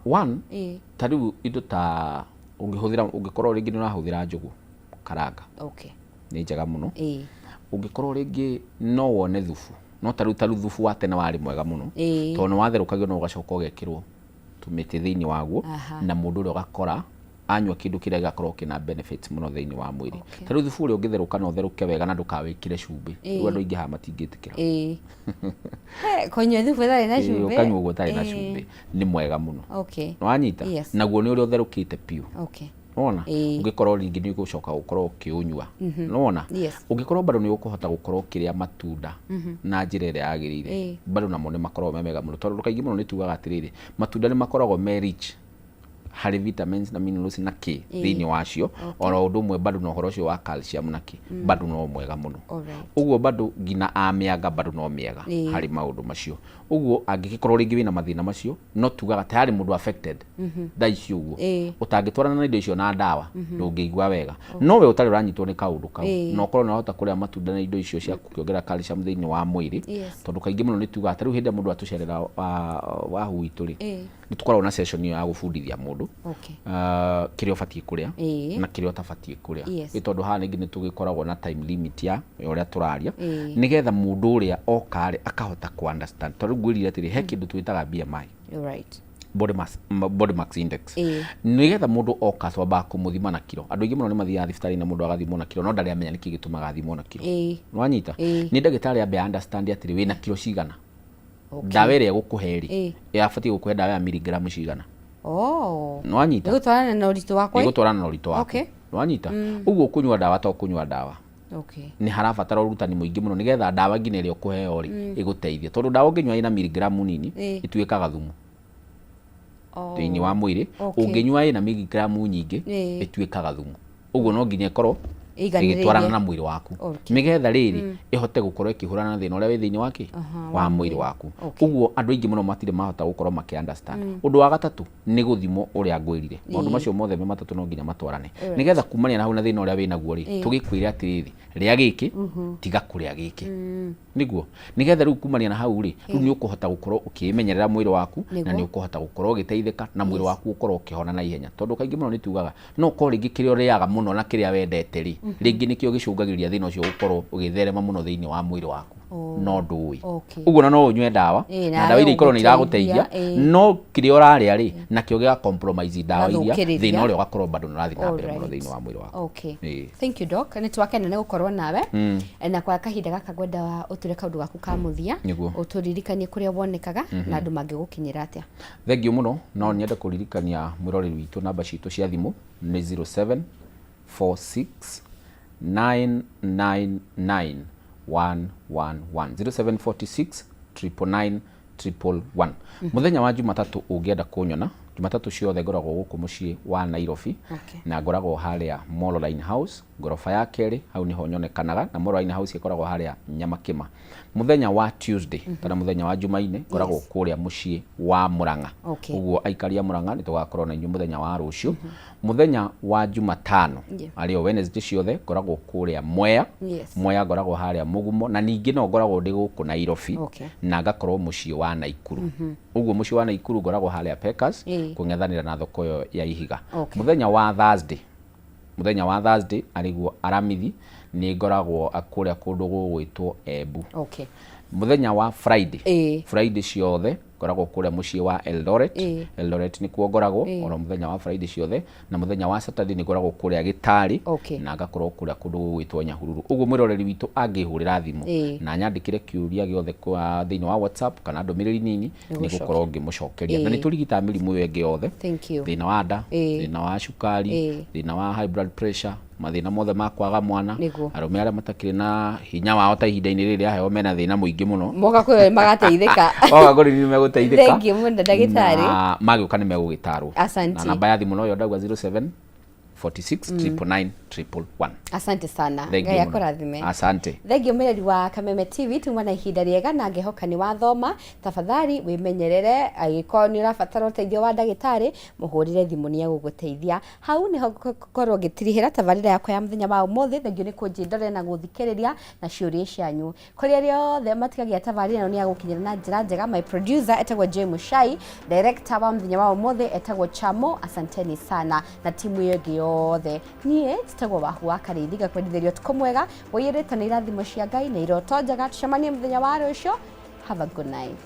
One, ta rĩu indo ta ũngĩhũthĩra, ũngĩkorwo rĩngĩ nĩ ũrahũthĩra njũgũ karanga, nĩ njega mũno. Ũngĩkorwo rĩngĩ no wone thubu, no ta rĩu thubu wa tene warĩ mwega mũno, tondũ nĩ watherũkagio na ũgacoka ũgekĩrwo tũmĩtĩ thĩinĩ waguo, na mũndũ ũrĩa ũgakora anyua kĩndũ kĩrĩa gĩgakorwo kĩna benefits mũno thĩinĩ wa mwĩrĩ. Ta rĩu thubu ũrĩa ũngĩtherũka na ũtherũke wega na ndũkawĩkĩre cumbĩ, rĩu andũ aingĩ haha matingĩtĩkĩra. Kũnyua thubu ũtarĩ na cumbĩ. Ũkanyua ũguo ũtarĩ na cumbĩ nĩ mwega mũno. Nĩwanyita? Naguo nĩ ũrĩa ũtherũkĩte biũ. Nĩwona? Ũngĩkorwo rĩngĩ nĩ ũgũcoka gũkorwo ũkĩũnyua. Nĩwona? Ũngĩkorwo bado nĩ ũkũhota gũkorwo ũkĩrĩa matunda na njĩra ĩrĩa yagĩrĩire, bado namo nĩ makoragwo me mega mũno, tondũ kaingĩ mũno nĩ tugaga atĩrĩrĩ, matunda nĩ makoragwo me rich Harĩ vitamins na minerals na kĩ Ĩĩ. thĩinĩ wacio. Oro ũndũ ũmwe bado na ũhoro ũcio wa calcium na kĩ, bado no mwega mũno. Ũguo bado nginya a mĩanga bado no mĩega harĩ maũndũ macio. Ũguo angĩgĩkorwo rĩngĩ wĩna mathĩna macio, no tugaga tayarĩ mũndũ affected thaa ici ũguo, ũtangĩtwarana na indo icio na ndawa, ndũngĩigua wega. No we ũtarĩ ũranyitwo nĩ kaũndũ kau, na ũkorwo nĩ ũrahota kũrĩa matunda na indo icio cia gũkĩongerera calcium thĩinĩ wa mwĩrĩ, tondũ kaingĩ mũno nĩ tugaga ta rĩu hĩndĩ ĩrĩa mũndũ atũcerera wahu witũ rĩ, nĩ tũkoragwo na session ĩyo ya gũbundithia mũndũ kĩrĩa ũbatiĩ kũrĩa na kĩrĩa ũtabatiĩ kũrĩa. Nĩ tondũ haha rĩngĩ nĩ tũgĩkoragwo na time limit ya ũrĩa tũraria, nĩgetha mũndũ ũrĩa oka rĩ akahota kũ understand. Tondũ rĩu ngwĩrire atĩrĩ, he kĩndũ twĩtaga BMI, body mass index. Nĩgetha mũndũ oka twambaga kũmũthima na kiro. Andũ aingĩ mũno nĩ mathiaga thibitarĩ na mũndũ agathimwo na kiro, no ndarĩ amenya nĩkĩ gĩtũmaga athimwo na kiro. Nĩwanyita? Nĩ ndagĩtarĩ ambe understand atĩrĩ, wĩna kiro cigana, ndawa ĩrĩa ĩgũkũhe rĩ, ĩbatiĩ gũkũhe ndawa ya miligramu cigana. Nĩwanyita? Ĩgũtwarana na ũritũ wakwa? Ĩgũtwarana na ũritũ waku. Nĩwanyita? Ũguo kũnyua ndawa to kũnyua ndawa, nĩ harabatara ũrutani mũingĩ mũno nĩgetha ndawa nginya ĩrĩa ũkũheo rĩ, ĩgũteithie, tondũ ndawa ũngĩnyua ĩna miligramu nini, ĩtuĩkaga thumu thĩinĩ wa mwĩrĩ. Ũngĩnyua ĩna miligramu nyingĩ, ĩtuĩkaga thumu. Ũguo no nginya ĩkorwo Ĩiganĩrĩire. Ĩgĩtwarana na mwĩrĩ waku, nĩgetha rĩrĩ ĩhote gũkorwo ĩkĩhũrana na thĩna ũrĩa wĩ thĩinĩ wa kĩ wa mwĩrĩ waku. Ũguo andũ aingĩ mũno matirĩ mahota gũkorwo makĩ understand. Ũndũ wa gatatũ nĩ gũthimwo ũrĩa ngwĩrire. Maũndũ macio mothe me matatũ no nginya matwarane, nĩgetha kumania na hau na thĩna ũrĩa wĩnaguo rĩ, tũgĩkwĩre atĩrĩrĩ, rĩa gĩkĩ, tiga kũrĩa gĩkĩ, nĩguo nĩgetha rĩu kumania na hau rĩ, rĩu nĩ ũkũhota gũkorwo ũkĩmenyerera mwĩrĩ waku, na nĩ ũkũhota gũkorwo ũgĩteithĩka na mwĩrĩ waku ũkorwo ũkĩhona na ihenya, tondũ kaingĩ mũno nĩ tugaga no ũkorwo rĩngĩ kĩrĩa ũrĩaga mũno na kĩrĩa wendete rĩ, rĩngĩ nĩkĩo gĩcũngagĩrĩria thĩna ũcio gũkorwo ũgĩtherema mũno thĩinĩ wa mwĩrĩ waku, no ndũĩ. Ũguo na no ũnyue ndawa, na na ndawa iria ikorwo nĩ gũgũteithia, iragũteithia, no kĩrĩa ũrarĩa rĩ, nakĩo gĩga compromise ndawa iria, Gathũkĩrĩria. thĩna ũrĩa ũgakorwo bado nĩ ũrathiĩ na mbere mũno thĩinĩ wa mwĩrĩ waku. Thank you, doc. Nĩ twakena nĩ gũkorwo nawe. Na kwa kahinda gaka ngwenda ũtũre kaũndũ gaku ka mũthia, ũtũririkanie kũrĩa wonekaga na andũ mangĩgũkinyĩra atĩa. Thengiũ mũno. No nyende kũririkania mwĩroreri witũ namba citũ cia thimũ nĩ 0746 999 111, 0746 999 111. Mũthenya wa Jumatatũ ũngĩenda kũnyona, Jumatatũ ciothe ngoragwo gũkũ mũciĩ wa Nairobi, na ngoragwo harĩa Mololine House, ngoroba ya kerĩ, hau nĩho nyonekanaga, na Mololine House ĩkoragwo harĩa Nyamakĩma. Mũthenya wa Tuesday kana mũthenya wa Jumaine ngoragwo kũrĩa mũciĩ wa Murang'a. Ũguo aikari a Murang'a nĩ tũgakorwo na inyuĩ mũthenya wa rũciũ. Mũthenya wa Jumatano, arĩo Wednesday ciothe, ngoragwo kũrĩa Mwea. Mwea ngoragwo harĩa Mũgumo, na ningĩ no ngoragwo ndĩ gũkũ Nairobi, na ngakorwo mũciĩ wa Naikuru. Ũguo mũciĩ wa Naikuru ngoragwo harĩa Pekas, kũng'ethanĩra na thoko ĩyo ya Ihiga. Mũthenya wa Thursday, mũthenya wa Thursday arĩguo Aramithi, nĩ ngoragwo kũrĩa kũndũ gũgwĩtwo Embu. Mũthenya wa Friday, Friday ciothe ngoragwo kũrĩa mũciĩ wa Eldoret. Eldoret nĩkuo ngoragwo oro mũthenya wa Friday ciothe, na mũthenya wa Saturday nĩ ngoragwo kũrĩa Gĩtarĩ, na ngakorwo kũrĩa kũndũ gũgwĩtwo Nyahururu. Ũguo mwĩroreri witũ angĩhũrĩra thimũ na nyandĩkĩre kĩũria gĩothe kwa thĩinĩ wa WhatsApp kana ndũmĩrĩri nini, nĩ gũkorwo ngĩmũcokeria. Na nĩ tũrigitaga mĩrimũ ĩyo ĩngĩ yothe, Thank you. Thĩna wa nda, thĩna wa cukari, thĩna wa high blood pressure, mathĩna mothe ma kwaga mwana, arũme arĩa matakĩrĩ na hinya wao ta ihinda-inĩ rĩrĩ rĩa heho mena thĩna mũingĩ mũno. Moka kũrĩ magateithĩka. Moka kũrĩ nĩ megũteithĩka. Thank you mũno, ndagĩtarĩ. Na magĩũka nĩ megũgĩtarwo. Asante. Na namba ya thimũ noyo ndauga, 07 46 999 111. Asante sana. Thank Ngai you mũno. akũrathime. Asante. Thengiũ mwĩrori wa Kameme TV, tuma na ihinda rĩega na ngehoka nĩ wathoma. Tafadhali wĩmenyerere, angĩkorwo nĩ ũrabatara ũteithio wa ndagĩtarĩ, mũhũrĩre thimũ nĩ egũgũteithia. Hau nĩho ngũkorwo ngĩtirihĩra tabarĩra yakwa ya mũthenya wa ũmũthĩ. Thengiũ nĩ kũnjĩndorera na gũthikĩrĩria na ciũria cianyu. Kũrĩ arĩa othe matigagia tabarĩra ĩno nĩ ya gũkinyĩra na njĩra njega, my producer etagwo Jay Muchai, director wa mũthenya wa ũmũthĩ etagwo Chamo, asanteni sana, na timu ĩyo ĩngĩ yothe. Niĩ njĩtagwo Wahu wa Karĩithi, ngakwendithĩria ũtukũ mwega ũiyũrĩte nĩ irathimo cia Ngai na iroto njega. Tũcemanie mũthenya wa rũciũ. Have a good night.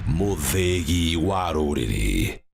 Mũthĩgi wa rũrĩrĩ.